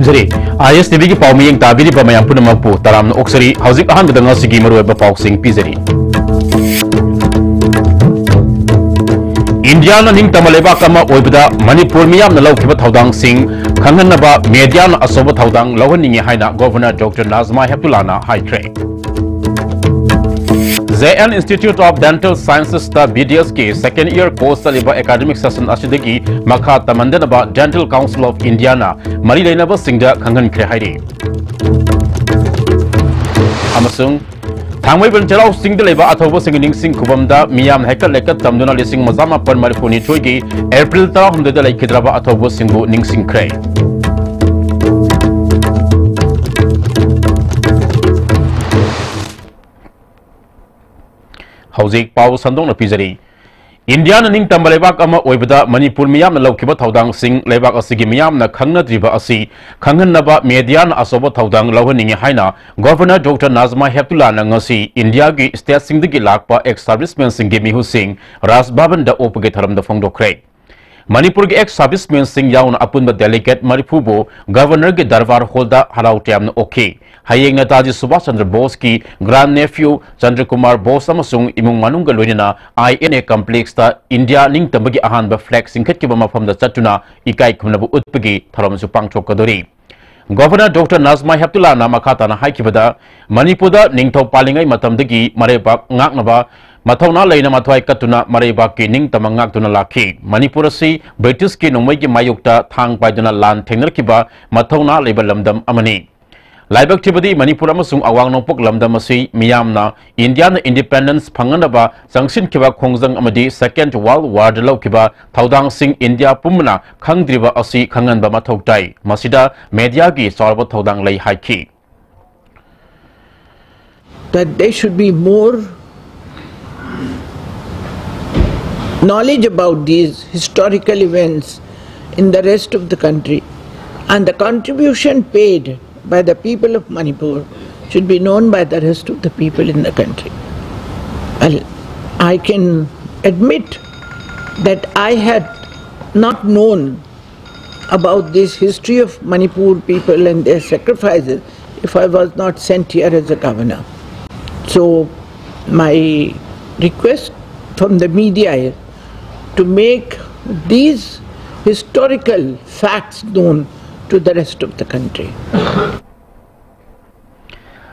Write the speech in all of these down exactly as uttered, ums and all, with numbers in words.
ꯖꯔꯤ꯫ ꯑꯥꯏ ꯑꯦꯁ T ꯚꯤꯒꯤ ꯄꯥꯎ ꯃꯤꯠꯌꯦꯡ ꯇꯥꯕꯤꯔꯤꯕ ꯃꯌꯥꯝ ꯄꯨꯝꯅꯃꯛꯄꯨ ꯇꯔꯥꯝꯅ ꯑꯣꯛꯆꯔꯤ꯫ ꯍꯧꯖꯤꯛ ꯑꯍꯥꯟꯕꯗ ꯉꯁꯤꯒꯤ ꯃꯔꯨꯑꯣꯏꯕ ꯄꯥꯎꯁꯤꯡ ꯄꯤꯖꯔꯤ꯫ ꯏꯟꯗꯤꯌꯥꯅ ꯅꯤꯡꯇꯝꯕ ꯂꯩꯕꯥꯛ ꯑꯃ ꯑꯣꯏꯕꯗ ꯃꯅꯤꯄꯨꯔ ꯃꯤꯌꯥꯝꯅ ꯂꯧꯈꯤꯕ ꯊꯧꯗꯥꯡꯁꯤꯡ ꯈꯪꯍꯟꯅꯕ ꯃꯦꯗꯤꯌꯥꯅ ꯑꯆꯧꯕ ꯊꯧꯗꯥꯡ ꯂꯧꯍꯟꯅꯤꯡꯏ ꯍꯥꯏꯅ ꯒꯣꯚꯔꯅꯔ ꯗꯣꯛꯇꯔ ꯅꯥꯖꯃꯥ ꯍꯦꯞꯇꯨꯂꯥꯅ ꯍꯥꯏꯈ꯭ꯔꯦ꯫ J and Institute of Dental Sciences ꯇ ꯕꯤ ꯗꯤ ꯑꯦꯁ ꯀꯤ second year course ꯆꯠꯂꯤꯕ academic session ꯑꯁꯤꯗꯒꯤ ꯃꯈꯥ ꯇꯝꯍꯟꯗꯅꯕ Dental Council of India ꯅ ꯃꯔꯤ ꯂꯩꯅꯕꯁꯤꯡꯗ ꯈꯪꯍꯟꯈ꯭ꯔꯦ ꯍꯥꯏꯔꯤ꯫ ꯑꯃꯁꯨꯡ ꯊꯥꯡꯃꯩꯕꯟ ꯆꯩꯔꯥꯎ ꯆꯤꯡꯗ ꯂꯩꯕ ꯑꯊꯧꯕꯁꯤꯡꯒꯤ ꯅꯤꯡꯁꯤꯡ ꯈꯨꯕꯝꯗ ꯃꯤꯌꯥꯝꯅ ꯍꯩꯀꯠ ꯂꯩꯀꯠ ꯇꯝꯗꯨꯅ ꯂꯤꯁꯤꯡ ꯑꯃ ꯆꯥꯃꯥꯄꯟ ꯃꯔꯤꯐꯨꯅꯤꯊꯣꯏꯒꯤ ꯑꯦꯄ꯭ꯔꯤꯜ ꯇꯔꯥꯍꯨꯝꯗꯣꯏꯗ ꯂꯩꯈꯤꯗ꯭ꯔꯕ ꯑꯊꯧꯕꯁꯤꯡꯕꯨ ꯅꯤꯡꯁꯤꯡꯈ꯭ꯔꯦ꯫ ꯍꯧꯖꯤꯛ ꯄꯥꯎ ꯁꯟꯗꯣꯛꯅ ꯄꯤꯖꯔꯤ꯫ ꯏꯟꯗꯤꯌꯥꯅ ꯅꯤꯡꯇꯝꯕ ꯂꯩꯕꯥꯛ ꯑꯃ ꯑꯣꯏꯕꯗ ꯃꯅꯤꯄꯨꯔ ꯃꯤꯌꯥꯝꯅ ꯂꯧꯈꯤꯕ ꯊꯧꯗꯥꯡꯁꯤꯡ ꯂꯩꯕꯥꯛ ꯑꯁꯤꯒꯤ ꯃꯤꯌꯥꯝꯅ ꯈꯪꯅꯗ꯭ꯔꯤꯕ ꯑꯁꯤ ꯈꯪꯍꯟꯅꯕ ꯃꯦꯗꯤꯌꯥꯅ ꯑꯆꯧꯕ ꯊꯧꯗꯥꯡ ꯂꯧꯍꯟꯅꯤꯡꯏ ꯍꯥꯏꯅ ꯒꯣꯚꯔꯅꯔ ꯗꯣꯛꯇꯔ ꯅꯥꯖꯃꯥ ꯍꯦꯞꯇꯨꯂꯥꯅ ꯉꯁꯤ ꯏꯟꯗꯤꯌꯥꯒꯤ ꯁ꯭ꯇꯦꯠꯁꯤꯡꯗꯒꯤ ꯂꯥꯛꯄ ex servicemenꯁꯤꯡꯒꯤ ꯃꯤꯍꯨꯠꯁꯤꯡ ꯔꯥꯖ ꯚꯕꯟꯗ ꯑꯣꯛꯄꯒꯤ ꯊꯧꯔꯝꯗ ꯐꯣꯡꯗꯣꯛꯈ꯭ꯔꯦ꯫ ꯃꯅꯤꯄꯨꯔꯒꯤ ex servicemenꯁꯤꯡ ꯌꯥꯎꯅ ꯑꯄꯨꯟꯕ delegate ꯃꯔꯤꯐꯨꯕꯨ ꯒꯣꯚꯔꯅꯔꯒꯤ ꯗꯔꯕꯥꯔ ꯍꯣꯜꯗ ꯍꯔꯥꯎ ꯇꯌꯥꯝꯅ ꯑꯣꯛꯈꯤ꯫ ꯍꯌꯦꯡ ꯅꯦꯇꯥꯖꯤ ꯁꯨꯚꯥꯁ ꯆꯟꯗ꯭ꯔ ꯕꯣꯁꯀꯤ grand nephew ꯆꯟꯗ꯭ꯔ ꯀꯨꯃꯥꯔ ꯕꯣꯁ ꯑꯃꯁꯨꯡ ꯏꯃꯨꯡ ꯃꯅꯨꯡꯒ ꯂꯣꯏꯅꯅ ꯑꯥꯏ ꯑꯦꯟ ꯑꯦ complexꯇ ꯏꯟꯗꯤꯌꯥ ꯅꯤꯡꯇꯝꯕꯒꯤ ꯑꯍꯥꯟꯕ flag ꯆꯤꯡꯈꯠꯈꯤꯕ ꯃꯐꯝꯗ ꯆꯠꯇꯨꯅ ꯏꯀꯥꯏ ꯈꯨꯝꯅꯕ ꯎꯠꯄꯒꯤ ꯊꯧꯔꯝꯁꯨ ꯄꯥꯡꯊꯣꯛꯀꯗꯧꯔꯤ꯫ ꯒꯣꯚꯔꯅꯔ ꯗꯣꯛꯇꯔ ꯅꯥꯖꯃꯥ ꯍꯦꯞꯇꯨꯂꯥꯅ ꯃꯈꯥ ꯇꯥꯅ ꯍꯥꯏꯈꯤꯕꯗ, ꯃꯅꯤꯄꯨꯔꯗ ꯅꯤꯡꯊꯧ ꯄꯥꯜꯂꯤꯉꯩ ꯃꯇꯝꯗꯒꯤ ꯃꯔꯩꯕꯥꯛ ꯉꯥꯛꯅꯕ ꯃꯊꯧꯅꯥ ꯂꯩꯅ ꯃꯊ꯭ꯋꯥꯏ ꯀꯠꯇꯨꯅ ꯃꯔꯩꯕꯥꯛꯀꯤ ꯅꯤꯡꯇꯝꯕ ꯉꯥꯛꯇꯨꯅ ꯂꯥꯛꯈꯤ꯫ ꯃꯅꯤꯄꯨꯔ ꯑꯁꯤ ꯕ꯭ꯔꯤꯇꯤꯁꯀꯤ ꯅꯣꯡꯃꯩꯒꯤ ꯃꯥꯌꯣꯛꯇ ꯊꯥꯡ ꯄꯥꯏꯗꯨꯅ ꯂꯥꯟ ꯊꯦꯡꯅꯔꯛꯈꯤꯕ ꯃꯊꯧꯅꯥ ꯂꯩꯕ ꯂꯝꯗꯝ ꯑꯃꯅꯤ꯫ ꯂꯥꯏꯕꯛ ꯊꯤꯕꯗꯤ ꯃꯅꯤꯄꯨꯔ ꯑꯃꯁꯨꯡ ꯑꯋꯥꯡ ꯅꯣꯡꯄꯣꯛ ꯂꯝꯗꯝ ꯑꯁꯤ ꯃꯤꯌꯥꯝꯅ ꯏꯟꯗꯤꯌꯥꯅ independence ꯐꯪꯅꯅꯕ ꯆꯪꯁꯤꯟꯈꯤꯕ ꯈꯣꯡꯖꯪ ꯑꯃꯗꯤ Second World Warꯗ ꯂꯧꯈꯤꯕ ꯊꯧꯗꯥꯡꯁꯤꯡ ꯏꯟꯗꯤꯌꯥ ꯄꯨꯝꯕꯅ ꯈꯪꯗ꯭ꯔꯤꯕ ꯑꯁꯤ ꯈꯪꯍꯟꯕ ꯃꯊꯧ ꯇꯥꯏ꯫ ꯃꯁꯤꯗ ꯃꯦꯗꯤꯌꯥꯒꯤ ꯆꯥꯎꯔꯕ ꯊꯧꯗꯥꯡ ꯂꯩ ꯍꯥꯏꯈꯤ꯫ That there should be more knowledge about these historical events in the rest of the country, and the contribution paid by the people of Manipur should be known by the rest of the people in the country. Well, I can admit that I had not known about this history of Manipur people and their sacrifices if I was not sent here as a governor. So, my request from the media is to make these historical facts known to the rest of the country.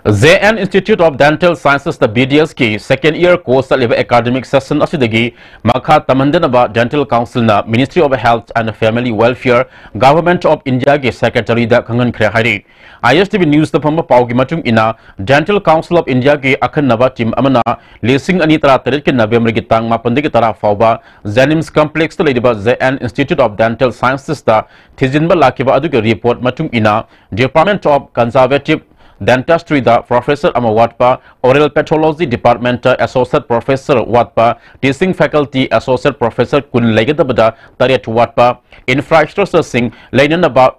J N Institute of Dental Sciences ꯇ B D S ꯀꯤ second year course ꯆꯠꯂꯤꯕ academic session ꯑꯁꯤꯗꯒꯤ ꯃꯈꯥ ꯇꯝꯍꯟꯗꯅꯕ Dental Council ꯅ Ministry of Health and Family Welfare, Government of India ꯒꯤ Secretary ꯗ ꯈꯪꯍꯟꯈ꯭ꯔꯦ ꯍꯥꯏꯔꯤ꯫ I S T V News ꯇ ꯐꯪꯕ ꯄꯥꯎꯒꯤ ꯃꯇꯨꯡ ꯏꯟꯅ, Dental Council of India ꯒꯤ ꯑꯈꯟꯅꯕ team ꯑꯃꯅ ꯂꯤꯁꯤꯡ ꯑꯅꯤ ꯇꯔꯥ ꯇꯔꯦꯠꯀꯤ November ꯒꯤ ꯇꯥꯡ ꯃꯥꯄꯟꯗꯒꯤ ꯇꯔꯥ ꯐꯥꯎꯕ JNIMS Complex ꯇ ꯂꯩꯔꯤꯕ J N Institute of Dental Sciences ꯇ ꯊꯤꯖꯤꯟꯕ ꯂꯥꯛꯈꯤꯕ ꯑꯗꯨꯒꯤ report ꯃꯇꯨꯡ ꯏꯟꯅ, Department of Conservative Dentistry the professor ꯑꯃ ꯋꯥꯠꯄ, Oral Pathology Department ꯇ associate professor ꯋꯥꯠꯄ, teaching faculty associate professor ꯀꯨꯟ ꯂꯩꯒꯗꯕꯗ ꯇꯔꯦꯠ ꯋꯥꯠꯄ, infrastructure ꯁꯤꯡ ꯂꯩꯅꯅꯕ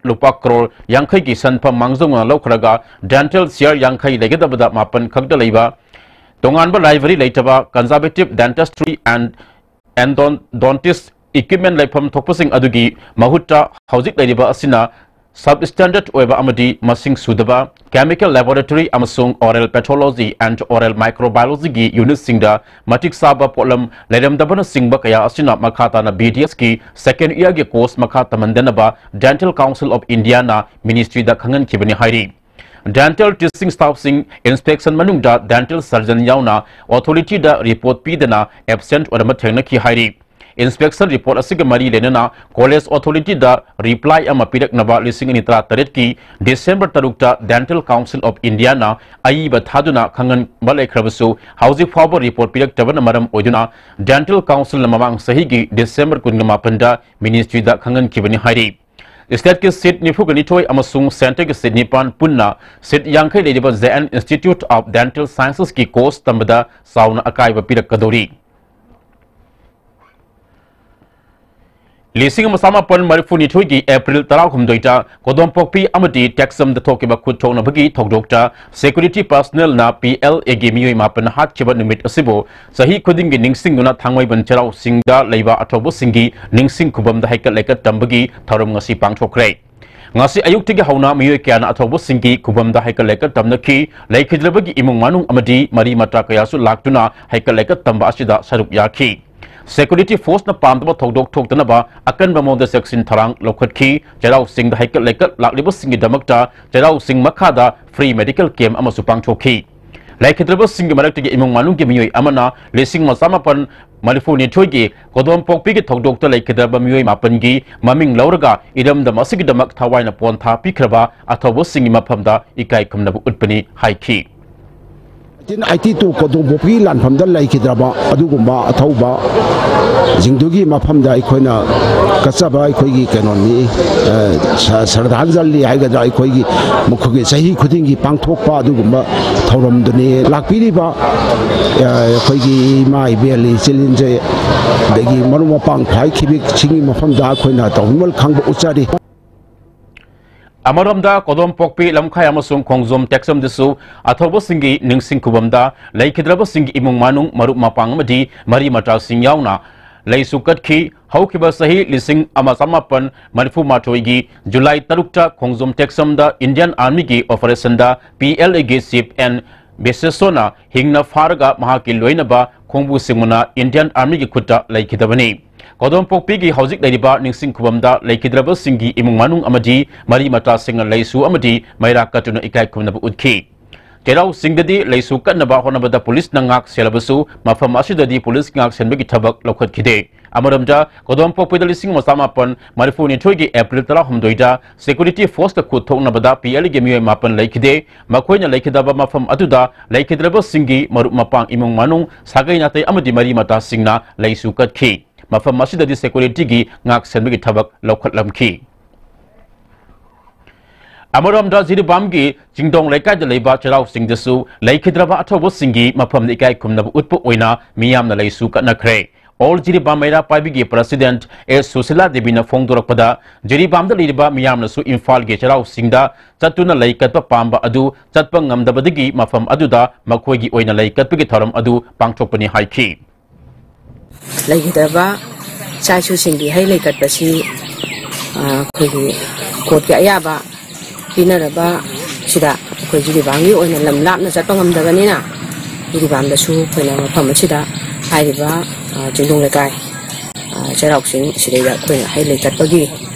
ꯂꯨꯄꯥ ꯀ꯭ꯔꯣꯔ ꯌꯥꯡꯈꯩꯒꯤ ꯁꯦꯟꯐꯝ ꯃꯥꯡꯖꯧꯅꯅ ꯂꯧꯈ꯭ꯔꯒ, dental chair ꯌꯥꯡꯈꯩ ꯂꯩꯒꯗꯕꯗ ꯃꯥꯄꯟ ꯈꯛꯇ ꯂꯩꯕ, ꯇꯣꯉꯥꯟꯕ library ꯂꯩꯇꯕ, conservative dentistry and endon-, dentist equipment ꯂꯩꯐꯝ ꯊꯣꯛꯄꯁꯤꯡ ꯑꯗꯨꯒꯤ ꯃꯍꯨꯠꯇ ꯍꯧꯖꯤꯛ ꯂꯩꯔꯤꯕ ꯑꯁꯤꯅ substandard ꯑꯣꯏꯕ ꯑꯃꯗꯤ ꯃꯁꯤꯡ ꯁꯨꯗꯕ, chemical laboratory ꯑꯃꯁꯨꯡ oral pathology and oral microbiology ꯒꯤ unit ꯁꯤꯡꯗ ꯃꯇꯤꯛ ꯆꯥꯕ ꯄꯣꯠꯂꯝ ꯂꯩꯔꯝꯗꯕꯅꯆꯤꯡꯕ ꯀꯌꯥ ꯑꯁꯤꯅ ꯃꯈꯥ ꯇꯥꯅ B D S ꯀꯤ second year ꯒꯤ course ꯃꯈꯥ ꯇꯝꯍꯟꯗꯅꯕ Dental Council of India ꯅ Ministry ꯗ ꯈꯪꯍꯟꯈꯤꯕꯅꯤ ꯍꯥꯏꯔꯤ꯫ Dental teaching staff ꯁꯤꯡ inspection ꯃꯅꯨꯡꯗ dental surgeon ꯌꯥꯎꯅ authority ꯗ report ꯄꯤꯗꯅ absent ꯑꯣꯏꯔꯝꯕ ꯊꯦꯡꯅꯈꯤ ꯍꯥꯏꯔꯤ꯫ Inspection report ꯑꯁꯤꯒ ꯃꯔꯤ ꯂꯩꯅꯅ college authority ꯗ reply ꯑꯃ ꯄꯤꯔꯛꯅꯕ ꯂꯤꯁꯤꯡ ꯑꯅꯤ ꯇꯔꯥ ꯇꯔꯦꯠꯀꯤ December ꯇꯔꯨꯛꯇ Dental Council of India ꯅ ꯑꯏꯕ ꯊꯥꯗꯨꯅ ꯈꯪꯍꯟꯕ ꯂꯩꯈ꯭ꯔꯕꯁꯨ, ꯍꯧꯖꯤꯛ ꯐꯥꯎꯕ report ꯄꯤꯔꯛꯇꯕꯅ ꯃꯔꯝ ꯑꯣꯏꯗꯨꯅ Dental Council ꯅ ꯃꯃꯥꯡ ꯆꯍꯤꯒꯤ December ꯀꯨꯟꯃꯥꯄꯟꯗ Ministry ꯗ ꯈꯪꯍꯟꯈꯤꯕꯅꯤ ꯍꯥꯏꯔꯤ꯫ State ꯀꯤ seat ꯅꯤꯐꯨꯒ ꯅꯤꯊꯣꯏ ꯑꯃꯁꯨꯡ Centre ꯒꯤ seat ꯅꯤꯄꯥꯟ ꯄꯨꯟꯅ seat ꯌꯥꯡꯈꯩ ꯂꯩꯔꯤꯕ J N Institute of Dental Sciences ꯀꯤ course ꯇꯝꯕꯗ ꯆꯥꯎꯅ ꯑꯀꯥꯏꯕ ꯄꯤꯔꯛꯀꯗꯧꯔꯤ꯫ ꯂꯤꯁꯤꯡ ꯑꯃ ꯆꯃꯥꯄꯟ ꯃꯔꯤꯐꯨꯅꯤꯊꯣꯏꯒꯤ ꯑꯦꯄ꯭ꯔꯤꯜ ꯇꯔꯥꯍꯨꯝꯗꯣꯏꯗ ꯀꯣꯗꯣꯝꯄꯣꯛꯄꯤ ꯑꯃꯗꯤ ꯇꯦꯛꯆꯝꯗ ꯊꯣꯛꯈꯤꯕ ꯈꯨꯠ ꯊꯣꯛꯅꯕꯒꯤ ꯊꯧꯗꯣꯛꯇ security personnelꯅ P L Aꯒꯤ ꯃꯤꯑꯣꯏ ꯃꯥꯄꯟ ꯍꯥꯠꯈꯤꯕ ꯅꯨꯃꯤꯠ ꯑꯁꯤꯕꯨ ꯆꯍꯤ ꯈꯨꯗꯤꯡꯒꯤ ꯅꯤꯡꯁꯤꯡꯗꯨꯅ ꯊꯥꯡꯃꯩꯕꯟ ꯆꯩꯔꯥꯎ ꯆꯤꯡꯗ ꯂꯩꯕ ꯑꯊꯧꯕꯁꯤꯡꯒꯤ ꯅꯤꯡꯁꯤꯡ ꯈꯨꯕꯝꯗ ꯍꯩꯀꯠ ꯂꯩꯀꯠ ꯇꯝꯕꯒꯤ ꯊꯧꯔꯝ ꯉꯁꯤ ꯄꯥꯡꯊꯣꯛꯈ꯭ꯔꯦ꯫ ꯉꯁꯤ ꯑꯌꯨꯛꯇꯒꯤ ꯍꯧꯅ ꯃꯤꯑꯣꯏ ꯀꯌꯥꯅ ꯑꯊꯧꯕꯁꯤꯡꯒꯤ ꯈꯨꯕꯝꯗ ꯍꯩꯀꯠ ꯂꯩꯀꯠ ꯇꯝꯅꯈꯤ꯫ ꯂꯩꯈꯤꯗ꯭ꯔꯕꯒꯤ ꯏꯃꯨꯡ ꯃꯅꯨꯡ ꯑꯃꯗꯤ ꯃꯔꯤ ꯃꯇꯥ ꯀꯌꯥꯁꯨ ꯂꯥꯛꯇꯨꯅ ꯍꯩꯀꯠ ꯂꯩꯀꯠ ꯇꯝꯕ ꯑꯁꯤꯗ ꯁꯔꯨꯛ ꯌꯥꯈꯤ꯫ Security forceꯅ ꯄꯥꯝꯗꯕ ꯊꯧꯗꯣꯛ ꯊꯣꯛꯇꯅꯕ ꯑꯀꯟꯕ ꯃꯑꯣꯡꯗ ꯆꯦꯛꯁꯤꯟ ꯊꯧꯔꯥꯡ ꯂꯧꯈꯠꯈꯤ꯫ ꯆꯩꯔꯥꯎ ꯆꯤꯡꯗ ꯍꯩꯀꯠ ꯂꯩꯀꯠ ꯂꯥꯛꯂꯤꯕꯁꯤꯡꯒꯤꯗꯃꯛꯇ ꯆꯩꯔꯥꯎ ꯆꯤꯡ ꯃꯈꯥꯗ free medical camp ꯑꯃꯁꯨ ꯄꯥꯡꯊꯣꯛꯈꯤ꯫ ꯂꯩꯈꯤꯗ꯭ꯔꯕꯁꯤꯡꯒꯤ ꯃꯔꯛꯇꯒꯤ ꯏꯃꯨꯡ ꯃꯅꯨꯡꯒꯤ ꯃꯤꯑꯣꯏ ꯑꯃꯅ ꯂꯤꯁꯤꯡ ꯑꯃ ꯆꯃꯥꯄꯟ ꯃꯔꯤꯐꯨꯅꯤꯊꯣꯏꯒꯤ ꯀꯣꯗꯣꯝꯄꯣꯛꯄꯤꯒꯤ ꯊꯧꯗꯣꯛꯇ ꯂꯩꯈꯤꯗ꯭ꯔꯕ ꯃꯤꯑꯣꯏ ꯃꯥꯄꯟꯒꯤ ꯃꯃꯤꯡ ꯂꯧꯔꯒ ꯏꯔꯝꯗꯝ ꯑꯁꯤꯒꯤꯗꯃꯛ ꯊꯋꯥꯏꯅ ꯄꯣꯟꯊꯥ ꯄꯤꯈ꯭ꯔꯕ ꯑꯊꯧꯕꯁꯤꯡꯒꯤ ꯃꯐꯝꯗ ꯏꯀꯥꯏ ꯈꯨꯝꯅꯕ ꯎꯠꯄꯅꯤ ꯍꯥꯏꯈꯤ꯫ ꯑꯩꯠꯇꯤꯟ ꯑꯩꯠꯇꯤ ꯇꯨ ꯀꯣꯗꯣꯝꯄꯣꯛꯄꯤ ꯂꯥꯟꯐꯝꯗ ꯂꯩꯈꯤꯗ꯭ꯔꯕ ꯑꯗꯨꯒꯨꯝꯕ ꯑꯊꯧꯕꯁꯤꯡꯗꯨꯒꯤ ꯃꯐꯝꯗ ꯑꯩꯈꯣꯏꯅ ꯀꯠꯆꯕ ꯑꯩꯈꯣꯏꯒꯤ ꯀꯩꯅꯣꯅꯤ, ꯑ, ꯁ-, ꯁ꯭ꯔꯗꯥꯟꯖꯂꯤ ꯍꯥꯏꯒꯗ꯭ꯔꯥ, ꯑꯩꯈꯣꯏꯒꯤ ꯃꯈꯣꯏꯒꯤ ꯆꯍꯤ ꯈꯨꯗꯤꯡꯒꯤ ꯄꯥꯡꯊꯣꯛꯄ ꯑꯗꯨꯒꯨꯝꯕ ꯊꯧꯔꯝꯗꯨꯅꯤ꯫ ꯂꯥꯛꯄꯤꯔꯤꯕ, ꯑ, ꯑꯩꯈꯣꯏꯒꯤ ꯏꯃꯥ ꯏꯕꯦꯜ, ꯏꯆꯤꯜ ꯏꯅꯥꯎ, ꯑꯗꯒꯤ ꯃꯔꯨꯞ ꯃꯄꯥꯡ ꯈ꯭ꯋꯥꯏ ꯈꯤꯕꯤꯛꯁꯤꯡꯒꯤ ꯃꯐꯝꯗ ꯑꯩꯈꯣꯏꯅ ꯇꯧꯍꯟꯕ ꯈꯪꯕ ꯎꯠꯆꯔꯤ꯫ ꯑꯃꯔꯣꯝꯗ ꯀꯣꯗꯣꯝꯄꯣꯛꯄꯤ ꯂꯝꯈꯥꯏ ꯑꯃꯁꯨꯡ ꯈꯣꯡꯖꯣꯝ ꯇꯦꯛꯆꯝꯗꯁꯨ ꯑꯊꯧꯕꯁꯤꯡꯒꯤ ꯅꯤꯡꯁꯤꯡ ꯈꯨꯕꯝꯗ ꯂꯩꯈꯤꯗ꯭ꯔꯕꯁꯤꯡꯒꯤ ꯏꯃꯨꯡ ꯃꯅꯨꯡ, ꯃꯔꯨꯞ ꯃꯄꯥꯡ ꯑꯃꯗꯤ ꯃꯔꯤ ꯃꯇꯥꯁꯤꯡ ꯌꯥꯎꯅ ꯂꯩꯁꯨ ꯀꯠꯈꯤ꯫ ꯍꯧꯈꯤꯕ ꯆꯍꯤ ꯂꯤꯁꯤꯡ ꯑꯃ ꯆꯃꯥꯄꯟ ꯃꯔꯤꯐꯨ ꯃꯥꯊꯣꯏꯒꯤ ꯖꯨꯂꯥꯏ ꯇꯔꯨꯛꯇ ꯈꯣꯡꯖꯣꯝ ꯇꯦꯛꯆꯝꯗ Indian Armyꯒꯤ operationꯗ P L Aꯒꯤ Chief N ꯕꯤꯁꯦꯁꯣꯅ ꯍꯤꯡꯅ ꯐꯥꯔꯒ ꯃꯍꯥꯛꯀꯤ ꯂꯣꯏꯅꯕ ꯈꯣꯡꯕꯨ ꯁꯤꯡꯃꯨꯅ Indian Armyꯒꯤ ꯈꯨꯠꯇ ꯂꯩꯈꯤꯗꯕꯅꯤ꯫ ꯀꯣꯗꯣꯝꯄꯣꯛꯄꯤꯒꯤ ꯍꯧꯖꯤꯛ ꯂꯩꯔꯤꯕ ꯅꯤꯡꯁꯤꯡ ꯈꯨꯕꯝꯗ ꯂꯩꯈꯤꯗ꯭ꯔꯕꯁꯤꯡꯒꯤ ꯏꯃꯨꯡ ꯃꯅꯨꯡ ꯑꯃꯗꯤ ꯃꯔꯤ ꯃꯇꯥꯁꯤꯡꯅ ꯂꯩꯁꯨ ꯑꯃꯗꯤ ꯃꯩꯔꯥ ꯀꯠꯇꯨꯅ ꯏꯀꯥꯏ ꯈꯨꯝꯅꯕ ꯎꯠꯈꯤ꯫ ꯆꯩꯔꯥꯎ ꯆꯤꯡꯗꯗꯤ ꯂꯩꯁꯨ ꯀꯠꯅꯕ ꯍꯣꯠꯅꯕꯗ ꯄꯨꯂꯤꯁꯅ ꯉꯥꯛ ꯁꯦꯜꯂꯕꯁꯨ ꯃꯐꯝ ꯑꯁꯤꯗꯗꯤ ꯄꯨꯂꯤꯁ ꯉꯥꯛ ꯁꯦꯟꯕꯒꯤ ꯊꯕꯛ ꯂꯧꯈꯠꯈꯤꯗꯦ꯫ ꯑꯃꯔꯣꯝꯗ ꯀꯣꯗꯣꯝꯄꯣꯛꯄꯤꯗ ꯂꯤꯁꯤꯡ ꯑꯃ ꯆꯃꯥꯄꯟ ꯃꯔꯤꯐꯨꯅꯤꯊꯣꯏꯒꯤ ꯑꯦꯄ꯭ꯔꯤꯜ ꯇꯔꯥꯍꯨꯝꯗꯣꯏꯗ security forceꯀ ꯈꯨꯠ ꯊꯣꯛꯅꯕꯗ P Lꯒꯤ ꯃꯤꯑꯣꯏ ꯃꯥꯄꯟ ꯂꯩꯈꯤꯗꯦ꯫ ꯃꯈꯣꯏꯅ ꯂꯩꯈꯤꯗꯕ ꯃꯐꯝ ꯑꯗꯨꯗ ꯂꯩꯈꯤꯗ꯭ꯔꯕꯁꯤꯡꯒꯤ ꯃꯔꯨꯞ ꯃꯄꯥꯡ ꯏꯃꯨꯡ ꯃꯅꯨꯡ, ꯁꯥꯒꯩ ꯅꯥꯇꯩ ꯑꯃꯗꯤ ꯃꯔꯤ ꯃꯇꯥꯁꯤꯡꯅ ꯂꯩꯁꯨ ꯀꯠꯈꯤ꯫ ꯃꯐꯝ ꯑꯁꯤꯗꯗꯤ securityꯒꯤ ꯉꯥꯛ ꯁꯦꯟꯕꯒꯤ ꯊꯕꯛ ꯂꯧꯈꯠꯂꯝꯈꯤ꯫ ꯑꯃꯔꯣꯝꯗ ꯖꯤꯔꯤꯕꯥꯝꯒꯤ ꯆꯤꯡꯗꯣꯡ ꯂꯩꯀꯥꯏꯗ ꯂꯩꯕ ꯆꯩꯔꯥꯎ ꯆꯤꯡꯗꯁꯨ ꯂꯩꯈꯤꯗ꯭ꯔꯕ ꯑꯊꯧꯕꯁꯤꯡꯒꯤ ꯃꯐꯝꯗ ꯏꯀꯥꯏ ꯈꯨꯝꯅꯕ ꯎꯠꯄ ꯑꯣꯏꯅ ꯃꯤꯌꯥꯝꯅ ꯂꯩꯁꯨ ꯀꯠꯅꯈ꯭ꯔꯦ꯫ All ꯖꯤꯔꯤꯕꯥꯝ ꯃꯩꯔꯥ ꯄꯥꯏꯕꯤꯒꯤ President ꯑꯦꯁ ꯁꯨꯁꯤꯂꯥ ꯗꯦꯕꯤꯅ ꯐꯣꯡꯗꯣꯔꯛꯄꯗ, ꯖꯤꯔꯤꯕꯥꯝꯗ ꯂꯩꯔꯤꯕ ꯃꯤꯌꯥꯝꯅꯁꯨ ꯏꯝꯐꯥꯜꯒꯤ ꯆꯩꯔꯥꯎ ꯆꯤꯡꯗ ꯆꯠꯇꯨꯅ ꯂꯩ ꯀꯠꯄ ꯄꯥꯝꯕ ꯑꯗꯨ ꯆꯠꯄ ꯉꯝꯗꯕꯗꯒꯤ ꯃꯐꯝ ꯑꯗꯨꯗ ꯃꯈꯣꯏꯒꯤ ꯑꯣꯏꯅ ꯂꯩ ꯀꯠꯄꯒꯤ ꯊꯧꯔꯝ ꯑꯗꯨ ꯄꯥꯡꯊꯣꯛꯄꯅꯤ ꯍꯥꯏꯈꯤ꯫ ꯂꯩꯈꯤꯗ꯭ꯔꯕ ꯏꯆꯥ ꯏꯁꯨꯁꯤꯡꯒꯤ ꯍꯩ ꯂꯩ ꯀꯠꯄꯁꯤ, ꯑ, ꯑꯩꯈꯣꯏꯒꯤ ꯀꯣꯔꯠꯀꯤ ꯑꯌꯥꯕ ꯄꯤꯅꯔꯕ ꯁꯤꯗ ꯑꯩꯈꯣꯏ ꯖꯤꯔꯤꯕꯥꯝꯒꯤ ꯑꯣꯏꯅ ꯂꯝ ꯂꯥꯞꯅ ꯆꯠꯄ ꯉꯝꯗꯕꯅꯤꯅ, ꯖꯤꯔꯤꯕꯥꯝꯗꯁꯨ ꯑꯩꯈꯣꯏꯅ ꯃꯐꯝ ꯑꯁꯤꯗ ꯍꯥꯏꯔꯤꯕ, ꯑ, ꯆꯤꯡꯗꯣꯡ ꯂꯩꯀꯥꯏ, ꯑ, ꯆꯩꯔꯥꯎ ꯆꯤꯡ ꯑꯁꯤꯗꯩꯗ ꯑꯩꯈꯣꯏꯅ ꯍꯩ ꯂꯩ ꯀꯠꯄꯒꯤ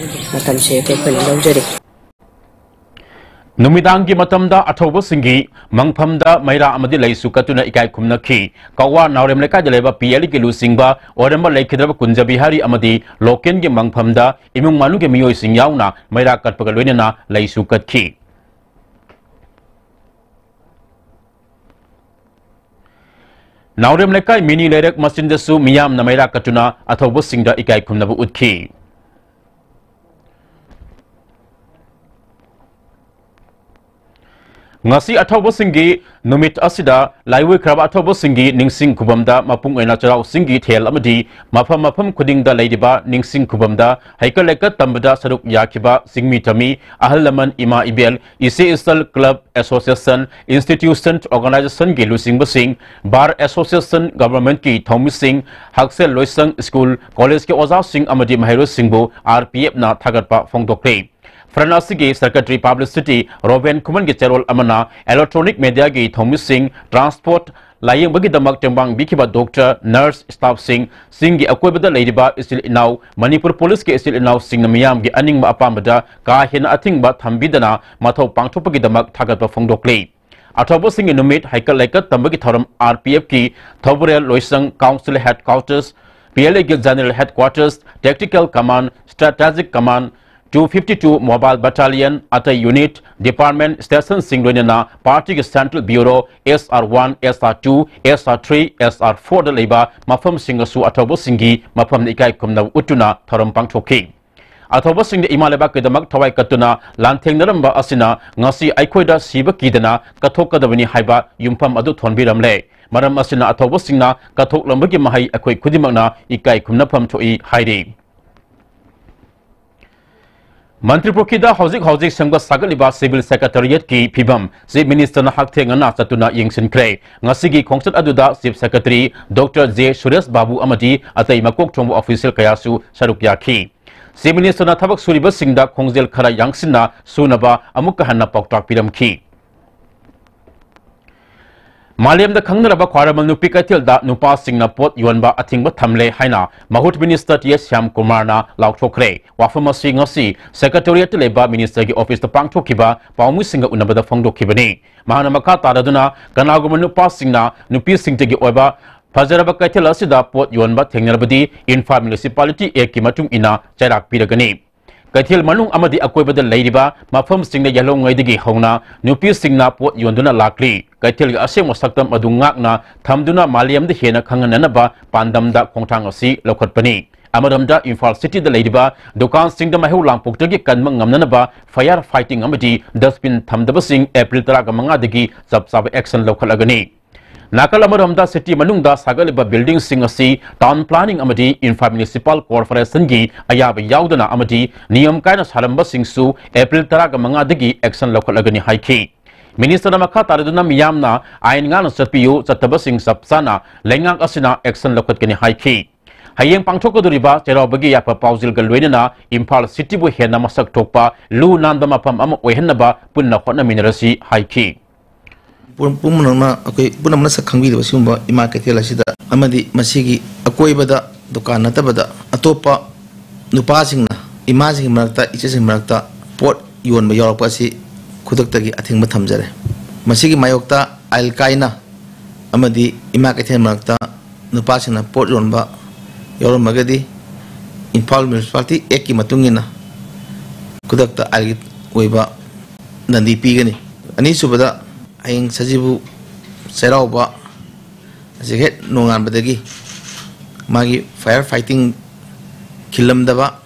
ꯃꯇꯝꯁꯦ ꯑꯩꯈꯣꯏꯅ ꯂꯧꯖꯔꯤ꯫ ꯅꯨꯃꯤꯗꯥꯡꯒꯤ ꯃꯇꯝꯗ ꯑꯊꯧꯕꯁꯤꯡꯒꯤ ꯃꯪꯐꯝꯗ ꯃꯩꯔꯥ ꯑꯃꯗꯤ ꯂꯩꯁꯨ ꯀꯠꯇꯨꯅ ꯏꯀꯥꯏ ꯈꯨꯝꯅꯈꯤ꯫ ꯀꯋꯥ ꯅꯥꯎꯔꯦꯝ ꯂꯩꯀꯥꯏꯗ ꯂꯩꯕ ꯄꯤ ꯑꯦꯜꯒꯤ ꯂꯨꯆꯤꯡꯕ ꯑꯣꯏꯔꯝꯕ ꯂꯩꯈꯤꯗ꯭ꯔꯕ ꯀꯨꯟꯖ ꯕꯤꯍꯥꯔꯤ ꯑꯃꯗꯤ ꯂꯣꯀꯦꯜꯒꯤ ꯃꯪꯐꯝꯗ ꯏꯃꯨꯡ ꯃꯅꯨꯡꯒꯤ ꯃꯤꯑꯣꯏꯁꯤꯡ ꯌꯥꯎꯅ ꯃꯩꯔꯥ ꯀꯠꯄꯒ ꯂꯣꯏꯅꯅ ꯂꯩꯁꯨ ꯀꯠꯈꯤ꯫ ꯅꯥꯎꯔꯦꯝ ꯂꯩꯀꯥꯏ ꯃꯤꯅꯤ ꯂꯩꯔꯛ ꯃꯆꯤꯟꯗꯁꯨ ꯃꯤꯌꯥꯝꯅ ꯃꯩꯔꯥ ꯀꯠꯇꯨꯅ ꯑꯊꯧꯕꯁꯤꯡꯗ ꯏꯀꯥꯏ ꯈꯨꯝꯅꯕ ꯎꯠꯈꯤ꯫ ꯉꯁꯤ ꯑꯊꯧꯕꯁꯤꯡꯒꯤ ꯅꯨꯃꯤꯠ ꯑꯁꯤꯗ ꯂꯥꯏꯑꯣꯏꯈ꯭ꯔꯕ ꯑꯊꯧꯕꯁꯤꯡꯒꯤ ꯅꯤꯡꯁꯤꯡ ꯈꯨꯕꯝꯗ ꯃꯄꯨꯡ ꯑꯣꯏꯅ ꯆꯩꯔꯥꯎ ꯆꯤꯡꯒꯤ ꯏꯊꯦꯜ ꯑꯃꯗꯤ ꯃꯐꯝ ꯃꯐꯝ ꯈꯨꯗꯤꯡꯗ ꯂꯩꯔꯤꯕ ꯅꯤꯡꯁꯤꯡ ꯈꯨꯕꯝꯗ ꯍꯩꯀꯠ ꯂꯩꯀꯠ ꯇꯝꯕꯗ ꯁꯔꯨꯛ ꯌꯥꯈꯤꯕ ꯆꯤꯡꯃꯤ ꯇꯝꯃꯤ, ꯑꯍꯜ ꯂꯃꯟ, ꯏꯃꯥ ꯏꯕꯦꯜ, ꯏꯆꯦ ꯏꯆꯜ, club, association, institution, organizationꯒꯤ ꯂꯨꯆꯤꯡꯕꯁꯤꯡ, bar association, governmentꯀꯤ ꯊꯧꯃꯤꯁꯤꯡ, ꯍꯛꯁꯦꯜ ꯂꯣꯏꯁꯪ, school, collegeꯀꯤ ꯑꯣꯖꯥꯁꯤꯡ ꯑꯃꯗꯤ ꯃꯍꯩꯔꯣꯏꯁꯤꯡꯕꯨ ꯑꯥꯔ ꯄꯤ ꯑꯦꯐꯅ ꯊꯥꯒꯠꯄ ꯐꯣꯡꯗꯣꯛꯈ꯭ꯔꯦ꯫ Front ꯑꯁꯤꯒꯤ secretary publicity ꯔꯣꯕꯦꯟ ꯈꯨꯃꯟꯒꯤ ꯆꯦꯔꯣꯜ ꯑꯃꯅ electronic mediaꯒꯤ ꯊꯧꯃꯤꯁꯤꯡ, transport, ꯂꯥꯌꯦꯡꯕꯒꯤꯗꯃꯛ ꯇꯦꯡꯕꯥꯡ ꯄꯤꯈꯤꯕ doctor, nurse, staffꯁꯤꯡ, ꯆꯤꯡꯒꯤ ꯑꯀꯣꯏꯕꯗ ꯂꯩꯔꯤꯕ ꯏꯆꯤꯜ ꯏꯅꯥꯎ, ꯃꯅꯤꯄꯨꯔ policeꯀꯤ ꯏꯆꯤꯜ ꯏꯅꯥꯎꯁꯤꯡꯅ ꯃꯤꯌꯥꯝꯒꯤ ꯑꯅꯤꯡꯕ ꯑꯄꯥꯝꯕꯗ ꯀꯥ ꯍꯦꯟꯅ ꯑꯊꯤꯡꯕ ꯊꯝꯕꯤꯗꯅ ꯃꯊꯧ ꯄꯥꯡꯊꯣꯛꯄꯒꯤꯗꯃꯛ ꯊꯥꯒꯠꯄ ꯐꯣꯡꯗꯣꯛꯂꯤ꯫ ꯑꯊꯧꯕꯁꯤꯡꯒꯤ ꯅꯨꯃꯤꯠ ꯍꯩꯀꯠ ꯂꯩꯀꯠ ꯇꯝꯕꯒꯤ ꯊꯧꯔꯝ ꯑꯥꯔ ꯄꯤ ꯑꯦꯐꯀꯤ ꯊꯧꯕꯨꯔꯦꯜ ꯂꯣꯏꯁꯪ council headquarters, ꯄꯤ ꯑꯦꯜ ꯑꯦꯒꯤ general headquarters, tactical command, strategic command, two fifty two mobile battalion, ꯑꯇꯩ unit, department, stationꯁꯤꯡ ꯂꯣꯏꯅꯅ partyꯒꯤ central bureau, S R one, S R two, S R three, S R fourꯗ ꯂꯩꯕ ꯃꯐꯝꯁꯤꯡꯗꯁꯨ ꯑꯊꯧꯕꯁꯤꯡꯒꯤ ꯃꯐꯝꯗ ꯏꯀꯥꯏ ꯈꯨꯝꯅꯕ ꯎꯠꯇꯨꯅ ꯊꯧꯔꯝ ꯄꯥꯡꯊꯣꯛꯈꯤ꯫ ꯑꯊꯧꯕꯁꯤꯡꯅ ꯏꯃꯥ ꯂꯩꯕꯥꯛꯀꯤꯗꯃꯛ ꯊꯋꯥꯏ ꯀꯠꯇꯨꯅ ꯂꯥꯟꯊꯦꯡꯅꯔꯝꯕ ꯑꯁꯤꯅ ꯉꯁꯤ ꯑꯩꯈꯣꯏꯗ ꯁꯤꯕ ꯀꯤꯗꯅ ꯀꯠꯊꯣꯛꯀꯗꯕꯅꯤ ꯍꯥꯏꯕ ꯌꯨꯝꯐꯝ ꯑꯗꯨ ꯊꯣꯟꯕꯤꯔꯝꯂꯦ꯫ ꯃꯔꯝ ꯑꯁꯤꯅ ꯑꯊꯧꯕꯁꯤꯡꯅ ꯀꯠꯊꯣꯛꯂꯝꯕꯒꯤ ꯃꯍꯩ ꯑꯩꯈꯣꯏ ꯈꯨꯗꯤꯡꯃꯛꯅ ꯏꯀꯥꯏ ꯈꯨꯝꯅꯐꯝ ꯊꯣꯛꯏ ꯍꯥꯏꯔꯤ꯫ ꯃꯟꯇ꯭ꯔꯤꯄꯨꯈ꯭ꯔꯤꯗ ꯍꯧꯖꯤꯛ ꯍꯧꯖꯤꯛ ꯁꯦꯝꯒꯠ ꯁꯥꯒꯠꯂꯤꯕ Civil Secretariatꯀꯤ ꯐꯤꯕꯝ Chief Ministerꯅ ꯍꯛꯊꯦꯡꯅꯅ ꯆꯠꯇꯨꯅ ꯌꯦꯡꯁꯤꯟꯈ꯭ꯔꯦ꯫ ꯉꯁꯤꯒꯤ ꯈꯣꯡꯆꯠ ꯑꯗꯨꯗ Chief Secretary Doctor J Suresh ꯕꯥꯕꯨ ꯑꯃꯗꯤ ꯑꯇꯩ ꯃꯀꯣꯛ ꯊꯣꯡꯕ official ꯀꯌꯥꯁꯨ ꯁꯔꯨꯛ ꯌꯥꯈꯤ꯫ Chief Ministerꯅ ꯊꯕꯛ ꯁꯨꯔꯤꯕꯁꯤꯡꯗ ꯈꯣꯡꯖꯦꯜ ꯈꯔ ꯌꯥꯡꯁꯤꯟꯅ ꯁꯨꯅꯕ ꯑꯃꯨꯛꯀ ꯍꯟꯅ ꯄꯥꯎꯇꯥꯛ ꯄꯤꯔꯝꯈꯤ꯫ ꯃꯥꯂꯦꯝꯗ ꯈꯪꯅꯔꯕ ꯈ꯭ꯋꯥꯏꯔꯝꯕꯟ ꯅꯨꯄꯤ ꯀꯩꯊꯦꯜꯗ ꯅꯨꯄꯥꯁꯤꯡꯅ ꯄꯣꯠ ꯌꯣꯟꯕ ꯑꯊꯤꯡꯕ ꯊꯝꯂꯦ ꯍꯥꯏꯅ ꯃꯍꯨꯠ Minister T S ꯁ꯭ꯌꯥꯝ ꯀꯨꯃꯥꯔꯅ ꯂꯥꯎꯊꯣꯛꯈ꯭ꯔꯦ꯫ ꯋꯥꯐꯝ ꯑꯁꯤ ꯉꯁꯤ Secretariatꯇ ꯂꯩꯕ Ministerꯒꯤ officeꯇ ꯄꯥꯡꯊꯣꯛꯈꯤꯕ ꯄꯥꯎꯃꯤꯁꯤꯡꯒ ꯎꯅꯕꯗ ꯐꯣꯡꯗꯣꯛꯈꯤꯕꯅꯤ꯫ ꯃꯍꯥꯛꯅ ꯃꯈꯥ ꯇꯥꯔꯗꯨꯅ, ꯀꯅꯥꯒꯨꯝꯕ ꯅꯨꯄꯥꯁꯤꯡꯅ ꯅꯨꯄꯤꯁꯤꯡꯗꯒꯤ ꯑꯣꯏꯕ ꯐꯖꯔꯕ ꯀꯩꯊꯦꯜ ꯑꯁꯤꯗ ꯄꯣꯠ ꯌꯣꯟꯕ ꯊꯦꯡꯅꯔꯕꯗꯤ Imphal Municipality Actꯀꯤ ꯃꯇꯨꯡ ꯏꯟꯅ ꯆꯩꯔꯥꯛ ꯄꯤꯔꯒꯅꯤ꯫ ꯀꯩꯊꯦꯜ ꯃꯅꯨꯡ ꯑꯃꯗꯤ ꯑꯀꯣꯏꯕꯗ ꯂꯩꯔꯤꯕ ꯃꯐꯝꯁꯤꯡꯗ ꯌꯥꯜꯍꯧꯉꯩꯗꯒꯤ ꯍꯧꯅ ꯅꯨꯄꯤꯁꯤꯡꯅ ꯄꯣꯠ ꯌꯣꯟꯗꯨꯅ ꯂꯥꯛꯂꯤ꯫ ꯀꯩꯊꯦꯜꯒꯤ ꯑꯁꯦꯡꯕ ꯁꯛꯇꯝ ꯑꯗꯨ ꯉꯥꯛꯅ ꯊꯝꯗꯨꯅ ꯃꯥꯂꯦꯝꯗ ꯍꯦꯟꯅ ꯈꯪꯍꯟꯅꯅꯕ ꯄꯥꯟꯗꯝꯗ ꯈꯣꯡꯊꯥꯡ ꯑꯁꯤ ꯂꯧꯈꯠꯄꯅꯤ꯫ ꯑꯃꯔꯣꯝꯗ, ꯏꯝꯐꯥꯜ cityꯗ ꯂꯩꯔꯤꯕ ꯗꯨꯀꯥꯟꯁꯤꯡꯗ ꯃꯩꯍꯧ ꯂꯥꯡꯄꯣꯛꯇꯒꯤ ꯀꯟꯕ ꯉꯝꯅꯅꯕ fire fighting ꯑꯃꯗꯤ dustbin ꯊꯝꯗꯕꯁꯤꯡ April ꯇꯔꯥꯃꯉꯥꯗꯒꯤ ꯆꯞ ꯆꯥꯕ action ꯂꯧꯈꯠꯂꯒꯅꯤ꯫ ꯅꯥꯀꯜ ꯑꯃꯔꯣꯝꯗ, city ꯃꯅꯨꯡꯗ ꯁꯥꯒꯠꯂꯤꯕ buildingꯁꯤꯡ ꯑꯁꯤ Town Planning ꯑꯃꯗꯤ Imphal Municipal Corporationꯒꯤ ꯑꯌꯥꯕ ꯌꯥꯎꯗꯅ ꯑꯃꯗꯤ ꯅꯤꯌꯝ ꯀꯥꯏꯅ ꯁꯥꯔꯝꯕꯁꯤꯡꯁꯨ April ꯇꯔꯥꯃꯉꯥꯗꯒꯤ action ꯂꯧꯈꯠꯂꯒꯅꯤ ꯍꯥꯏꯈꯤ꯫ Ministerꯅ ꯃꯈꯥ ꯇꯥꯔꯗꯨꯅ ꯃꯤꯌꯥꯝꯅ ꯑꯥꯏꯟ ꯉꯥꯛꯅ ꯆꯠꯄꯤꯌꯨ, ꯆꯠꯇꯕꯁꯤꯡ ꯆꯞ ꯆꯥꯅ ꯂꯩꯉꯥꯛ ꯑꯁꯤꯅ action ꯂꯧꯈꯠꯀꯅꯤ ꯍꯥꯏꯈꯤ꯫ ꯍꯌꯦꯡ ꯄꯥꯡꯊꯣꯛꯀꯗꯧꯔꯤꯕ ꯆꯩꯔꯥꯎꯕꯒꯤ ꯌꯥꯏꯐ ꯄꯥꯎꯖꯦꯜꯒ ꯂꯣꯏꯅꯅ ꯏꯝꯐꯥꯜ cityꯕꯨ ꯍꯦꯟꯅ ꯃꯁꯛ ꯊꯣꯛꯄ, ꯂꯨ ꯅꯥꯟꯕ ꯃꯐꯝ ꯑꯃ ꯑꯣꯏꯍꯟꯅꯕ ꯄꯨꯟꯅ ꯍꯣꯠꯅꯃꯤꯟꯅꯔꯁꯤ ꯍꯥꯏꯈꯤ꯫ ꯄꯨꯝ-, ꯄꯨꯝꯅꯃꯛꯅ, ꯑꯩꯈꯣꯏ ꯄꯨꯝꯅꯃꯛꯅ ꯁꯛ ꯈꯪꯕꯤꯔꯤꯕ ꯁꯤꯒꯨꯝꯕ ꯏꯃꯥ ꯀꯩꯊꯦꯜ ꯑꯁꯤꯗ ꯑꯃꯗꯤ ꯃꯁꯤꯒꯤ ꯑꯀꯣꯏꯕꯗ ꯗꯨꯀꯥꯟ ꯅꯠꯇꯕꯗ ꯑꯇꯣꯞꯄ ꯅꯨꯄꯥꯁꯤꯡꯅ ꯏꯃꯥꯁꯤꯡꯒꯤ ꯃꯔꯛꯇ, ꯏꯆꯦꯁꯤꯡꯒꯤ ꯃꯔꯛꯇ ꯄꯣꯠ ꯌꯣꯟꯕ ꯌꯥꯎꯔꯛꯄ ꯑꯁꯤ ꯈꯨꯗꯛꯇꯒꯤ ꯑꯊꯤꯡꯕ ꯊꯝꯖꯔꯦ꯫ ꯃꯁꯤꯒꯤ ꯃꯥꯌꯣꯛꯇ ꯑꯥꯏꯟ ꯀꯥꯏꯅ ꯑꯃꯗꯤ ꯏꯃꯥ ꯀꯩꯊꯦꯜ ꯃꯔꯛꯇ ꯅꯨꯄꯥꯁꯤꯡꯅ ꯄꯣꯠ ꯌꯣꯟꯕ ꯌꯥꯎꯔꯝꯃꯒꯗꯤ Imphal Municipality Actꯀꯤ ꯃꯇꯨꯡ ꯏꯟꯅ ꯈꯨꯗꯛꯇ ꯑꯥꯏꯟꯒꯤ ꯑꯣꯏꯕ ꯗꯟꯗꯤ ꯄꯤꯒꯅꯤ꯫ ꯑꯅꯤꯁꯨꯕꯗ, ꯍꯌꯦꯡ ꯁꯖꯤꯕꯨ ꯆꯩꯔꯥꯎꯕ ꯑꯁꯤ ꯍꯦꯛ ꯅꯣꯡꯉꯥꯟꯕꯗꯒꯤ ꯃꯥꯒꯤ fire fighting ꯈꯤꯜꯂꯝꯗꯕ,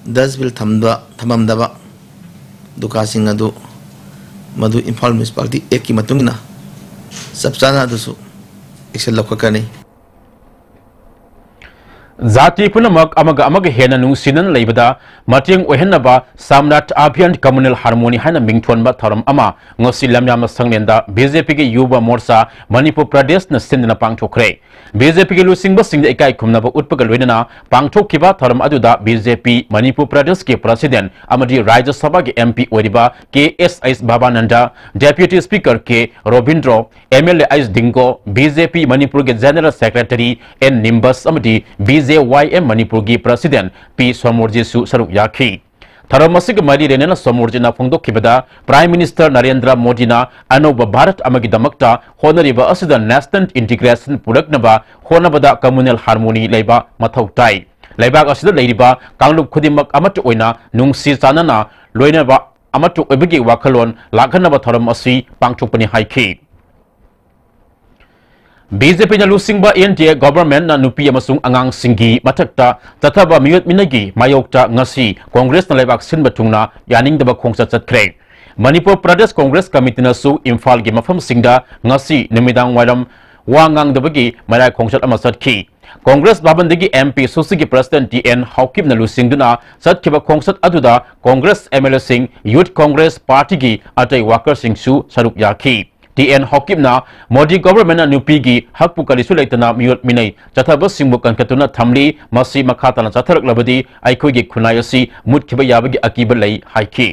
dustbin ꯊꯝꯕ, ꯊꯝꯃꯝꯗꯕ ꯗꯨꯀꯥꯟꯁꯤꯡ ꯑꯗꯨ ꯃꯗꯨ Imphal Municipality Actꯀꯤ ꯃꯇꯨꯡ ꯏꯟꯅ ꯆꯞ ꯆꯥꯅ ꯑꯗꯨꯁꯨ action ꯂꯧꯈꯠꯀꯅꯤ꯫ ꯖꯥꯇꯤ ꯄꯨꯝꯅꯃꯛ ꯑꯃꯒ ꯑꯃꯒ ꯍꯦꯟꯅ ꯅꯨꯡꯁꯤꯅꯅ ꯂꯩꯕꯗ ꯃꯇꯦꯡ ꯑꯣꯏꯍꯟꯅꯕ ꯁꯥꯝꯔꯥꯠ ꯑꯚꯤꯌꯥꯟ ꯀꯝꯃꯨꯅꯦꯜ ꯍꯥꯔꯃꯣꯅꯤ ꯍꯥꯏꯅ ꯃꯤꯡꯊꯣꯟꯕ ꯊꯧꯔꯝ ꯑꯃ ꯉꯁꯤ ꯂꯝꯌꯥꯝꯕ ꯁꯪꯂꯦꯟꯗ ꯕꯤ ꯖꯦ ꯄꯤꯒꯤ ꯌꯨꯕ ꯃꯣꯔꯆꯥ ꯃꯅꯤꯄꯨꯔ ꯄ꯭ꯔꯗꯦꯁꯅ ꯁꯤꯟꯗꯨꯅ ꯄꯥꯡꯊꯣꯛꯈ꯭ꯔꯦ꯫ ꯕꯤ ꯖꯦ ꯄꯤꯒꯤ ꯂꯨꯆꯤꯡꯕꯁꯤꯡꯗ ꯏꯀꯥꯏ ꯈꯨꯝꯅꯕ ꯎꯠꯄꯒ ꯂꯣꯏꯅꯅ ꯄꯥꯡꯊꯣꯛꯈꯤꯕ ꯊꯧꯔꯝ ꯑꯗꯨꯗ ꯕꯤ ꯖꯦ ꯄꯤ ꯃꯅꯤꯄꯨꯔ ꯄ꯭ꯔꯗꯦꯁꯀꯤ ꯄ꯭ꯔꯁꯤꯗꯦꯟ ꯑꯃꯗꯤ ꯔꯥꯖ꯭ꯌ ꯁꯚꯥꯒꯤ ꯑꯦꯝ ꯄꯤ ꯑꯣꯏꯔꯤꯕ K S H Babananda, deputy speaker K Robindro, M L A H Dingo, B J P ꯃꯅꯤꯄꯨꯔꯒꯤ ꯖꯦꯅꯔꯦꯜ ꯁꯦꯀ꯭ꯔꯦꯇꯔꯤ ꯑꯦꯟ ꯅꯤꯝꯕꯁ ꯑꯃꯗꯤ ꯕꯤ ꯖꯦ ꯋꯥꯏ ꯑꯦꯝ ꯃꯅꯤꯄꯨꯔꯒꯤ ꯄ꯭ꯔꯁꯤꯗꯦꯟ ꯄꯤ ꯁꯣꯃꯣꯔꯖꯤꯠꯁꯨ ꯁꯔꯨꯛ ꯌꯥꯈꯤ꯫ ꯊꯧꯔꯝ ꯑꯁꯤꯒ ꯃꯔꯤ ꯂꯩꯅꯅ ꯁꯣꯃꯣꯔꯖꯤꯠꯅ ꯐꯣꯡꯗꯣꯛꯈꯤꯕꯗ, ꯄ꯭ꯔꯥꯏꯝ ꯃꯤꯅꯤꯁꯇꯔ ꯅꯔꯦꯟꯗ꯭ꯔ ꯃꯣꯗꯤꯅ ꯑꯅꯧꯕ ꯚꯥꯔꯠ ꯑꯃꯒꯤꯗꯃꯛꯇ ꯍꯣꯠꯅꯔꯤꯕ ꯑꯁꯤꯗ ꯅꯦꯁꯅꯦꯜ ꯏꯟꯇꯤꯒ꯭ꯔꯦꯁꯟ ꯄꯨꯔꯛꯅꯕ ꯍꯣꯠꯅꯕꯗ ꯀꯝꯃꯨꯅꯦꯜ ꯍꯥꯔꯃꯣꯅꯤ ꯂꯩꯕ ꯃꯊꯧ ꯇꯥꯏ꯫ ꯂꯩꯕꯥꯛ ꯑꯁꯤꯗ ꯂꯩꯔꯤꯕ ꯀꯥꯡꯂꯨꯞ ꯈꯨꯗꯤꯡꯃꯛ ꯑꯃꯠꯇ ꯑꯣꯏꯅ ꯅꯨꯡꯁꯤ ꯆꯥꯟꯅꯅ ꯂꯣꯏꯅꯕ ꯑꯃꯠꯇ ꯑꯣꯏꯕꯒꯤ ꯋꯥꯈꯜꯂꯣꯟ ꯂꯥꯛꯍꯟꯅꯕ ꯊꯧꯔꯝ ꯑꯁꯤ ꯄꯥꯡꯊꯣꯛꯄꯅꯤ ꯍꯥꯏꯈꯤ꯫ ꯕꯤ ꯖꯦ ꯄꯤꯅ ꯂꯨꯆꯤꯡꯕ ꯑꯦꯟ ꯗꯤ ꯑꯦ ꯒꯣꯚꯔꯟꯃꯦꯟꯠꯅ ꯅꯨꯄꯤ ꯑꯃꯁꯨꯡ ꯑꯉꯥꯡꯁꯤꯡꯒꯤ ꯃꯊꯛꯇ ꯆꯠꯊꯕ ꯃꯤꯑꯣꯠ ꯃꯤꯅꯩꯒꯤ ꯃꯥꯌꯣꯛꯇ ꯉꯁꯤ ꯀꯣꯡꯒ꯭ꯔꯦꯁꯅ ꯂꯩꯕꯥꯛ ꯁꯤꯟꯕ ꯊꯨꯡꯅ ꯌꯥꯅꯤꯡꯗꯕ ꯈꯣꯡꯆꯠ ꯆꯠꯈ꯭ꯔꯦ꯫ ꯃꯅꯤꯄꯨꯔ ꯄ꯭ꯔꯗꯦꯁ ꯀꯣꯡꯒ꯭ꯔꯦꯁ ꯀꯃꯤꯇꯤꯅꯁꯨ ꯏꯝꯐꯥꯜꯒꯤ ꯃꯐꯝꯁꯤꯡꯗ ꯉꯁꯤ ꯅꯨꯃꯤꯗꯥꯡ ꯋꯥꯏꯔꯝ ꯋꯥ ꯉꯥꯡꯗꯕꯒꯤ ꯃꯔꯥꯏ ꯈꯣꯡꯆꯠ ꯑꯃ ꯆꯠꯈꯤ꯫ ꯀꯣꯡꯒ꯭ꯔꯦꯁ ꯚꯕꯟꯗꯒꯤ ꯑꯦꯝ ꯄꯤ ꯁꯨꯁꯤꯒꯤ ꯄ꯭ꯔꯁꯤꯗꯦꯟꯠ ꯇꯤ ꯑꯦꯟ ꯍꯥꯎꯀꯤꯞꯅ ꯂꯨꯆꯤꯡꯗꯨꯅ ꯆꯠꯈꯤꯕ ꯈꯣꯡꯆꯠ ꯑꯗꯨꯗ ꯀꯣꯡꯒ꯭ꯔꯦꯁ ꯑꯦꯝ ꯑꯦꯜ ꯑꯦꯁꯤꯡ, ꯌꯨꯊ ꯀꯣꯡꯒ꯭ꯔꯦꯁ ꯄꯥꯔꯇꯤꯒꯤ ꯑꯇꯩ ꯋꯥꯀꯔꯁꯤꯡꯁꯨ ꯁꯔꯨꯛ ꯌꯥꯈꯤ꯫ ꯇꯤ ꯑꯦꯟ ꯍꯥꯎꯀꯤꯞꯅ ꯃꯣꯗꯤ ꯒꯣꯚꯔꯟꯃꯦꯟꯠꯅ ꯅꯨꯄꯤꯒꯤ ꯍꯛꯄꯨ ꯀꯔꯤꯁꯨ ꯂꯩꯇꯅ ꯃꯤꯑꯣꯠ ꯃꯤꯅꯩ ꯆꯠꯊꯕꯁꯤꯡꯕꯨ ꯀꯟꯈꯠꯇꯨꯅ ꯊꯝꯂꯤ, ꯃꯁꯤ ꯃꯈꯥ ꯇꯥꯅ ꯆꯠꯊꯔꯛꯂꯕꯗꯤ ꯑꯩꯈꯣꯏꯒꯤ ꯈꯨꯟꯅꯥꯏ ꯑꯁꯤ ꯃꯨꯠꯈꯤꯕ ꯌꯥꯕꯒꯤ ꯑꯀꯤꯕ ꯂꯩ ꯍꯥꯏꯈꯤ꯫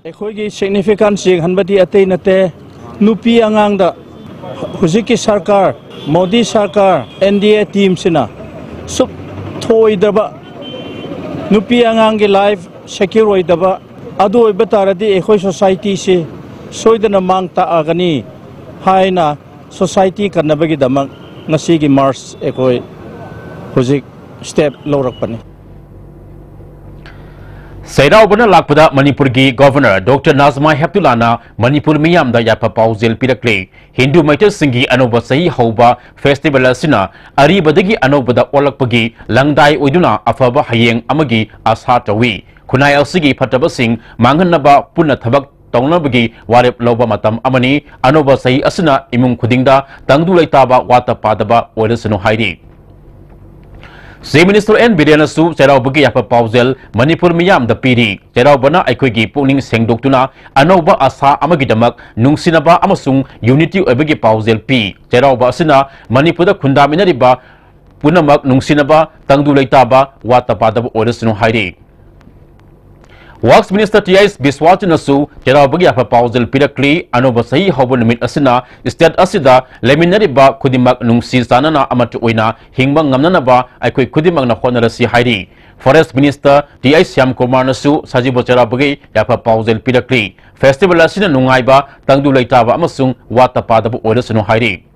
ꯑꯩꯈꯣꯏꯒꯤ ꯁꯤꯒꯅꯤꯐꯤꯀꯦꯟꯁ ꯌꯦꯡꯍꯟꯕꯗꯤ ꯑꯇꯩ ꯅꯠꯇꯦ, ꯅꯨꯄꯤ ꯑꯉꯥꯡꯗ ꯍꯧꯖꯤꯛꯀꯤ ꯁꯔꯀꯥꯔ, ꯃꯣꯗꯤ ꯁꯔꯀꯥꯔ, ꯑꯦꯟ ꯗꯤ ꯑꯦ ꯇꯤꯝꯁꯤꯅ ꯁꯨꯛ ꯊꯣꯏꯗꯕ, ꯅꯨꯄꯤ ꯑꯉꯥꯡꯒꯤ ꯂꯥꯏꯐ ꯁꯦꯀ꯭ꯌꯨꯔ ꯑꯣꯏꯗꯕ, ꯑꯗꯨ ꯑꯣꯏꯕ ꯇꯥꯔꯗꯤ ꯑꯩꯈꯣꯏ ꯁꯣꯁꯥꯏꯇꯤꯁꯤ ꯁꯣꯏꯗꯅ ꯃꯥꯡ ꯇꯥꯛꯑꯒꯅꯤ ꯍꯥꯏꯅ ꯁꯣꯁꯥꯏꯇꯤ ꯀꯟꯅꯕꯒꯤꯗꯃꯛ ꯉꯁꯤꯒꯤ ꯃꯥꯔꯆ ꯑꯩꯈꯣꯏ ꯍꯧꯖꯤꯛ ꯁ꯭ꯇꯦꯞ ꯂꯧꯔꯛꯄꯅꯤ꯫ ꯆꯩꯔꯥꯎꯕꯅ ꯂꯥꯛꯄꯗ ꯃꯅꯤꯄꯨꯔꯒꯤ ꯒꯣꯚꯔꯅꯔ ꯗꯣꯛꯇꯔ ꯅꯥꯖꯃꯥ ꯍꯦꯞꯇꯨꯂꯥꯅ ꯃꯅꯤꯄꯨꯔ ꯃꯤꯌꯥꯝꯗ ꯌꯥꯏꯐ ꯄꯥꯎꯖꯦꯜ ꯄꯤꯔꯛꯂꯦ꯫ ꯍꯤꯟꯗꯨ ꯃꯩꯇꯩꯁꯤꯡꯒꯤ ꯑꯅꯧꯕ ꯆꯍꯤ ꯍꯧꯕ ꯐꯦꯁꯇꯤꯚꯦꯜ ꯑꯁꯤꯅ ꯑꯔꯤꯕꯗꯒꯤ ꯑꯅꯧꯕꯗ ꯑꯣꯜꯂꯛꯄꯒꯤ ꯂꯪꯗꯥꯏ ꯑꯣꯏꯗꯨꯅ ꯑꯐꯕ ꯍꯌꯦꯡ ꯑꯃꯒꯤ ꯑꯁꯥ ꯇꯧꯏ꯫ ꯈꯨꯟꯅꯥꯏ ꯑꯁꯤꯒꯤ ꯐꯠꯇꯕꯁꯤꯡ ꯃꯥꯡꯍꯟꯅꯕ ꯄꯨꯟꯅ ꯊꯕꯛ ꯇꯧꯅꯕꯒꯤ ꯋꯥꯔꯦꯞ ꯂꯧꯕ ꯃꯇꯝ ꯑꯃꯅꯤ꯫ ꯑꯅꯧꯕ ꯆꯍꯤ ꯑꯁꯤꯅ ꯏꯃꯨꯡ ꯈꯨꯗꯤꯡꯗ ꯇꯪꯗꯨ ꯂꯩꯇꯥꯕ, ꯋꯥꯠꯇ ꯄꯥꯗꯕ ꯑꯣꯏꯔꯁꯅꯨ ꯍꯥꯏꯔꯤ꯫ Chief Minister N ꯕꯤꯔꯦꯟꯅꯁꯨ ꯆꯩꯔꯥꯎꯕꯒꯤ ꯌꯥꯏꯐ ꯄꯥꯎꯖꯦꯜ ꯃꯅꯤꯄꯨꯔ ꯃꯤꯌꯥꯝꯗ ꯄꯤꯔꯤ꯫ ꯆꯩꯔꯥꯎꯕꯅ ꯑꯩꯈꯣꯏꯒꯤ ꯄꯨꯛꯅꯤꯡ ꯁꯦꯡꯗꯣꯛꯇꯨꯅ ꯑꯅꯧꯕ ꯑꯁꯥ ꯑꯃꯒꯤꯗꯃꯛ ꯅꯨꯡꯁꯤꯅꯕ ꯑꯃꯁꯨꯡ unity ꯑꯣꯏꯕꯒꯤ ꯄꯥꯎꯖꯦꯜ ꯄꯤ꯫ ꯆꯩꯔꯥꯎꯕ ꯑꯁꯤꯅ ꯃꯅꯤꯄꯨꯔꯗ ꯈꯨꯟꯗꯥꯃꯤꯟꯅꯔꯤꯕ ꯄꯨꯝꯅꯃꯛ ꯅꯨꯡꯁꯤꯅꯕ, ꯇꯪꯗꯨ ꯂꯩꯇꯥꯕ, ꯋꯥꯠꯇ ꯄꯥꯗꯕ ꯑꯣꯏꯔꯁꯅꯨ ꯍꯥꯏꯔꯤ꯫ Works Minister ꯇꯤ ꯑꯩꯆ ꯕꯤꯁ꯭ꯋꯥꯁꯅꯁꯨ ꯆꯩꯔꯥꯎꯕꯒꯤ ꯌꯥꯏꯐ ꯄꯥꯎꯖꯦꯜ ꯄꯤꯔꯛꯂꯤ꯫ ꯑꯅꯧꯕ ꯆꯍꯤ ꯍꯧꯕ ꯅꯨꯃꯤꯠ ꯑꯁꯤꯅ state ꯑꯁꯤꯗ ꯂꯩꯃꯤꯟꯅꯔꯤꯕ ꯈꯨꯗꯤꯡꯃꯛ ꯅꯨꯡꯁꯤ ꯆꯥꯟꯅꯅ ꯑꯃꯠꯇ ꯑꯣꯏꯅ ꯍꯤꯡꯕ ꯉꯝꯅꯅꯕ ꯑꯩꯈꯣꯏ ꯈꯨꯗꯤꯡꯃꯛꯅ ꯍꯣꯠꯅꯔꯁꯤ ꯍꯥꯏꯔꯤ꯫ Forest Minister ꯇꯤ ꯑꯩꯆ ꯁ꯭ꯌꯥꯝꯀꯨꯃꯥꯔꯅꯁꯨ ꯁꯖꯤꯕꯨ ꯆꯩꯔꯥꯎꯕꯒꯤ ꯌꯥꯏꯐ ꯄꯥꯎꯖꯦꯜ ꯄꯤꯔꯛꯂꯤ꯫ Festival ꯑꯁꯤꯅ ꯅꯨꯡꯉꯥꯏꯕ, ꯇꯪꯗꯨ ꯂꯩꯇꯥꯕ ꯑꯃꯁꯨꯡ ꯋꯥꯠꯇ ꯄꯥꯗꯕ ꯑꯣꯏꯔꯁꯅꯨ ꯍꯥꯏꯔꯤ꯫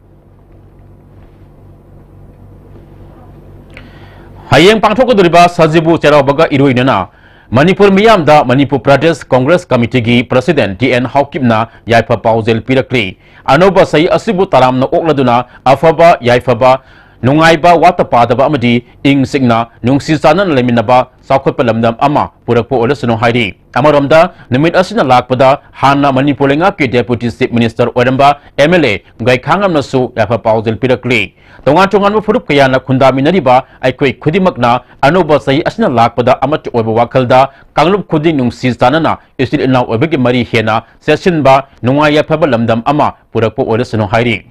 ꯍꯌꯦꯡ ꯄꯥꯡꯊꯣꯛꯀꯗꯧꯔꯤꯕ ꯁꯖꯤꯕꯨ ꯆꯩꯔꯥꯎꯕꯒ ꯏꯔꯣꯏꯅꯅ ꯃꯅꯤꯄꯨꯔ ꯃꯤꯌꯥꯝꯗ ꯃꯅꯤꯄꯨꯔ ꯄ꯭ꯔꯗꯦꯁ ꯀꯣꯡꯒ꯭ꯔꯦꯁ ꯀꯃꯤꯇꯤꯒꯤ President ꯇꯤ ꯑꯦꯟ ꯍꯥꯎꯀꯤꯞꯅ ꯌꯥꯏꯐ ꯄꯥꯎꯖꯦꯜ ꯄꯤꯔꯛꯂꯤ꯫ ꯑꯅꯧꯕ ꯆꯍꯤ ꯑꯁꯤꯕꯨ ꯇꯔꯥꯝꯅ ꯑꯣꯛꯂꯗꯨꯅ ꯑꯐꯕ, ꯌꯥꯏꯐꯕ, ꯅꯨꯡꯉꯥꯏꯕ, ꯋꯥꯠꯇ ꯄꯥꯗꯕ ꯑꯃꯗꯤ ꯏꯪ ꯆꯤꯛꯅ ꯅꯨꯡꯁꯤ ꯆꯥꯟꯅꯅ ꯂꯩꯃꯤꯟꯅꯕ ꯆꯥꯎꯈꯠꯄ ꯂꯝꯗꯝ ꯑꯃ ꯄꯨꯔꯛꯄ ꯑꯣꯏꯔꯁꯅꯨ ꯍꯥꯏꯔꯤ꯫ ꯑꯃꯔꯣꯝꯗ, ꯅꯨꯃꯤꯠ ꯑꯁꯤꯅ ꯂꯥꯛꯄꯗ ꯍꯥꯟꯅ ꯃꯅꯤꯄꯨꯔ ꯂꯩꯉꯥꯛꯀꯤ Deputy Chief Minister ꯑꯣꯏꯔꯝꯕ ꯑꯦꯝ ꯑꯦꯜ ꯑꯦ ꯒꯥꯏꯈꯥꯉꯝꯅꯁꯨ ꯌꯥꯏꯐ ꯄꯥꯎꯖꯦꯜ ꯄꯤꯔꯛꯂꯤ꯫ ꯇꯣꯉꯥꯟ ꯇꯣꯉꯥꯟꯕ ꯐꯨꯔꯨꯞ ꯀꯌꯥꯅ ꯈꯨꯟꯗꯥꯃꯤꯟꯅꯔꯤꯕ ꯑꯩꯈꯣꯏ ꯈꯨꯗꯤꯡꯃꯛꯅ ꯑꯅꯧꯕ ꯆꯍꯤ ꯑꯁꯤꯅ ꯂꯥꯛꯄꯗ ꯑꯃꯠꯇ ꯑꯣꯏꯕ ꯋꯥꯈꯜꯗ ꯀꯥꯡꯂꯨꯞ ꯈꯨꯗꯤꯡ ꯅꯨꯡꯁꯤ ꯆꯥꯟꯅꯅ ꯏꯆꯤꯜ ꯏꯅꯥꯎ ꯑꯣꯏꯕꯒꯤ ꯃꯔꯤ ꯍꯦꯟꯅ ꯆꯦꯠꯁꯤꯟꯕ, ꯅꯨꯡꯉꯥꯏ ꯌꯥꯏꯐꯕ ꯂꯝꯗꯝ ꯑꯃ ꯄꯨꯔꯛꯄ ꯑꯣꯏꯔꯁꯅꯨ ꯍꯥꯏꯔꯤ꯫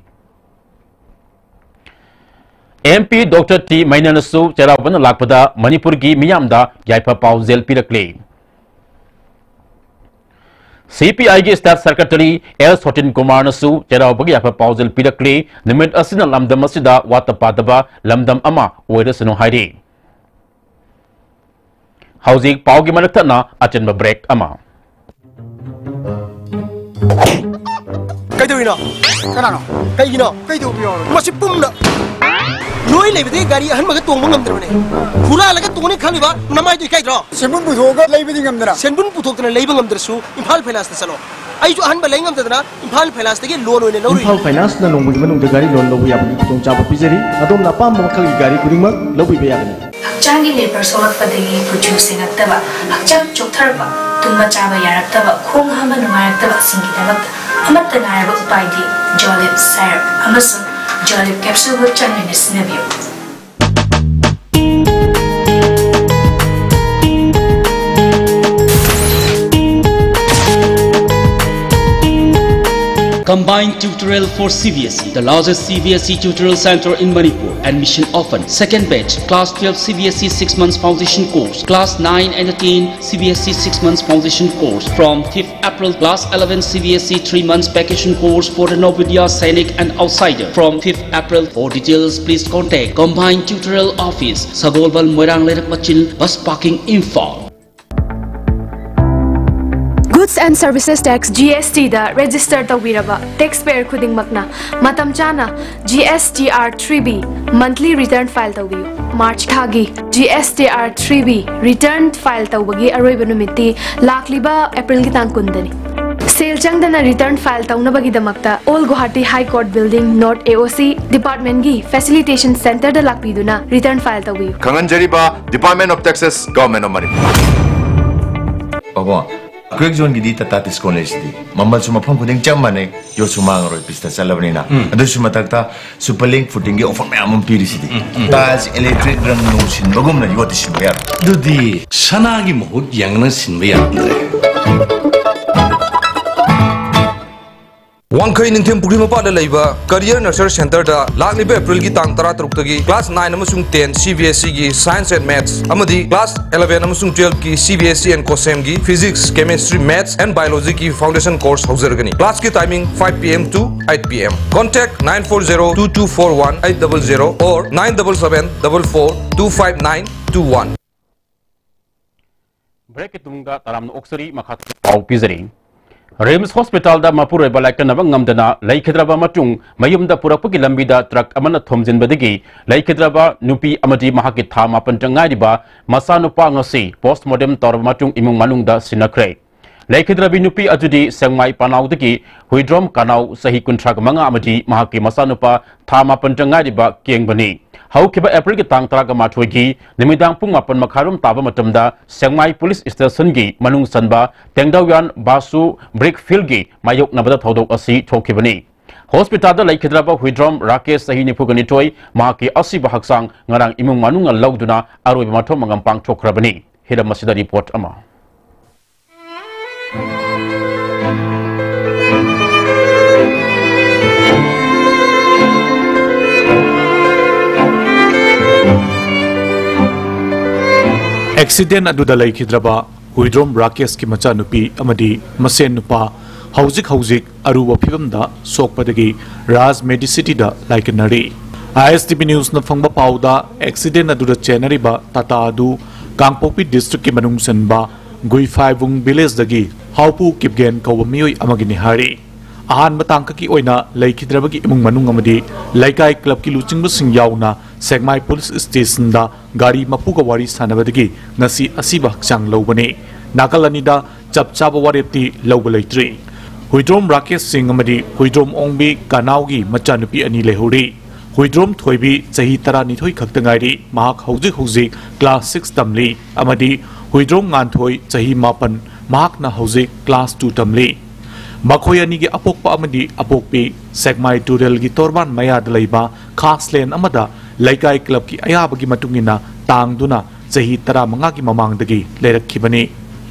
ꯑꯦꯝ ꯄꯤ ꯗꯣꯛꯇꯔ ꯇꯤ ꯃꯩꯅꯅꯁꯨ ꯆꯩꯔꯥꯎꯕꯅ ꯂꯥꯛꯄꯗ ꯃꯅꯤꯄꯨꯔꯒꯤ ꯃꯤꯌꯥꯝꯗ ꯌꯥꯏꯐ ꯄꯥꯎꯖꯦꯜ ꯄꯤꯔꯛꯂꯤ꯫ ꯁꯤ ꯄꯤ ꯑꯥꯏꯒꯤ State Secretary ꯑꯦꯜ ꯁꯣꯇꯤꯟ ꯀꯨꯃꯥꯔꯅꯁꯨ ꯆꯩꯔꯥꯎꯕꯒꯤ ꯌꯥꯏꯐ ꯄꯥꯎꯖꯦꯜ ꯄꯤꯔꯛꯂꯤ꯫ ꯅꯨꯃꯤꯠ ꯑꯁꯤꯅ ꯂꯝꯗꯝ ꯑꯁꯤꯗ ꯋꯥꯠꯇ ꯄꯥꯗꯕ ꯂꯝꯗꯝ ꯑꯃ ꯑꯣꯏꯔꯁꯅꯨ ꯍꯥꯏꯔꯤ꯫ ꯍꯧꯖꯤꯛ ꯄꯥꯎꯒꯤ ꯃꯔꯛ ꯊꯠꯅ ꯑꯆꯦꯟꯕ break ꯑꯃ꯫ ꯀꯩꯗꯧꯔꯤꯅꯣ? ꯀꯅꯥꯅꯣ? ꯀꯩꯒꯤꯅꯣ? ꯀꯩꯗꯧꯕ ꯌꯥꯎꯔꯒꯦ? ꯃꯁꯤ ꯄꯨꯝꯅ ꯂꯣꯏ ꯂꯩꯕꯗꯒꯤ ꯒꯥꯔꯤ ꯑꯍꯟꯕꯒ ꯇꯣꯡꯕ ꯉꯝꯗ꯭ꯔꯕꯅꯦ꯫ ꯍꯨꯔꯥꯜꯂꯒ ꯇꯣꯡꯅꯤ ꯈꯜꯂꯤꯕ ꯅꯃꯥꯏꯗꯣ ꯏꯀꯥꯏꯗ꯭ꯔꯣ? ꯁꯦꯟꯕꯨꯟ ꯄꯨꯊꯣꯛꯑꯒ ꯂꯩꯕꯗꯤ ꯉꯝꯗꯅ꯫ ꯁꯦꯟꯕꯨꯟ ꯄꯨꯊꯣꯛꯇꯅ ꯂꯩꯕ ꯉꯝꯗ꯭ꯔꯁꯨ ꯏꯝꯐꯥꯜ ꯐꯥꯏꯅꯥꯟꯁꯇ ꯆꯠꯂꯣ꯫ ꯑꯩꯁꯨ ꯑꯍꯟꯕ ꯂꯩ ꯉꯝꯗꯗꯅ ꯏꯝꯐꯥꯜ ꯐꯥꯏꯅꯥꯟꯁꯇꯒꯤ ꯂꯣꯟ ꯑꯣꯏꯅ ꯂꯧꯔꯨꯏ꯫ ꯏꯝꯐꯥꯜ ꯐꯥꯏꯅꯥꯟꯁꯅ ꯅꯣꯡꯃꯒꯤ ꯃꯅꯨꯡꯗ ꯒꯥꯔꯤ ꯂꯣꯟ ꯂꯧꯕ ꯌꯥꯕꯒꯤ ꯈꯨꯗꯣꯡꯆꯥꯕ ꯄꯤꯖꯔꯤ꯫ ꯑꯗꯣꯝꯅ ꯑꯄꯥꯝꯕ ꯃꯈꯜꯒꯤ ꯒꯥꯔꯤ ꯈꯨꯗꯤꯡꯃꯛ ꯂꯧꯕꯤꯕ ꯌꯥꯒꯅꯤ꯫ ꯍꯛꯆꯥꯡꯒꯤ ꯂꯦꯕꯔ ꯁꯣꯛꯂꯛꯄꯗꯒꯤ ꯀꯨꯆꯨ ꯁꯦꯡꯉꯛꯇꯕ, ꯍꯛꯆꯥꯡ ꯆꯣꯛꯊꯔꯛꯄ, ꯇꯨꯝꯕ ꯆꯥꯕ ꯌꯥꯔꯛꯇꯕ, ꯈꯣꯡ ꯍꯥꯝꯕ ꯅꯨꯡꯉꯥꯏꯔꯛꯇꯕꯁꯤꯡꯒꯤꯗꯃꯛꯇ ꯑꯃꯠꯇ ꯉꯥꯏꯔꯕ ꯎꯄꯥꯏꯗꯤ Jolib syrup ꯑꯃꯁꯨꯡ Jolib capsule ꯍꯣꯠ ꯆꯥꯡ ꯅꯥꯏꯅ ꯁꯤꯖꯤꯟꯅꯕꯤꯌꯨ꯫ Combined Tutorial for C B S E, the largest C B S E tutorial center in Manipur. Admission open. Second batch, Class twelve C B S E six months foundation course, Class nine and ten C B S E six months foundation course from fifth April, Class eleven C B S E three months vacation course for the Navodaya Sainik and outsider from fifth April. For details, please contact Combined Tutorial Office, Sagolbal, Moirang Leirak Machil, Bus Parking, Imphal. Goods and Services Tax, G S T the register ꯇꯧꯕꯤꯔꯕ taxpayer ꯈꯨꯗꯤꯡꯃꯛꯅ ꯃꯇꯝ ꯆꯥꯅ G S T R three B monthly return file ꯇꯧꯕꯤꯌꯨ꯫ March ꯊꯥꯒꯤ G S T R three B return file ꯇꯧꯕꯒꯤ ꯑꯔꯣꯏꯕ ꯅꯨꯃꯤꯠꯇꯤ ꯂꯥꯛꯂꯤꯕ April ꯒꯤ ꯇꯥꯡ ꯀꯨꯟꯗꯅꯤ꯫ ꯁꯦꯜ ꯆꯪꯗꯅ return file ꯇꯧꯅꯕꯒꯤꯗꯃꯛꯇ Old Guwahati High Court Building, North A O C department ꯒꯤ facilitation center ꯗ ꯂꯥꯛꯄꯤꯗꯨꯅ return file ꯇꯧꯕꯤꯌꯨ꯫ ꯈꯪꯍꯟꯖꯔꯤꯕ Department of Taxes, Government of Manipur꯫ ꯄꯥꯕꯨꯡ, crack zone ꯒꯤꯗꯤ Tata Tiscon ꯂꯩꯁꯤꯗꯤ꯫ ꯃꯃꯜꯁꯨ ꯃꯐꯝ ꯈꯨꯗꯤꯡ ꯆꯞ ꯃꯥꯟꯅꯩ, ꯌꯣꯠꯁꯨ ꯃꯥꯡꯉꯔꯣꯏ, ꯄꯤꯁꯇ ꯆꯠꯂꯕꯅꯤꯅ꯫ ꯎꯝ꯫ ꯑꯗꯨꯁꯨ ꯃꯊꯛꯇ Super Link footing ꯒꯤ offer ꯃꯌꯥꯝ ꯑꯃ ꯄꯤꯔꯤꯁꯤꯗꯤ꯫ ꯎꯝ, ꯎꯝ꯫ Tiles, electric ꯔꯪ ꯅꯨꯡ ꯁꯤꯟꯕꯒꯨꯝꯅ ꯌꯣꯠꯇꯤ ꯁꯤꯟꯕ ꯌꯥꯔꯣꯏ꯫ ꯑꯗꯨꯗꯤ ꯁꯅꯥꯒꯤ ꯃꯍꯨꯠ ꯌꯦꯡꯂꯒ ꯁꯤꯟꯕ ꯌꯥꯔꯝꯗ꯭ꯔꯦ꯫ ꯋꯥꯡꯈꯩ ꯅꯤꯡꯊꯦꯝ ꯄꯨꯈ꯭ꯔꯤ ꯃꯄꯥꯟꯗ ꯂꯩꯕ Career Nurture Center ꯗ ꯂꯥꯛꯂꯤꯕ April ꯒꯤ ꯇꯥꯡ ꯇꯔꯥꯇꯔꯨꯛꯇꯒꯤ Class nine ꯑꯃꯁꯨꯡ ten C B S E ꯒꯤ Science and Maths ꯑꯃꯗꯤ Class eleven ꯑꯃꯁꯨꯡ twelve ꯀꯤ C B S E and COSEM ꯒꯤ Physics, Chemistry, Maths and Biology ꯒꯤ Foundation course ꯍꯧꯖꯔꯒꯅꯤ꯫ Class ꯀꯤ timing five P M to eight P M. Contact nine four zero two two four one eight double zero or nine double seven double four two five nine two one. Break ꯀꯤ ꯇꯨꯡꯗ ꯇꯔꯥꯝꯅ ꯑꯣꯛꯆꯔꯤ, ꯃꯈꯥ ꯄꯥꯎ ꯄꯤꯖꯔꯤ꯫ RIMS hospital ꯗ ꯃꯄꯨꯔꯣꯏꯕ ꯂꯥꯏꯀꯠꯅꯕ ꯉꯝꯗꯅ ꯂꯩꯈꯤꯗ꯭ꯔꯕ ꯃꯇꯨꯡ, ꯃꯌꯨꯝꯗ ꯄꯨꯔꯛꯄꯒꯤ ꯂꯝꯕꯤꯗ truck ꯑꯃꯅ ꯊꯣꯝꯖꯤꯟꯕꯗꯒꯤ ꯂꯩꯈꯤꯗ꯭ꯔꯕ ꯅꯨꯄꯤ ꯑꯃꯗꯤ ꯃꯍꯥꯛꯀꯤ ꯊꯥ ꯃꯥꯄꯟꯇ ꯉꯥꯏꯔꯤꯕ ꯃꯆꯥꯅꯨꯄꯥ ꯉꯁꯤ postmortem ꯇꯧꯔꯕ ꯃꯇꯨꯡ ꯏꯃꯨꯡ ꯃꯅꯨꯡꯗ ꯁꯤꯟꯅꯈ꯭ꯔꯦ꯫ ꯂꯩꯈꯤꯗ꯭ꯔꯕꯤ ꯅꯨꯄꯤ ꯑꯗꯨꯗꯤ ꯁꯦꯡꯃꯥꯏ ꯄꯅꯥꯎꯗꯒꯤ ꯍꯨꯏꯗ꯭ꯔꯣꯝ ꯀꯅꯥꯎ, ꯆꯍꯤ ꯀꯨꯟꯊ꯭ꯔꯥ ꯃꯉꯥ, ꯑꯃꯗꯤ ꯃꯍꯥꯛꯀꯤ ꯃꯆꯥꯅꯨꯄꯥ ꯊꯥ ꯃꯥꯄꯟꯗ ꯉꯥꯏꯔꯤꯕ ꯀꯦꯡꯕꯅꯤ꯫ ꯍꯧꯈꯤꯕ ꯑꯦꯄ꯭ꯔꯤꯜꯒꯤ ꯇꯥꯡ ꯇꯔꯥꯃꯥꯊꯣꯏꯒꯤ ꯅꯨꯃꯤꯗꯥꯡ ꯄꯨꯡ ꯃꯥꯄꯟ ꯃꯈꯥꯏꯔꯣꯝ ꯇꯥꯕ ꯃꯇꯝꯗ ꯁꯦꯡꯃꯥꯏ ꯄꯨꯂꯤꯁ ꯁ꯭ꯇꯦꯁꯟꯒꯤ ꯃꯅꯨꯡ ꯆꯟꯕ ꯇꯦꯡꯗꯧꯌꯥꯟ ꯕꯥꯁꯨ ꯕ꯭ꯔꯤꯛ ꯐꯤꯜꯒꯤ ꯃꯥꯌꯣꯛꯅꯕꯗ ꯊꯧꯗꯣꯛ ꯑꯁꯤ ꯊꯣꯛꯈꯤꯕꯅꯤ꯫ ꯍꯣꯁꯄꯤꯇꯥꯜꯗ ꯂꯩꯈꯤꯗ꯭ꯔꯕ ꯍꯨꯏꯗ꯭ꯔꯣꯝ ꯔꯥꯀꯦꯁ, ꯆꯍꯤ ꯅꯤꯐꯨꯒ ꯅꯤꯊꯣꯏ, ꯃꯍꯥꯛꯀꯤ ꯑꯁꯤꯕ ꯍꯛꯆꯥꯡ ꯉꯔꯥꯡ ꯏꯃꯨꯡ ꯃꯅꯨꯡꯅ ꯂꯧꯗꯨꯅ ꯑꯔꯣꯏꯕ ꯃꯊꯧ ꯃꯉꯝ ꯄꯥꯡꯊꯣꯛꯈ꯭ꯔꯕꯅꯤ꯫ ꯍꯤꯔꯝ ꯑꯁꯤꯗ ꯔꯤꯄꯣꯔꯠ ꯑꯃ꯫ ꯑꯦꯛꯁꯤꯗꯦꯟ ꯑꯗꯨꯗ ꯂꯩꯈꯤꯗ꯭ꯔꯕ ꯍꯨꯏꯗ꯭ꯔꯣꯝ ꯔꯥꯀꯦꯁꯀꯤ ꯃꯆꯥꯅꯨꯄꯤ ꯑꯃꯗꯤ ꯃꯁꯦꯟ ꯅꯨꯄꯥ ꯍꯧꯖꯤꯛ ꯍꯧꯖꯤꯛ ꯑꯔꯨꯕ ꯐꯤꯕꯝꯗ ꯁꯣꯛꯄꯗꯒꯤ ꯔꯥꯖ ꯃꯦꯗꯤꯁꯤꯇꯤꯗ ꯂꯥꯏꯀꯠꯅꯔꯤ꯫ ꯑꯥꯏ ꯑꯦꯁ ꯇꯤ ꯚꯤ ꯅ꯭ꯌꯨꯁꯅ ꯐꯪꯕ ꯄꯥꯎꯗ, ꯑꯦꯛꯁꯤꯗꯦꯟ ꯑꯗꯨꯗ ꯆꯦꯟꯅꯔꯤꯕ ꯇꯥꯇꯥ ꯑꯗꯨ ꯀꯥꯡꯄꯣꯛꯄꯤ ꯗꯤꯁꯇ꯭ꯔꯤꯛꯀꯤ ꯃꯅꯨꯡ ꯆꯟꯕ ꯒꯨꯏꯐꯥꯏꯕꯨꯡ ꯚꯤꯂꯦꯖꯗꯒꯤ ꯍꯥꯎꯄꯨ ꯀꯤꯞꯒꯦꯟ ꯀꯧꯕ ꯃꯤꯑꯣꯏ ꯑꯃꯒꯤꯅꯤ ꯍꯥꯏꯔꯤ꯫ ꯑꯍꯥꯟꯕ ꯇꯥꯡꯀꯛꯀꯤ ꯑꯣꯏꯅ ꯂꯩꯈꯤꯗ꯭ꯔꯕꯒꯤ ꯏꯃꯨꯡ ꯃꯅꯨꯡ ꯑꯃꯗꯤ ꯂꯩꯀꯥꯏ ꯀ꯭ꯂꯕꯀꯤ ꯂꯨꯆꯤꯡꯕꯁꯤꯡ ꯌꯥꯎꯅ ꯁꯦꯛꯃꯥꯏ ꯄꯨꯂꯤꯁ ꯁ꯭ꯇꯦꯁꯟꯗ ꯒꯥꯔꯤ ꯃꯄꯨꯒ ꯋꯥꯔꯤ ꯁꯥꯟꯅꯕꯗꯒꯤ ꯉꯁꯤ ꯑꯁꯤꯕ ꯍꯛꯆꯥꯡ ꯂꯧꯕꯅꯤ꯫ ꯅꯥꯀꯜ ꯑꯅꯤꯗ ꯆꯞ ꯆꯥꯕ ꯋꯥꯔꯦꯞꯇꯤ ꯂꯧꯕ ꯂꯩꯇ꯭ꯔꯤ꯫ ꯍꯨꯏꯗ꯭ꯔꯣꯝ ꯔꯥꯀꯦꯁ ꯁꯤꯡ ꯑꯃꯗꯤ ꯍꯨꯏꯗ꯭ꯔꯣꯝ ꯑꯣꯡꯕꯤ ꯀꯅꯥꯎꯒꯤ ꯃꯆꯥꯅꯨꯄꯤ ꯑꯅꯤ ꯂꯩꯍꯧꯔꯤ꯫ ꯍꯨꯏꯗ꯭ꯔꯣꯝ ꯊꯣꯏꯕꯤ ꯆꯍꯤ ꯇꯔꯥꯅꯤꯊꯣꯏ ꯈꯛꯇ ꯉꯥꯏꯔꯤ, ꯃꯍꯥꯛ ꯍꯧꯖꯤꯛ ꯍꯧꯖꯤꯛ ꯀ꯭ꯂꯥꯁ ꯁꯤꯛꯁ ꯇꯝꯂꯤ, ꯑꯃꯗꯤ ꯍꯨꯏꯗ꯭ꯔꯣꯝ ꯉꯥꯟꯊꯣꯏ ꯆꯍꯤ ꯃꯥꯄꯟ, ꯃꯍꯥꯛꯅ ꯍꯧꯖꯤꯛ ꯀ꯭ꯂꯥꯁ ꯇꯨ ꯇꯝꯂꯤ꯫ ꯃꯈꯣꯏ ꯑꯅꯤꯒꯤ ꯑꯄꯣꯛꯄ ꯑꯃꯗꯤ ꯑꯄꯣꯛꯄꯤ ꯁꯦꯛꯃꯥꯏ ꯇꯨꯔꯦꯜꯒꯤ ꯇꯣꯔꯕꯥꯟ ꯃꯌꯥꯗ ꯂꯩꯕ ꯈꯥꯁꯂꯦꯟ ꯑꯃꯗ ꯂꯩꯀꯥꯏ ꯀ꯭ꯂꯕꯀꯤ ꯑꯌꯥꯕꯒꯤ ꯃꯇꯨꯡ ꯏꯟꯅ ꯇꯥꯡꯗꯨꯅ ꯆꯍꯤ ꯇꯔꯥꯃꯉꯥꯒꯤ ꯃꯃꯥꯡꯗꯒꯤ ꯂꯩꯔꯛꯈꯤꯕꯅꯤ꯫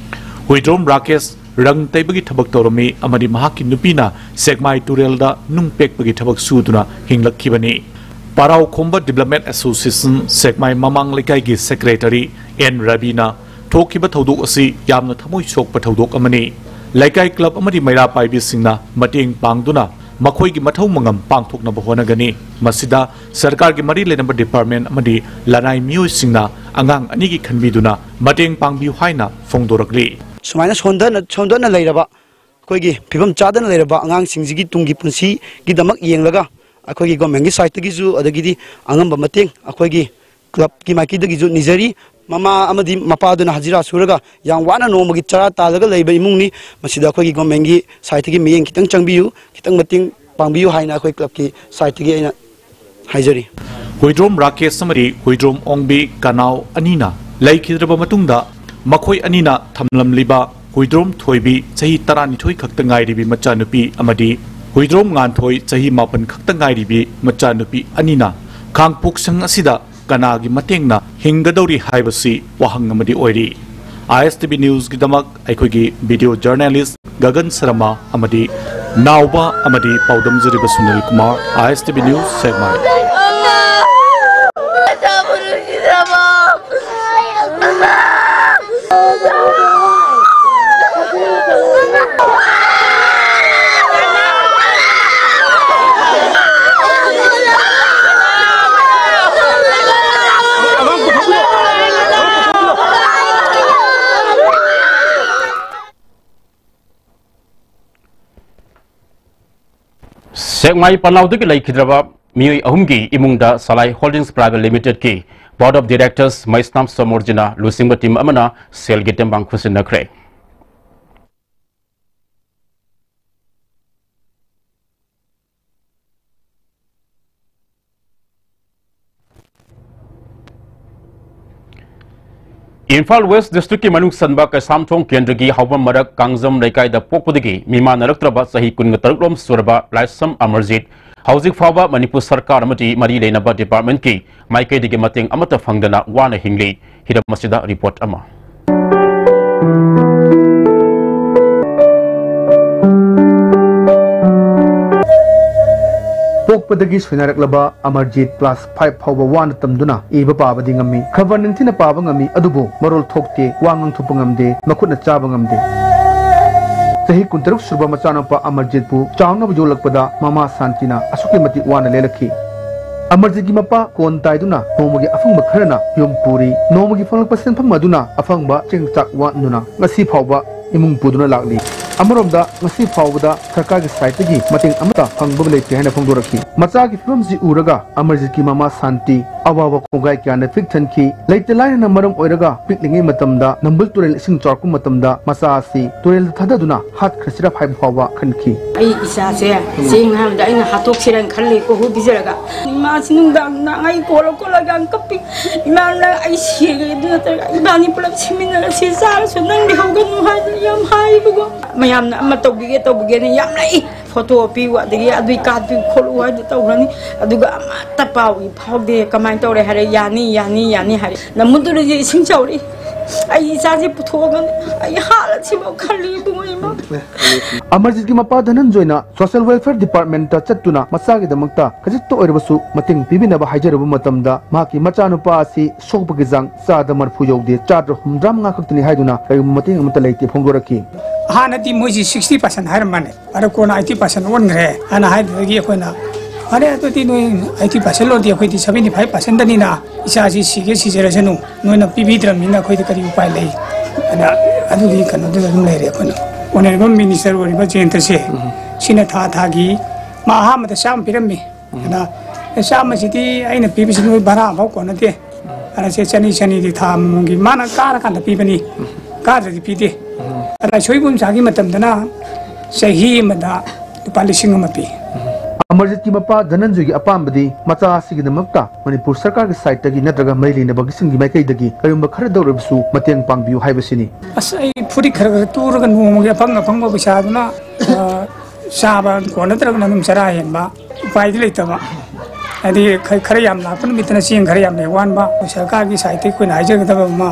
ꯍꯨꯏꯗ꯭ꯔꯣꯝ ꯔꯥꯀꯦꯁ ꯔꯪ ꯇꯩꯕꯒꯤ ꯊꯕꯛ ꯇꯧꯔꯝꯃꯤ ꯑꯃꯗꯤ ꯃꯍꯥꯛꯀꯤ ꯅꯨꯄꯤꯅ ꯁꯦꯛꯃꯥꯏ ꯇꯨꯔꯦꯜꯗ ꯅꯨꯡ ꯄꯦꯛꯄꯒꯤ ꯊꯕꯛ ꯁꯨꯗꯨꯅ ꯍꯤꯡꯂꯛꯈꯤꯕꯅꯤ꯫ ꯄꯥꯔꯥꯎ ꯈꯣꯝꯕ ꯗꯤꯕ꯭ꯂꯞꯃꯦꯟ ꯑꯦꯁꯣꯁꯤꯌꯦꯁꯟ ꯁꯦꯛꯃꯥꯏ ꯃꯃꯥꯡ ꯂꯩꯀꯥꯏꯒꯤ ꯁꯦꯀ꯭ꯔꯦꯇꯔꯤ ꯑꯦꯟ ꯔꯕꯤꯅ ꯊꯣꯛꯈꯤꯕ ꯊꯧꯗꯣꯛ ꯑꯁꯤ ꯌꯥꯝꯅ ꯊꯃꯣꯏ ꯁꯣꯛꯄ ꯊꯧꯗꯣꯛ ꯑꯃꯅꯤ꯫ ꯂꯩꯀꯥꯏ ꯀ꯭ꯂꯕ ꯑꯃꯗꯤ ꯃꯩꯔꯥ ꯄꯥꯏꯕꯤꯁꯤꯡꯅ ꯃꯇꯦꯡ ꯄꯥꯡꯗꯨꯅ ꯃꯈꯣꯏꯒꯤ ꯃꯊꯧ ꯃꯉꯝ ꯄꯥꯡꯊꯣꯛꯅꯕ ꯍꯣꯠꯅꯒꯅꯤ꯫ ꯃꯁꯤꯗ ꯁꯔꯀꯥꯔꯒꯤ ꯃꯔꯤ ꯂꯩꯅꯕ ꯗꯤꯄꯥꯔꯠꯃꯦꯟ ꯑꯃꯗꯤ ꯂꯅꯥꯏ ꯃꯤꯑꯣꯏꯁꯤꯡꯅ ꯑꯉꯥꯡ ꯑꯅꯤꯒꯤ ꯈꯟꯕꯤꯗꯨꯅ ꯃꯇꯦꯡ ꯄꯥꯡꯕꯤꯌꯨ ꯍꯥꯏꯅ ꯐꯣꯡꯗꯣꯔꯛꯂꯤ꯫ ꯁꯨꯃꯥꯏꯅ ꯁꯣꯟꯊꯅ, ꯁꯣꯟꯊꯅ ꯂꯩꯔꯕ, ꯑꯩꯈꯣꯏꯒꯤ ꯐꯤꯕꯝ ꯆꯥꯗꯅ ꯂꯩꯔꯕ ꯑꯉꯥꯡꯁꯤꯡꯁꯤꯒꯤ ꯇꯨꯡꯒꯤ ꯄꯨꯟꯁꯤꯒꯤꯗꯃꯛ ꯌꯦꯡꯂꯒ, ꯑꯩꯈꯣꯏꯒꯤ ꯒꯣꯔꯃꯦꯟꯒꯤ ꯁꯥꯏꯠꯇꯒꯤꯁꯨ, ꯑꯗꯒꯤꯗꯤ ꯑꯉꯝꯕ ꯃꯇꯦꯡ ꯑꯩꯈꯣꯏꯒꯤ ꯀ꯭ꯂꯕꯀꯤ ꯃꯥꯏꯀꯩꯗꯒꯤꯁꯨ ꯅꯤꯖꯔꯤ꯫ ꯃꯃꯥ ꯑꯃꯗꯤ ꯃꯄꯥꯗꯨꯅ ꯍꯖꯤꯔꯥ ꯁꯨꯔꯒ ꯌꯥꯝ ꯋꯥꯅ ꯅꯣꯡꯃꯒꯤ ꯆꯔꯥ ꯇꯥꯜꯂꯒ ꯂꯩꯕ ꯏꯃꯨꯡꯅꯤ꯫ ꯃꯁꯤꯗ ꯑꯩꯈꯣꯏꯒꯤ ꯒꯣꯔꯃꯦꯟꯒꯤ ꯁꯥꯏꯠꯇꯒꯤ ꯃꯤꯠꯌꯦꯡ ꯈꯤꯇꯪ ꯆꯪꯕꯤꯌꯨ, ꯈꯤꯇꯪ ꯃꯇꯦꯡ ꯄꯥꯡꯕꯤꯌꯨ ꯍꯥꯏꯅ ꯑꯩꯈꯣꯏ ꯀ꯭ꯂꯕꯀꯤ ꯁꯥꯏꯠꯇꯒꯤ ꯑꯩꯅ ꯍꯥꯏꯖꯔꯤ꯫ ꯍꯨꯏꯗ꯭ꯔꯣꯝ ꯔꯥꯀꯦꯁ ꯑꯃꯗꯤ ꯍꯨꯏꯗ꯭ꯔꯣꯝ ꯑꯣꯡꯕꯤ ꯀꯅꯥꯎ ꯑꯅꯤꯅ ꯂꯩꯈꯤꯗ꯭ꯔꯕ ꯃꯇꯨꯡꯗ, ꯃꯈꯣꯏ ꯑꯅꯤꯅ ꯊꯝꯂꯝꯂꯤꯕ ꯍꯨꯏꯗ꯭ꯔꯣꯝ ꯊꯣꯏꯕꯤ, ꯆꯍꯤ ꯇꯔꯥꯅꯤꯊꯣꯏ ꯈꯛꯇ ꯉꯥꯏꯔꯤꯕꯤ ꯃꯆꯥꯅꯨꯄꯤ, ꯑꯃꯗꯤ ꯍꯨꯏꯗ꯭ꯔꯣꯝ ꯉꯥꯟꯊꯣꯏ, ꯆꯍꯤ ꯃꯥꯄꯟ ꯈꯛꯇ ꯉꯥꯏꯔꯤꯕꯤ ꯃꯆꯥꯅꯨꯄꯤ ꯑꯅꯤꯅ ꯈꯥꯡꯄꯣꯛꯁꯪ ꯑꯁꯤꯗ ꯀꯅꯥꯒꯤ ꯃꯇꯦꯡꯅ ꯍꯤꯡꯒꯗꯧꯔꯤ ꯍꯥꯏꯕꯁꯤ ꯋꯥꯍꯪ ꯑꯃꯗꯤ ꯑꯣꯏꯔꯤ꯫ ꯑꯥꯏ ꯑꯦꯁ ꯇꯤ ꯚꯤ ꯅ꯭ꯌꯨꯁꯀꯤꯗꯃꯛ ꯑꯩꯈꯣꯏꯒꯤ ꯚꯤꯗꯤꯑꯣ ꯖꯔꯅꯦꯂꯤꯁ ꯒꯒꯟ ꯁꯔꯃ ꯑꯃꯗꯤ ꯅꯥꯎꯕ ꯑꯃꯗꯤ ꯄꯥꯎꯗꯝꯖꯔꯤꯕ ꯁꯨꯅꯤꯜ ꯀꯨꯃꯥꯔ, ꯑꯥꯏ ꯑꯦꯁ ꯇꯤ ꯚꯤ ꯅ꯭ꯌꯨꯁ, ꯁꯦꯛꯃꯥꯏ꯫ ꯁꯦꯛꯃꯥꯏ ꯄꯟꯂꯥꯎꯗꯒꯤ ꯂꯩꯈꯤꯗ꯭ꯔꯕ ꯃꯤꯑꯣꯏ ꯑꯍꯨꯝꯒꯤ ꯏꯃꯨꯡꯗ ꯁꯂꯥꯏ ꯍꯣꯜꯗꯤꯡꯁ ꯄ꯭ꯔꯥꯏꯚꯦꯠ ꯂꯤꯃꯤꯇꯦꯗꯀꯤ ꯕꯣꯔꯗ ꯑꯣꯐ ꯗꯤꯔꯦꯛꯇꯔꯁ ꯃꯩꯁꯅꯥꯝ ꯁꯣꯃꯣꯔꯖꯤꯅ ꯂꯨꯆꯤꯡꯕ ꯇꯤꯝ ꯑꯃꯅ ꯁꯦꯜꯒꯤ ꯇꯦꯡꯕꯥꯡ ꯈꯨꯠꯁꯤꯟꯅꯈ꯭ꯔꯦ꯫ ꯏꯝꯐꯥꯜ ꯋꯦꯁ ꯗꯤꯁꯇ꯭ꯔꯤꯛꯀꯤ ꯃꯅꯨꯡ ꯆꯟꯕ ꯀꯩꯁꯥꯝꯊꯣꯡ ꯀꯦꯟꯗ꯭ꯔꯒꯤ ꯍꯥꯎꯕꯝ ꯃꯔꯛ ꯀꯥꯡꯖꯝ ꯂꯩꯀꯥꯏꯗ ꯄꯣꯛꯄꯗꯒꯤ ꯃꯤꯃꯥꯟꯅꯔꯛꯇ꯭ꯔꯕ ꯆꯍꯤ ꯀꯨꯟꯒ ꯇꯔꯨꯛ ꯂꯣꯝ ꯁꯨꯔꯕ ꯂꯥꯏꯁ꯭ꯔꯝ ꯑꯃꯔꯖꯤꯠ ꯍꯧꯖꯤꯛ ꯐꯥꯎꯕ ꯃꯅꯤꯄꯨꯔ ꯁꯔꯀꯥꯔ ꯑꯃꯗꯤ ꯃꯔꯤ ꯂꯩꯅꯕ ꯗꯤꯄꯥꯔꯠꯃꯦꯟꯠꯀꯤ ꯃꯥꯏꯀꯩꯗꯒꯤ ꯃꯇꯦꯡ ꯑꯃꯠꯇ ꯐꯪꯗꯅ ꯋꯥꯅ ꯍꯤꯡꯂꯤ꯫ ꯍꯤꯔꯝ ꯑꯁꯤꯗ ꯔꯤꯄꯣꯔꯠ ꯑꯃ꯫ ꯄꯣꯛꯄꯗꯒꯤ ꯁꯣꯏꯅꯥꯏꯔꯛꯂꯕ ꯑꯃꯔꯖꯤꯠ ꯀ꯭ꯂꯥꯁ ꯐꯥꯏꯚ ꯐꯥꯎꯕ ꯋꯥꯅ ꯇꯝꯗꯨꯅ ꯏꯕ ꯄꯥꯕꯗꯤ ꯉꯝꯃꯤ꯫ ꯈꯕꯔ ꯅꯤꯡꯊꯤꯅ ꯄꯥꯕ ꯉꯝꯃꯤ, ꯑꯗꯨꯕꯨ ꯃꯔꯣꯜ ꯊꯣꯛꯇꯦ, ꯋꯥ ꯉꯥꯡꯊꯣꯛꯄ ꯉꯝꯗꯦ, ꯃꯈꯨꯠꯅ ꯆꯥꯕ ꯉꯝꯗꯦ꯫ ꯆꯍꯤ ꯀꯨꯟꯇꯔꯨꯛ ꯁꯨꯔꯕ ꯃꯆꯥꯅꯨꯄꯥ ꯑꯃꯔꯖꯤꯠꯄꯨ ꯆꯥꯎꯅꯕ ꯌꯣꯛꯂꯛꯄꯗ ꯃꯃꯥ ꯁꯥꯟꯇꯤꯅ ꯑꯁꯨꯛꯀꯤ ꯃꯇꯤꯛ ꯋꯥꯅ ꯂꯦꯜꯂꯛꯈꯤ꯫ ꯑꯃꯔꯖꯤꯠꯀꯤ ꯃꯄꯥ ꯀꯣꯟ ꯇꯥꯏꯗꯨꯅ ꯅꯣꯡꯃꯒꯤ ꯑꯐꯪꯕ ꯈꯔꯅ ꯌꯨꯝ ꯄꯨꯔꯤ꯫ ꯅꯣꯡꯃꯒꯤ ꯐꯪꯂꯛꯄ ꯁꯦꯟꯐꯝ ꯑꯗꯨꯅ ꯑꯐꯪꯕ ꯆꯦꯡ ꯆꯥꯛ ꯋꯥꯠꯇꯨꯅ ꯉꯁꯤ ꯐꯥꯎꯕ ꯏꯃꯨꯡ ꯄꯨꯗꯨꯅ ꯂꯥꯛꯂꯤ꯫ ꯑꯃꯔꯣꯝꯗ ꯉꯁꯤ ꯐꯥꯎꯕꯗ ꯁꯔꯀꯥꯔꯒꯤ ꯁꯥꯏꯠꯇꯒꯤ ꯃꯇꯦꯡ ꯑꯃꯠꯇ ꯐꯪꯕ ꯂꯩꯇꯦ ꯍꯥꯏꯅ ꯐꯣꯡꯗꯣꯔꯛꯈꯤ꯫ ꯃꯆꯥꯒꯤ ꯐꯤꯕꯝꯁꯤ ꯎꯔꯒ ꯑꯃꯔꯖꯤꯠꯀꯤ ꯃꯃꯥ ꯁꯥꯟꯇꯤ ꯑꯋꯥꯕ ꯀꯣꯡꯒꯥꯏ ꯀꯌꯥꯅ ꯄꯤꯛ ꯊꯟꯈꯤ꯫ ꯂꯩꯇ ꯂꯥꯏꯔꯅ ꯃꯔꯝ ꯑꯣꯏꯔꯒ ꯄꯤꯛꯂꯤꯉꯩ ꯃꯇꯝꯗ ꯅꯝꯕꯨꯜ ꯇꯨꯔꯦꯜ ꯏꯁꯤꯡ ꯆꯥꯎꯔꯛꯄ ꯃꯇꯝꯗ ꯃꯆꯥ ꯑꯁꯤ ꯇꯨꯔꯦꯜꯗ ꯊꯥꯗꯗꯨꯅ ꯍꯥꯠꯈ꯭ꯔꯁꯤꯔ ꯍꯥꯏꯕ ꯐꯥꯎꯕ ꯈꯟꯈꯤ꯫ ꯑꯩ ꯏꯆꯥꯁꯦ ꯆꯦꯡ ꯍꯥꯏꯕꯗ ꯑꯩꯅ ꯍꯥꯠꯇꯣꯛꯁꯤꯔꯅ ꯈꯜꯂꯤ, ꯀꯣꯍꯨ ꯄꯤꯖꯔꯒ꯫ ꯏꯃꯥꯁꯤ ꯅꯨꯡꯗꯥꯡ ꯅꯨꯡꯗꯥꯡ ꯑꯩ ꯀꯣꯜꯂ ꯀꯣꯜꯂꯒ ꯌꯥꯝ ꯀꯞꯄꯤ꯫ "ꯏꯃꯥ, ꯅꯪ ꯑꯩ ꯁꯤꯔꯒꯦ, ꯑꯗꯨ ꯅꯠꯇ꯭ꯔꯒ ꯏꯕꯥꯅꯤ ꯄꯨꯂꯞ ꯁꯤꯃꯤꯟꯅꯔꯁꯤ, ꯆꯥꯔꯁꯨ ꯅꯪ ꯂꯩꯍꯧꯒꯅꯨ" ꯍꯥꯏꯗꯅ ꯌꯥꯝ ꯍꯥꯏꯕꯀꯣ꯫ ꯃꯌꯥꯝꯅ ꯑꯃ ꯇꯧꯕꯤꯒꯦ ꯇꯧꯕꯤꯒꯦꯅ ꯌꯥꯝ ꯂꯩ, ꯐꯣꯇꯣ ꯄꯤꯌꯨ, ꯑꯗꯒꯤ ꯑꯗꯨꯏ ꯀꯥꯞꯄꯤꯌꯨ ꯈꯣꯠꯂꯨ ꯍꯥꯏꯗꯅ ꯇꯧꯈ꯭ꯔꯅꯤ꯫ ꯑꯗꯨꯒ ꯑꯃꯠꯇ ꯄꯥꯎ ꯐꯥꯎꯗꯦ꯫ ꯀꯃꯥꯏꯅ ꯇꯧꯔꯦ ꯍꯥꯏꯔꯦ, "ꯌꯥꯅꯤ, ꯌꯥꯅꯤ, ꯌꯥꯅꯤ" ꯍꯥꯏꯔꯦ꯫ ꯅꯝꯕꯨꯜ ꯇꯨꯔꯦꯜꯁꯦ ꯏꯁꯤꯡ ꯆꯥꯎꯔꯛꯏ꯫ ꯑꯩ ꯏꯆꯥꯁꯦ ꯄꯨꯊꯣꯛꯑꯒꯅꯦ ꯑꯩ ꯍꯥꯠꯂꯁꯤꯐꯥꯎ ꯈꯜꯂꯤ ꯏꯕꯨꯡꯉꯣ, ꯏꯃꯥ꯫ ꯑꯃꯔꯖꯤꯠꯀꯤ ꯃꯄꯥ ꯙꯅꯟꯖꯣꯏꯅ social welfare departmentꯇ ꯆꯠꯇꯨꯅ ꯃꯆꯥꯒꯤꯗꯃꯛꯇ ꯈꯖꯤꯛꯇ ꯑꯣꯏꯔꯕꯁꯨ ꯃꯇꯦꯡ ꯄꯤꯕꯤꯅꯕ ꯍꯥꯏꯖꯔꯨꯕ ꯃꯇꯝꯗ, ꯃꯍꯥꯛꯀꯤ ꯃꯆꯥꯅꯨꯄꯥ ꯑꯁꯤ ꯁꯣꯛꯄꯒꯤ ꯆꯥꯡ ꯆꯥꯗ ꯃꯔꯤꯐꯨ ꯌꯧꯗꯦ, ꯆꯥꯗ ꯍꯨꯝꯗ꯭ꯔꯥ ꯃꯉꯥ ꯈꯛꯇꯅꯤ ꯍꯥꯏꯗꯨꯅ ꯀꯔꯤꯒꯨꯝꯕ ꯃꯇꯦꯡ ꯑꯃꯠꯇ ꯂꯩꯇꯦ ꯐꯣꯡꯗꯣꯔꯛꯈꯤ꯫ ꯍꯥꯟꯅꯗꯤ ꯃꯣꯏꯁꯤ sixty percent ꯍꯥꯏꯔꯝꯕꯅꯦ, ꯑꯗꯣ ꯀꯣꯟꯅ eighty percent ꯑꯣꯟꯈ꯭ꯔꯦ ꯍꯥꯏꯅ ꯍꯥꯏꯕꯗꯒꯤ ꯑꯩꯈꯣꯏꯅ, "ꯐꯔꯦ, ꯑꯗꯨꯗꯤ ꯅꯣꯏ eighty percent ꯑꯣꯟꯗꯤ ꯑꯩꯈꯣꯏꯗꯤ seventy five percentꯅꯤꯅ ꯏꯆꯥꯁꯤ ꯁꯤꯒꯦ ꯁꯤꯖꯔꯁꯅꯨ, ꯅꯣꯏꯅ ꯄꯤꯕꯤꯗ꯭ꯔꯕꯅꯤꯅ ꯑꯩꯈꯣꯏꯗꯤ ꯀꯔꯤ ꯎꯄꯥꯏ ꯂꯩ?" ꯑꯗ ꯑꯗꯨꯒꯤ ꯀꯩꯅꯣꯗꯨꯗ ꯑꯗꯨꯝ ꯂꯩꯔꯦ ꯑꯩꯈꯣꯏꯅ꯫ Honourable Minister ꯑꯣꯏꯔꯤꯕ ꯖꯌꯟꯇꯁꯦ, ꯎꯝ꯫ ꯁꯤꯅ ꯊꯥ ꯊꯥꯒꯤ ꯃꯥ ꯑꯍꯥꯟꯕꯗ ꯆꯥꯝꯃ ꯄꯤꯔꯝꯃꯤ꯫ ꯎꯝ꯫ ꯑꯗ, "ꯑꯦ, ꯆꯥꯝꯃꯁꯤꯗꯤ ꯑꯩꯅ ꯄꯤꯕꯁꯤ ꯅꯣꯏ ꯚꯔꯥ ꯑꯃꯐꯥꯎ ꯀꯣꯟꯅꯗꯦ꯫ ꯑꯗ ꯁꯦ ꯆꯅꯤ, ꯆꯅꯤꯗꯤ ꯊꯥ ꯑꯃꯃꯝꯒꯤ ꯃꯥꯅ ꯀꯥꯔꯀꯥꯟꯗ ꯄꯤꯕꯅꯤ, ꯀꯥꯗ꯭ꯔꯗꯤ ꯄꯤꯗꯦ"꯫ ꯎꯝ꯫ ꯑꯗ ꯁꯣꯏꯕꯨꯝ ꯆꯥꯒꯤ ꯃꯇꯝꯗꯅ ꯆꯍꯤ ꯑꯃꯗ ꯂꯨꯄꯥ ꯂꯤꯁꯤꯡ ꯑꯃ ꯄꯤ꯫ ꯑꯃꯔꯖꯤꯠꯀꯤ ꯃꯄꯥ ꯙꯅꯟꯖꯣꯏꯒꯤ ꯑꯄꯥꯝꯕꯗꯤ ꯃꯆꯥ ꯑꯁꯤꯒꯤꯗꯃꯛꯇ ꯃꯅꯤꯄꯨꯔ ꯁꯔꯀꯥꯔꯒꯤ sideꯇꯒꯤ ꯅꯠꯇ꯭ꯔꯒ ꯃꯔꯤ ꯂꯩꯅꯕꯒꯤꯁꯤꯡꯒꯤ ꯃꯥꯏꯀꯩꯗꯒꯤ ꯀꯔꯤꯒꯨꯝꯕ ꯈꯔꯗ ꯑꯣꯏꯔꯕꯁꯨ ꯃꯇꯦꯡ ꯄꯥꯡꯕꯤꯌꯨ ꯍꯥꯏꯕꯁꯤꯅꯤ꯫ ꯑꯁ, ꯑꯩ ꯐꯨꯔꯤꯠ ꯈꯔ ꯈꯔ ꯇꯨꯔꯒ ꯅꯣꯡꯃꯒꯤ ꯑꯐꯪ ꯑꯐꯪꯕ ꯄꯩꯁꯥꯗꯨꯅ, ꯑ, ꯆꯥꯕ ꯀꯣꯟꯅꯗ꯭ꯔꯒꯅ ꯑꯗꯨꯝ ꯆꯔꯥ ꯍꯦꯟꯕ, ꯎꯄꯥꯏꯗꯤ ꯂꯩꯇꯕ꯫ ꯍꯥꯏꯗꯤ ꯈ-, ꯈꯔ ꯌꯥꯝ ꯂꯥꯛꯄ ꯅꯨꯃꯤꯠꯇꯅ ꯆꯦꯡ ꯈꯔ ꯌꯥꯝ ꯍꯦꯛ ꯋꯥꯟꯕ꯫ ꯑꯩꯈꯣꯏ ꯁꯔꯀꯥꯔꯒꯤ sideꯇꯒꯤ ꯑꯩꯈꯣꯏꯅ ꯍꯥꯏꯖꯒꯗꯕ ꯑꯃ,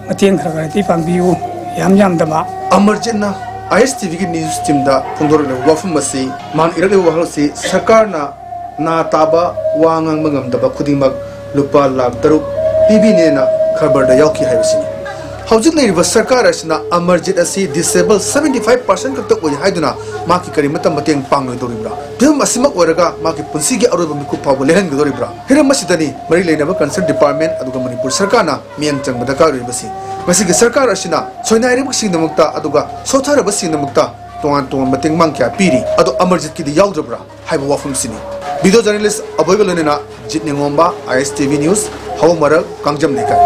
ꯃꯇꯦꯡ ꯈꯔ ꯈꯔꯗꯤ ꯄꯥꯡꯕꯤꯌꯨ, ꯌꯥꯝ ꯌꯥꯝꯗꯕ꯫ ꯑꯃꯔꯖꯤꯠꯅ ISTVꯒꯤ news teamꯗ ꯐꯣꯡꯗꯣꯔꯛꯂꯤꯕ ꯋꯥꯐꯝ ꯑꯁꯤ, ꯃꯥꯅ ꯏꯔꯛꯂꯤꯕ ꯋꯥꯍꯪ ꯑꯁꯤ ꯁꯔꯀꯥꯔꯅ ꯅꯥ ꯇꯥꯕ ꯋꯥ ꯉꯥꯡꯕ ꯉꯝꯗꯕ ꯈꯨꯗꯤꯡꯃꯛ ꯂꯨꯄꯥ ꯂꯥꯈ ꯇꯔꯨꯛ ꯄꯤꯕꯤꯅꯦꯅ ꯈꯕꯔꯗ ꯌꯥꯎꯈꯤ ꯍꯥꯏꯕꯁꯤꯅꯤ꯫ ꯍꯧꯖꯤꯛ ꯂꯩꯔꯤꯕ ꯁꯔꯀꯥꯔ ꯑꯁꯤꯅ ꯑꯃꯔꯖꯤꯠ ꯑꯁꯤ disable seventy five percent ꯈꯛꯇ ꯑꯣꯏ ꯍꯥꯏꯗꯨꯅ ꯃꯍꯥꯛꯀꯤ ꯀꯔꯤꯃꯠꯇ ꯃꯇꯦꯡ ꯄꯥꯡꯂꯣꯏꯗꯧꯔꯤꯕ꯭ꯔꯥ? ꯐꯤꯕꯝ ꯑꯁꯤꯃꯛ ꯑꯣꯏꯔꯒ ꯃꯍꯥꯛꯀꯤ ꯄꯨꯟꯁꯤꯒꯤ ꯑꯔꯣꯏꯕ ꯃꯤꯀꯨꯞ ꯐꯥꯎꯕ ꯂꯦꯜꯍꯟꯒꯗꯧꯔꯤꯕ꯭ꯔꯥ? ꯍꯤꯔꯝ ꯑꯁꯤꯗꯅꯤ ꯃꯔꯤ ꯂꯩꯅꯕ concern department ꯑꯗꯨꯒ ꯃꯅꯤꯄꯨꯔ ꯁꯔꯀꯥꯔꯅ ꯃꯤꯠꯌꯦꯡ ꯆꯪꯕ ꯗꯔꯀꯥꯔ ꯑꯣꯏꯔꯤꯕꯁꯤ꯫ ꯃꯁꯤꯒꯤ ꯁꯔꯀꯥꯔ ꯑꯁꯤꯅ ꯁꯣꯏꯅꯥꯏꯔꯕꯁꯤꯡꯒꯤꯗꯃꯛꯇ ꯑꯗꯨꯒ ꯁꯣꯠꯊꯔꯕꯁꯤꯡꯒꯤꯗꯃꯛꯇ ꯇꯣꯉꯥꯟ ꯇꯣꯉꯥꯟꯕ ꯇꯦꯡꯕꯥꯡ ꯀꯌꯥ ꯄꯤꯔꯤ, ꯑꯗꯣ ꯑꯃꯔꯖꯤꯠꯀꯤꯗꯤ ꯌꯥꯎꯗ꯭ꯔꯕ꯭ꯔꯥ ꯍꯥꯏꯕ ꯋꯥꯐꯝꯁꯤꯅꯤ꯫ Video journalist ꯑꯕꯣꯏꯒ ꯂꯣꯏꯅꯅ ꯖꯤꯠ ꯅꯤꯉꯣꯝꯕ, I S T V News, ꯍꯋꯥ ꯃꯔꯛ, ꯀꯥꯡꯖꯝ ꯂꯩꯀꯥꯏ꯫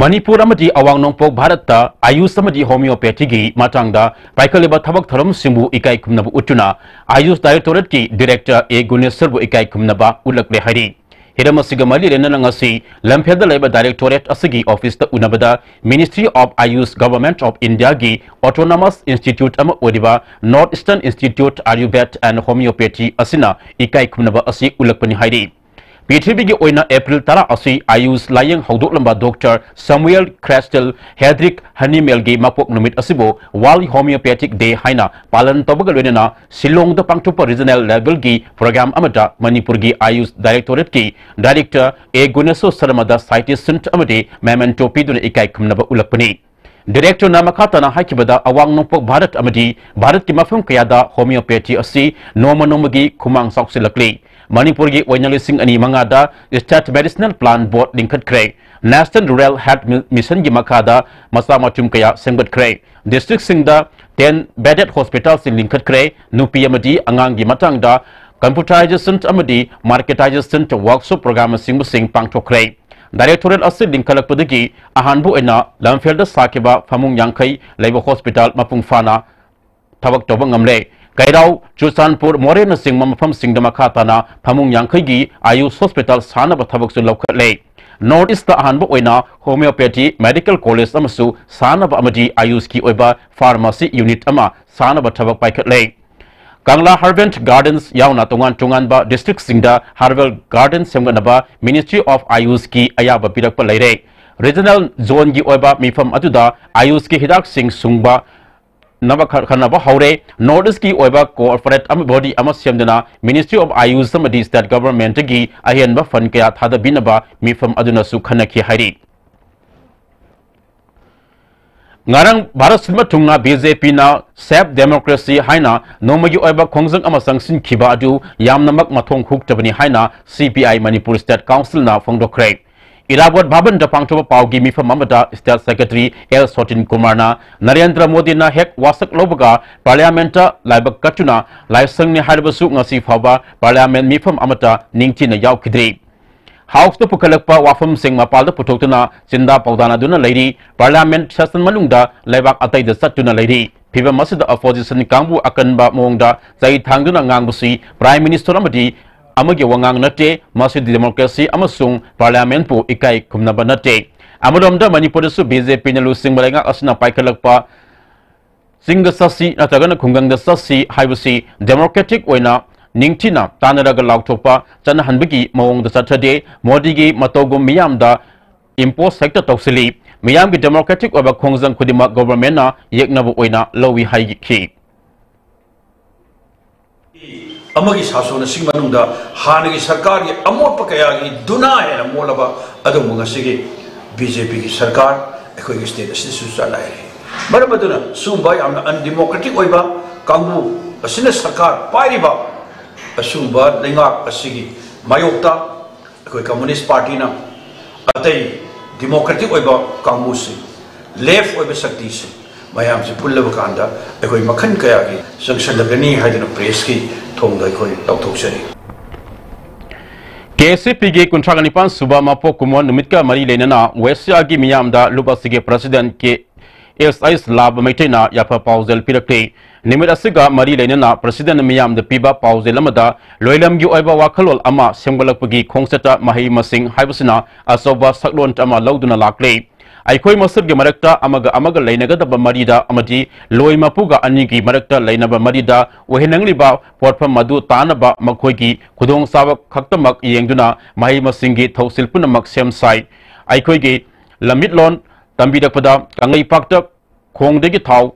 ꯃꯅꯤꯄꯨꯔ ꯑꯃꯗꯤ ꯑꯋꯥꯡ ꯅꯣꯡꯄꯣꯛ ꯚꯥꯔꯠꯇ ꯑꯌꯨꯁ ꯑꯃꯗꯤ ꯍꯣꯃꯤꯌꯣꯄꯦꯊꯤꯒꯤ ꯃꯇꯥꯡꯗ ꯄꯥꯏꯈꯠꯂꯤꯕ ꯊꯕꯛ ꯊꯧꯔꯝꯁꯤꯡꯕꯨ ꯏꯀꯥꯏ ꯈꯨꯝꯅꯕ ꯎꯠꯇꯨꯅ ꯑꯥꯌꯨꯁ ꯗꯥꯏꯔꯦꯛꯇꯣꯔꯦꯠꯀꯤ ꯗꯤꯔꯦꯛꯇꯔ ꯑꯦ ꯒꯨꯅꯦꯁꯔꯕꯨ ꯏꯀꯥꯏ ꯈꯨꯝꯅꯕ ꯎꯠꯂꯛꯂꯦ ꯍꯥꯏꯔꯤ꯫ ꯍꯤꯔꯝ ꯑꯁꯤꯒ ꯃꯔꯤ ꯂꯩꯅꯅ ꯉꯁꯤ ꯂꯝꯐꯦꯜꯗ ꯂꯩꯕ ꯗꯥꯏꯔꯦꯛꯇꯣꯔꯦꯠ ꯑꯁꯤꯒꯤ ꯑꯣꯐꯤꯁꯇ ꯎꯅꯕꯗ Ministry of Ayush, Government of Indiaꯒꯤ Autonomous Institute ꯑꯃ ꯑꯣꯏꯔꯤꯕ North Eastern Institute Ayurved and Homeopathy ꯑꯁꯤꯅ ꯏꯀꯥꯏ ꯈꯨꯝꯅꯕ ꯑꯁꯤ ꯎꯠꯂꯛꯄꯅꯤ ꯍꯥꯏꯔꯤ꯫ ꯄ꯭ꯔꯤꯊꯤꯕꯤꯒꯤ ꯑꯣꯏꯅ ꯑꯦꯄ꯭ꯔꯤꯜ ꯇꯔꯥ ꯑꯁꯤ ꯑꯥꯌꯨꯁ ꯂꯥꯌꯦꯡ ꯍꯧꯗꯣꯛꯂꯝꯕ ꯗꯣꯛꯇꯔ ꯁꯃꯨꯑꯦꯜ ꯀ꯭ꯔꯦꯁꯇꯦꯜ ꯍꯦꯗ꯭ꯔꯤꯛ ꯍꯅꯤꯃꯦꯜꯒꯤ ꯃꯄꯣꯛ ꯅꯨꯃꯤꯠ ꯑꯁꯤꯕꯨ World Homeopathic Day ꯍꯥꯏꯅ ꯄꯥꯂꯟ ꯇꯧꯕꯒ ꯂꯣꯏꯅꯅ ꯁꯤꯂꯣꯡꯗ ꯄꯥꯡꯊꯣꯛꯄ regional levelꯒꯤ program ꯑꯃꯗ ꯃꯅꯤꯄꯨꯔꯒꯤ ꯑꯥꯌꯨꯁ ꯗꯥꯏꯔꯦꯛꯇꯣꯔꯦꯠꯀꯤ ꯗꯥꯏꯔꯦꯛꯇꯔ ꯑꯦ ꯒꯨꯅꯦꯁꯣ ꯁꯔꯃꯗ citation ꯑꯃꯗꯤ memento ꯄꯤꯗꯨꯅ ꯏꯀꯥꯏ ꯈꯨꯝꯅꯕ ꯎꯠꯂꯛꯄꯅꯤ꯫ ꯗꯤꯔꯦꯛꯇꯔꯅ ꯃꯈꯥ ꯇꯥꯅ ꯍꯥꯏꯈꯤꯕꯗ, ꯑꯋꯥꯡ ꯅꯣꯡꯄꯣꯛ ꯚꯥꯔꯠ ꯑꯃꯗꯤ ꯚꯥꯔꯠꯀꯤ ꯃꯐꯝ ꯀꯌꯥꯗ ꯍꯣꯃꯤꯌꯣꯄꯦꯊꯤ ꯑꯁꯤ ꯅꯣꯡꯃ ꯅꯣꯡꯃꯒꯤ ꯈꯨꯃꯥꯡ ꯆꯥꯎꯁꯤꯜꯂꯛꯂꯤ꯫ ꯃꯅꯤꯄꯨꯔꯒꯤ ꯑꯣꯏꯅ ꯂꯤꯁꯤꯡ ꯑꯅꯤ ꯃꯉꯥꯗ State Medicinal Plan Board ꯂꯤꯡꯈꯠꯈ꯭ꯔꯦ꯫ National Rural Health Mi-, Missionꯒꯤ ꯃꯈꯥꯗ ꯃꯆꯥ ꯃꯊꯨꯝ ꯀꯌꯥ ꯁꯦꯝꯒꯠꯈ꯭ꯔꯦ꯫ Districtꯁꯤꯡꯗ ten bedded hospitalꯁꯤꯡ ꯂꯤꯡꯈꯠꯈ꯭ꯔꯦ꯫ ꯅꯨꯄꯤ ꯑꯃꯗꯤ ꯑꯉꯥꯡꯒꯤ ꯃꯇꯥꯡꯗ computerization ꯑꯃꯗꯤ marketization workshop programꯅꯆꯤꯡꯕꯁꯤꯡ ꯄꯥꯡꯊꯣꯛꯈ꯭ꯔꯦ꯫ ꯗꯥꯏꯔꯦꯛꯇꯣꯔꯦꯠ ꯑꯁꯤ ꯂꯤꯡꯈꯠꯂꯛꯄꯗꯒꯤ ꯑꯍꯥꯟꯕ ꯑꯣꯏꯅ ꯂꯝꯐꯦꯜꯗ ꯁꯥꯈꯤꯕ ꯐꯃꯨꯡ ꯌꯥꯡꯈꯩ ꯂꯩꯕ ꯍꯣꯁꯄꯤꯇꯥꯜ ꯃꯄꯨꯡ ꯐꯥꯅ ꯊꯕꯛ ꯇꯧꯕ ꯉꯝꯂꯦ꯫ ꯀꯩꯔꯥꯎ, ꯆꯨꯔꯆꯥꯟꯄꯨꯔ, ꯃꯣꯔꯦꯅꯆꯤꯡꯕ ꯃꯐꯝꯁꯤꯡꯗ ꯃꯈꯥ ꯇꯥꯅ ꯐꯃꯨꯡ ꯌꯥꯡꯈꯩꯒꯤ ꯑꯥꯌꯨꯁ ꯍꯣꯁꯄꯤꯇꯥꯜ ꯁꯥꯅꯕ ꯊꯕꯛꯁꯨ ꯂꯧꯈꯠꯂꯦ꯫ North Eastꯇ ꯑꯍꯥꯟꯕ ꯑꯣꯏꯅ Homeopathy Medical College ꯑꯃꯁꯨ ꯁꯥꯅꯕ ꯑꯃꯗꯤ ꯑꯥꯌꯨꯁꯀꯤ ꯑꯣꯏꯕ pharmacy unit ꯑꯃ ꯁꯥꯅꯕ ꯊꯕꯛ ꯄꯥꯏꯈꯠꯂꯦ꯫ ꯀꯪꯂꯥ Herbal Gardens ꯌꯥꯎꯅ ꯇꯣꯉꯥꯟ ꯇꯣꯉꯥꯟꯕ districtꯁꯤꯡꯗ herbal garden ꯁꯦꯝꯒꯠꯅꯕ Ministry of Ayushꯀꯤ ꯑꯌꯥꯕ ꯄꯤꯔꯛꯄ ꯂꯩꯔꯦ꯫ Regional zoneꯒꯤ ꯑꯣꯏꯕ ꯃꯤꯐꯝ ꯑꯗꯨꯗ ꯑꯥꯌꯨꯁꯀꯤ ꯍꯤꯗꯥꯛꯁꯤꯡ ꯁꯨꯡꯕ ꯅꯕ ꯈ-, ꯈꯟꯅꯕ ꯍꯧꯔꯦ꯫ North Eastꯀꯤ ꯑꯣꯏꯕ corporate ꯑꯃ, body ꯑꯃ ꯁꯦꯝꯗꯨꯅ Ministry of Ayush ꯑꯃꯗꯤ State Governmentꯀꯤ ꯑꯍꯦꯟꯕ fund ꯀꯌꯥ ꯊꯥꯗꯕꯤꯅꯕ ꯃꯤꯐꯝ ꯑꯗꯨꯅꯁꯨ ꯈꯟꯅꯈꯤ ꯍꯥꯏꯔꯤ꯫ ꯉꯔꯥꯡ ꯚꯥꯔꯠ ꯁꯤꯟꯕ ꯊꯨꯡꯅ ꯕꯤ ꯖꯦ ꯄꯤꯅ Save Democracy ꯍꯥꯏꯅ ꯅꯣꯡꯃꯒꯤ ꯑꯣꯏꯕ ꯈꯣꯡꯖꯪ ꯑꯃ ꯆꯪꯁꯤꯟꯈꯤꯕ ꯑꯗꯨ ꯌꯥꯝꯅꯃꯛ ꯃꯊꯣꯡ ꯍꯨꯛꯇꯕꯅꯤ ꯍꯥꯏꯅ ꯁꯤ ꯄꯤ ꯑꯥꯏ ꯃꯅꯤꯄꯨꯔ ꯁ꯭ꯇꯦꯠ ꯀꯥꯎꯟꯁꯤꯜꯅ ꯐꯣꯡꯗꯣꯛꯈ꯭ꯔꯦ꯫ ꯏꯔꯥꯕꯣꯠ ꯚꯕꯟꯗ ꯄꯥꯡꯊꯣꯛꯄ ꯄꯥꯎꯒꯤ ꯃꯤꯐꯝ ꯑꯃꯗ ꯁ꯭ꯇꯦꯠ ꯁꯦꯀ꯭ꯔꯦꯇꯔꯤ ꯑꯦꯜ ꯁꯣꯇꯤꯟ ꯀꯨꯃꯥꯔꯅ ꯅꯔꯦꯟꯗ꯭ꯔ ꯃꯣꯗꯤꯅ ꯍꯦꯛ ꯋꯥꯁꯛ ꯂꯧꯕꯒ ꯄꯥꯔꯂꯤꯌꯥꯃꯦꯟꯠꯇ ꯂꯥꯏꯕꯛ ꯀꯠꯇꯨꯅ ꯂꯥꯏꯁꯪꯅꯤ ꯍꯥꯏꯔꯕꯁꯨ ꯉꯁꯤ ꯐꯥꯎꯕ ꯄꯥꯔꯂꯤꯌꯥꯃꯦꯟꯠ ꯃꯤꯐꯝ ꯑꯃꯠꯇ ꯅꯤꯡꯊꯤꯅ ꯌꯥꯎꯈꯤꯗ꯭ꯔꯤ꯫ ꯍꯥꯎꯁꯇ ꯄꯨꯈꯠꯂꯛꯄ ꯋꯥꯐꯝꯁꯤꯡ ꯃꯄꯥꯜꯗ ꯄꯨꯊꯣꯛꯇꯨꯅ ꯆꯤꯟꯗꯥ ꯄꯥꯎꯗꯥꯅꯗꯨꯅ ꯂꯩꯔꯤ꯫ ꯄꯥꯔꯂꯤꯌꯥꯃꯦꯟꯠ ꯁꯦꯁꯟ ꯃꯅꯨꯡꯗ ꯂꯩꯕꯥꯛ ꯑꯇꯩꯗ ꯆꯠꯇꯨꯅ ꯂꯩꯔꯤ꯫ ꯐꯤꯚꯝ ꯑꯁꯤꯗ ꯑꯣꯄꯣꯖꯤꯁꯟ ꯀꯥꯡꯕꯨ ꯑꯀꯟꯕ ꯃꯑꯣꯡꯗ ꯆꯩ ꯊꯥꯡꯗꯨꯅ ꯉꯥꯡꯕꯁꯤ ꯄ꯭ꯔꯥꯏꯝ ꯃꯤꯅꯤꯁꯇꯔ ꯑꯃꯗꯤ ꯑꯃꯒꯤ ꯋꯥꯉꯥꯡ ꯅꯠꯇꯦ꯫ ꯃꯁꯤꯗꯤ ꯗꯦꯃꯣꯀ꯭ꯔꯦꯁꯤ ꯑꯃꯁꯨꯡ ꯄꯥꯔꯂꯤꯌꯥꯃꯦꯟꯠꯄꯨ ꯏꯀꯥꯏ ꯈꯨꯝꯅꯕ ꯅꯠꯇꯦ꯫ ꯑꯃꯔꯣꯝꯗ ꯃꯅꯤꯄꯨꯔꯗꯁꯨ ꯕꯤ ꯖꯦ ꯄꯤꯅ ꯂꯨꯆꯤꯡꯕ ꯂꯩꯉꯥꯛ ꯑꯁꯤꯅ ꯄꯥꯏꯈꯠꯂꯛꯄ ꯆꯤꯡꯗ ꯆꯠꯁꯤ ꯅꯠꯇ꯭ꯔꯒꯅ ꯈꯨꯡꯒꯪꯗ ꯆꯠꯁꯤ ꯍꯥꯏꯕꯁꯤ ꯗꯦꯃꯣꯀ꯭ꯔꯦꯇꯤꯛ ꯑꯣꯏꯅ ꯅꯤꯡꯊꯤꯅ ꯇꯥꯟꯅꯔꯒ ꯂꯥꯎꯊꯣꯛꯄ ꯆꯠꯅꯍꯟꯕꯒꯤ ꯃꯑꯣꯡꯗ ꯆꯠꯊꯗꯦ꯫ ꯃꯣꯗꯤꯒꯤ ꯃꯇꯧꯒꯨꯝ ꯃꯤꯌꯥꯝꯗ ꯏꯝꯄꯣꯁ ꯍꯦꯛꯇ ꯇꯧꯁꯤꯜꯂꯤ꯫ ꯃꯤꯌꯥꯝꯒꯤ ꯗꯦꯃꯣꯀ꯭ꯔꯦꯇꯤꯛ ꯑꯣꯏꯕ ꯈꯣꯡꯖꯪ ꯈꯨꯗꯤꯡꯃꯛ ꯒꯣꯚꯔꯟꯃꯦꯟꯠꯅ ꯌꯦꯛꯅꯕ ꯑꯣꯏꯅ ꯂꯧꯏ ꯍꯥꯏꯈꯤ꯫ ꯑꯃꯒꯤ ꯁꯥꯁꯣꯟ ꯑꯁꯤꯒꯤ ꯃꯅꯨꯡꯗ ꯍꯥꯟꯅꯒꯤ ꯁꯔꯀꯥꯔꯒꯤ ꯑꯃꯣꯠꯄ ꯀꯌꯥꯒꯤ ꯗꯨꯅꯥ ꯍꯦꯟꯅ ꯃꯣꯠꯂꯕ ꯑꯗꯨꯒꯨꯝꯕ ꯉꯁꯤꯒꯤ ꯕꯤ ꯖꯦ ꯄꯤꯒꯤ ꯁꯔꯀꯥꯔ ꯑꯩꯈꯣꯏꯒꯤ ꯁ꯭ꯇꯦꯠ ꯑꯁꯤꯗꯁꯨ ꯆꯂꯥꯏꯔꯤ꯫ ꯃꯔꯝ ꯑꯗꯨꯅ ꯁꯤꯒꯨꯝꯕ ꯌꯥꯝꯅ ꯑꯟꯗꯦꯃꯣꯀ꯭ꯔꯦꯇꯤꯛ ꯑꯣꯏꯕ ꯀꯥꯡꯕꯨ ꯑꯁꯤꯅ ꯁꯔꯀꯥꯔ ꯄꯥꯏꯔꯤꯕ ꯑꯁꯤꯒꯨꯝꯕ ꯂꯩꯉꯥꯛ ꯑꯁꯤꯒꯤ ꯃꯥꯌꯣꯛꯇ ꯑꯩꯈꯣꯏ ꯀꯝꯃꯨꯅꯤꯁ ꯄꯥꯔꯇꯤꯅ ꯑꯇꯩ ꯗꯦꯃꯣꯀ꯭ꯔꯦꯇꯤꯛ ꯑꯣꯏꯕ ꯀꯥꯡꯕꯨꯁꯤꯡ, ꯂꯦꯐ ꯑꯣꯏꯕ ꯁꯛꯇꯤꯁꯤꯡ ꯃꯌꯥꯝꯁꯤ ꯄꯨꯜꯂꯕ ꯀꯥꯟꯗ ꯑꯩꯈꯣꯏ ꯃꯈꯜ ꯀꯌꯥꯒꯤ ꯆꯪꯁꯤꯜꯂꯒꯅꯤ ꯍꯥꯏꯗꯨꯅ ꯄ꯭ꯔꯦꯁꯀꯤ ꯊꯣꯡꯗ ꯑꯩꯈꯣꯏ ꯂꯥꯎꯊꯣꯛꯆꯔꯤ꯫ ꯀꯦ ꯑꯦꯁ ꯌꯨ ꯄꯤꯒꯤ ꯀꯨꯟꯊ꯭ꯔꯥꯒ ꯅꯤꯄꯥꯟ ꯁꯨꯕ ꯃꯄꯣꯛ ꯀꯨꯝꯑꯣꯟ ꯅꯨꯃꯤꯠꯀ ꯃꯔꯤ ꯂꯩꯅꯅ ꯋꯦꯁꯤꯌꯥꯒꯤ ꯃꯤꯌꯥꯝꯗ ꯂꯨꯞ ꯑꯁꯤꯒꯤ ꯄ꯭ꯔꯁꯤꯗꯦꯟꯠ ꯀꯦ ꯑꯦꯁ ꯑꯩꯁ ꯂꯥꯕ ꯃꯩꯇꯩꯅ ꯌꯥꯐ ꯄꯥꯎꯖꯦꯜ ꯄꯤꯔꯛꯂꯤ꯫ ꯅꯨꯃꯤꯠ ꯑꯁꯤꯒ ꯃꯔꯤ ꯂꯩꯅꯅ ꯄ꯭ꯔꯁꯤꯗꯦꯟꯠ ꯃꯤꯌꯥꯝꯗ ꯄꯤꯕ ꯄꯥꯎꯖꯦꯜ ꯑꯃꯗ ꯂꯣꯏꯂꯝꯒꯤ ꯑꯣꯏꯕ ꯋꯥꯈꯜꯂꯣꯟ ꯑꯃ ꯁꯦꯝꯒꯠꯂꯛꯄꯒꯤ ꯈꯣꯡꯆꯠꯇ ꯃꯍꯩ ꯃꯁꯤꯡ ꯍꯥꯏꯕꯁꯤꯅ ꯑꯆꯧꯕ ꯁꯛꯂꯣꯟ ꯑꯃ ꯂꯧꯗꯨꯅ ꯂꯥꯛꯂꯤ꯫ ꯑꯩꯈꯣꯏ ꯃꯁꯦꯜꯒꯤ ꯃꯔꯛꯇ ꯑꯃꯒ ꯑꯃꯒ ꯂꯩꯅꯒꯗꯕ ꯃꯔꯤꯗ ꯑꯃꯗꯤ ꯂꯣꯏ ꯃꯄꯨꯒ ꯑꯅꯤꯒꯤ ꯃꯔꯛꯇ ꯂꯩꯅꯕ ꯃꯔꯤꯗ ꯑꯣꯏꯍꯟꯅꯤꯡꯂꯤꯕ ꯄꯣꯠꯐꯝ ꯑꯗꯨ ꯇꯥꯅꯕ ꯃꯈꯣꯏꯒꯤ ꯈꯨꯗꯣꯡꯆꯥꯕ ꯈꯛꯇꯃꯛ ꯌꯦꯡꯗꯨꯅ ꯃꯍꯩ ꯃꯁꯤꯡꯒꯤ ꯊꯧꯁꯤꯜ ꯄꯨꯝꯅꯃꯛ ꯁꯦꯝ ꯁꯥꯏ꯫ ꯑꯩꯈꯣꯏꯒꯤ ꯂꯝꯃꯤꯠꯂꯣꯟ ꯇꯝꯕꯤꯔꯛꯄꯗ ꯀꯪꯂꯩꯄꯥꯛꯇ ꯈꯣꯡꯗꯒꯤ ꯊꯥꯎ,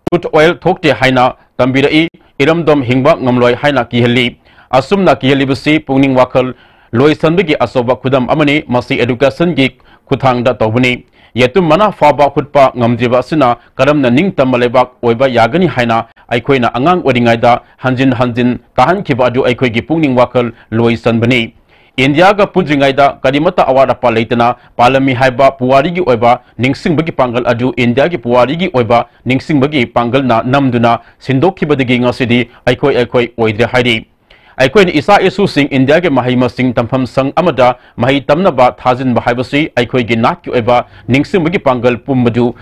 crude oil, ꯊꯣꯛꯇꯦ ꯍꯥꯏꯅ ꯇꯝꯕꯤꯔꯛꯏ꯫ ꯏꯔꯝꯗꯝ ꯍꯤꯡꯕ ꯉꯝꯂꯣꯏ ꯍꯥꯏꯅ ꯀꯤꯍꯜꯂꯤ꯫ ꯑꯁꯨꯝꯅ ꯀꯤꯍꯜꯂꯤꯕꯁꯤ ꯄꯨꯛꯅꯤꯡ ꯋꯥꯈꯜ ꯂꯣꯏꯁꯟꯕꯒꯤ ꯑꯆꯧꯕ ꯈꯨꯗꯝ ꯑꯃꯅꯤ꯫ ꯃꯁꯤ educationꯒꯤ ꯈꯨꯠꯊꯥꯡꯗ ꯇꯧꯕꯅꯤ꯫ ꯌꯦꯇꯨꯝ ꯃꯅꯥ ꯐꯥꯎꯕ ꯍꯨꯠꯄ ꯉꯝꯗ꯭ꯔꯤꯕ ꯑꯁꯤꯅ ꯀꯔꯝꯅ ꯅꯤꯡꯇꯝꯕ ꯂꯩꯕꯥꯛ ꯑꯣꯏꯕ ꯌꯥꯒꯅꯤ ꯍꯥꯏꯅ ꯑꯩꯈꯣꯏꯅ ꯑꯉꯥꯡ ꯑꯣꯏꯔꯤꯉꯩꯗ ꯍꯟꯖꯤꯟ ꯍꯟꯖꯤꯟ ꯇꯥꯍꯟꯈꯤꯕ ꯑꯗꯨ ꯑꯩꯈꯣꯏꯒꯤ ꯄꯨꯛꯅꯤꯡ ꯋꯥꯈꯜ ꯂꯣꯏ ꯆꯟꯕꯅꯤ꯫ ꯏꯟꯗꯤꯌꯥꯒ ꯄꯨꯟꯗ꯭ꯔꯤꯉꯩꯗ ꯀꯔꯤꯃꯠꯇ ꯑꯋꯥꯠ ꯑꯄꯥ ꯂꯩꯇꯅ ꯄꯥꯜꯂꯝꯃꯤ ꯍꯥꯏꯕ ꯄꯨꯋꯥꯔꯤꯒꯤ ꯑꯣꯏꯕ ꯅꯤꯡꯁꯤꯡꯕꯒꯤ ꯄꯥꯡꯒꯜ ꯑꯗꯨ ꯏꯟꯗꯤꯌꯥꯒꯤ ꯄꯨꯋꯥꯔꯤꯒꯤ ꯑꯣꯏꯕ ꯅꯤꯡꯁꯤꯡꯕꯒꯤ ꯄꯥꯡꯒꯜꯅ ꯅꯝꯗꯨꯅ ꯁꯤꯟꯗꯣꯛꯈꯤꯕꯗꯒꯤ ꯉꯁꯤꯗꯤ ꯑꯩꯈꯣꯏ ꯑꯩꯈꯣꯏ ꯑꯣꯏꯗ꯭ꯔꯦ ꯍꯥꯏꯔꯤ꯫ ꯑꯩꯈꯣꯏꯅ ꯏꯆꯥ ꯏꯁꯨꯁꯤꯡ ꯏꯟꯗꯤꯌꯥꯒꯤ ꯃꯍꯩ ꯃꯁꯤꯡ ꯇꯝꯐꯝ ꯁꯪ ꯑꯃꯗ ꯃꯍꯩ ꯇꯝꯅꯕ ꯊꯥꯖꯤꯟꯕ ꯍꯥꯏꯕꯁꯤ ꯑꯩꯈꯣꯏꯒꯤ ꯅꯥꯠꯀꯤ ꯑꯣꯏꯕ ꯅꯤꯡꯁꯤꯡꯕꯒꯤ ꯄꯥꯡꯒꯜ ꯄꯨꯝꯕꯗꯨ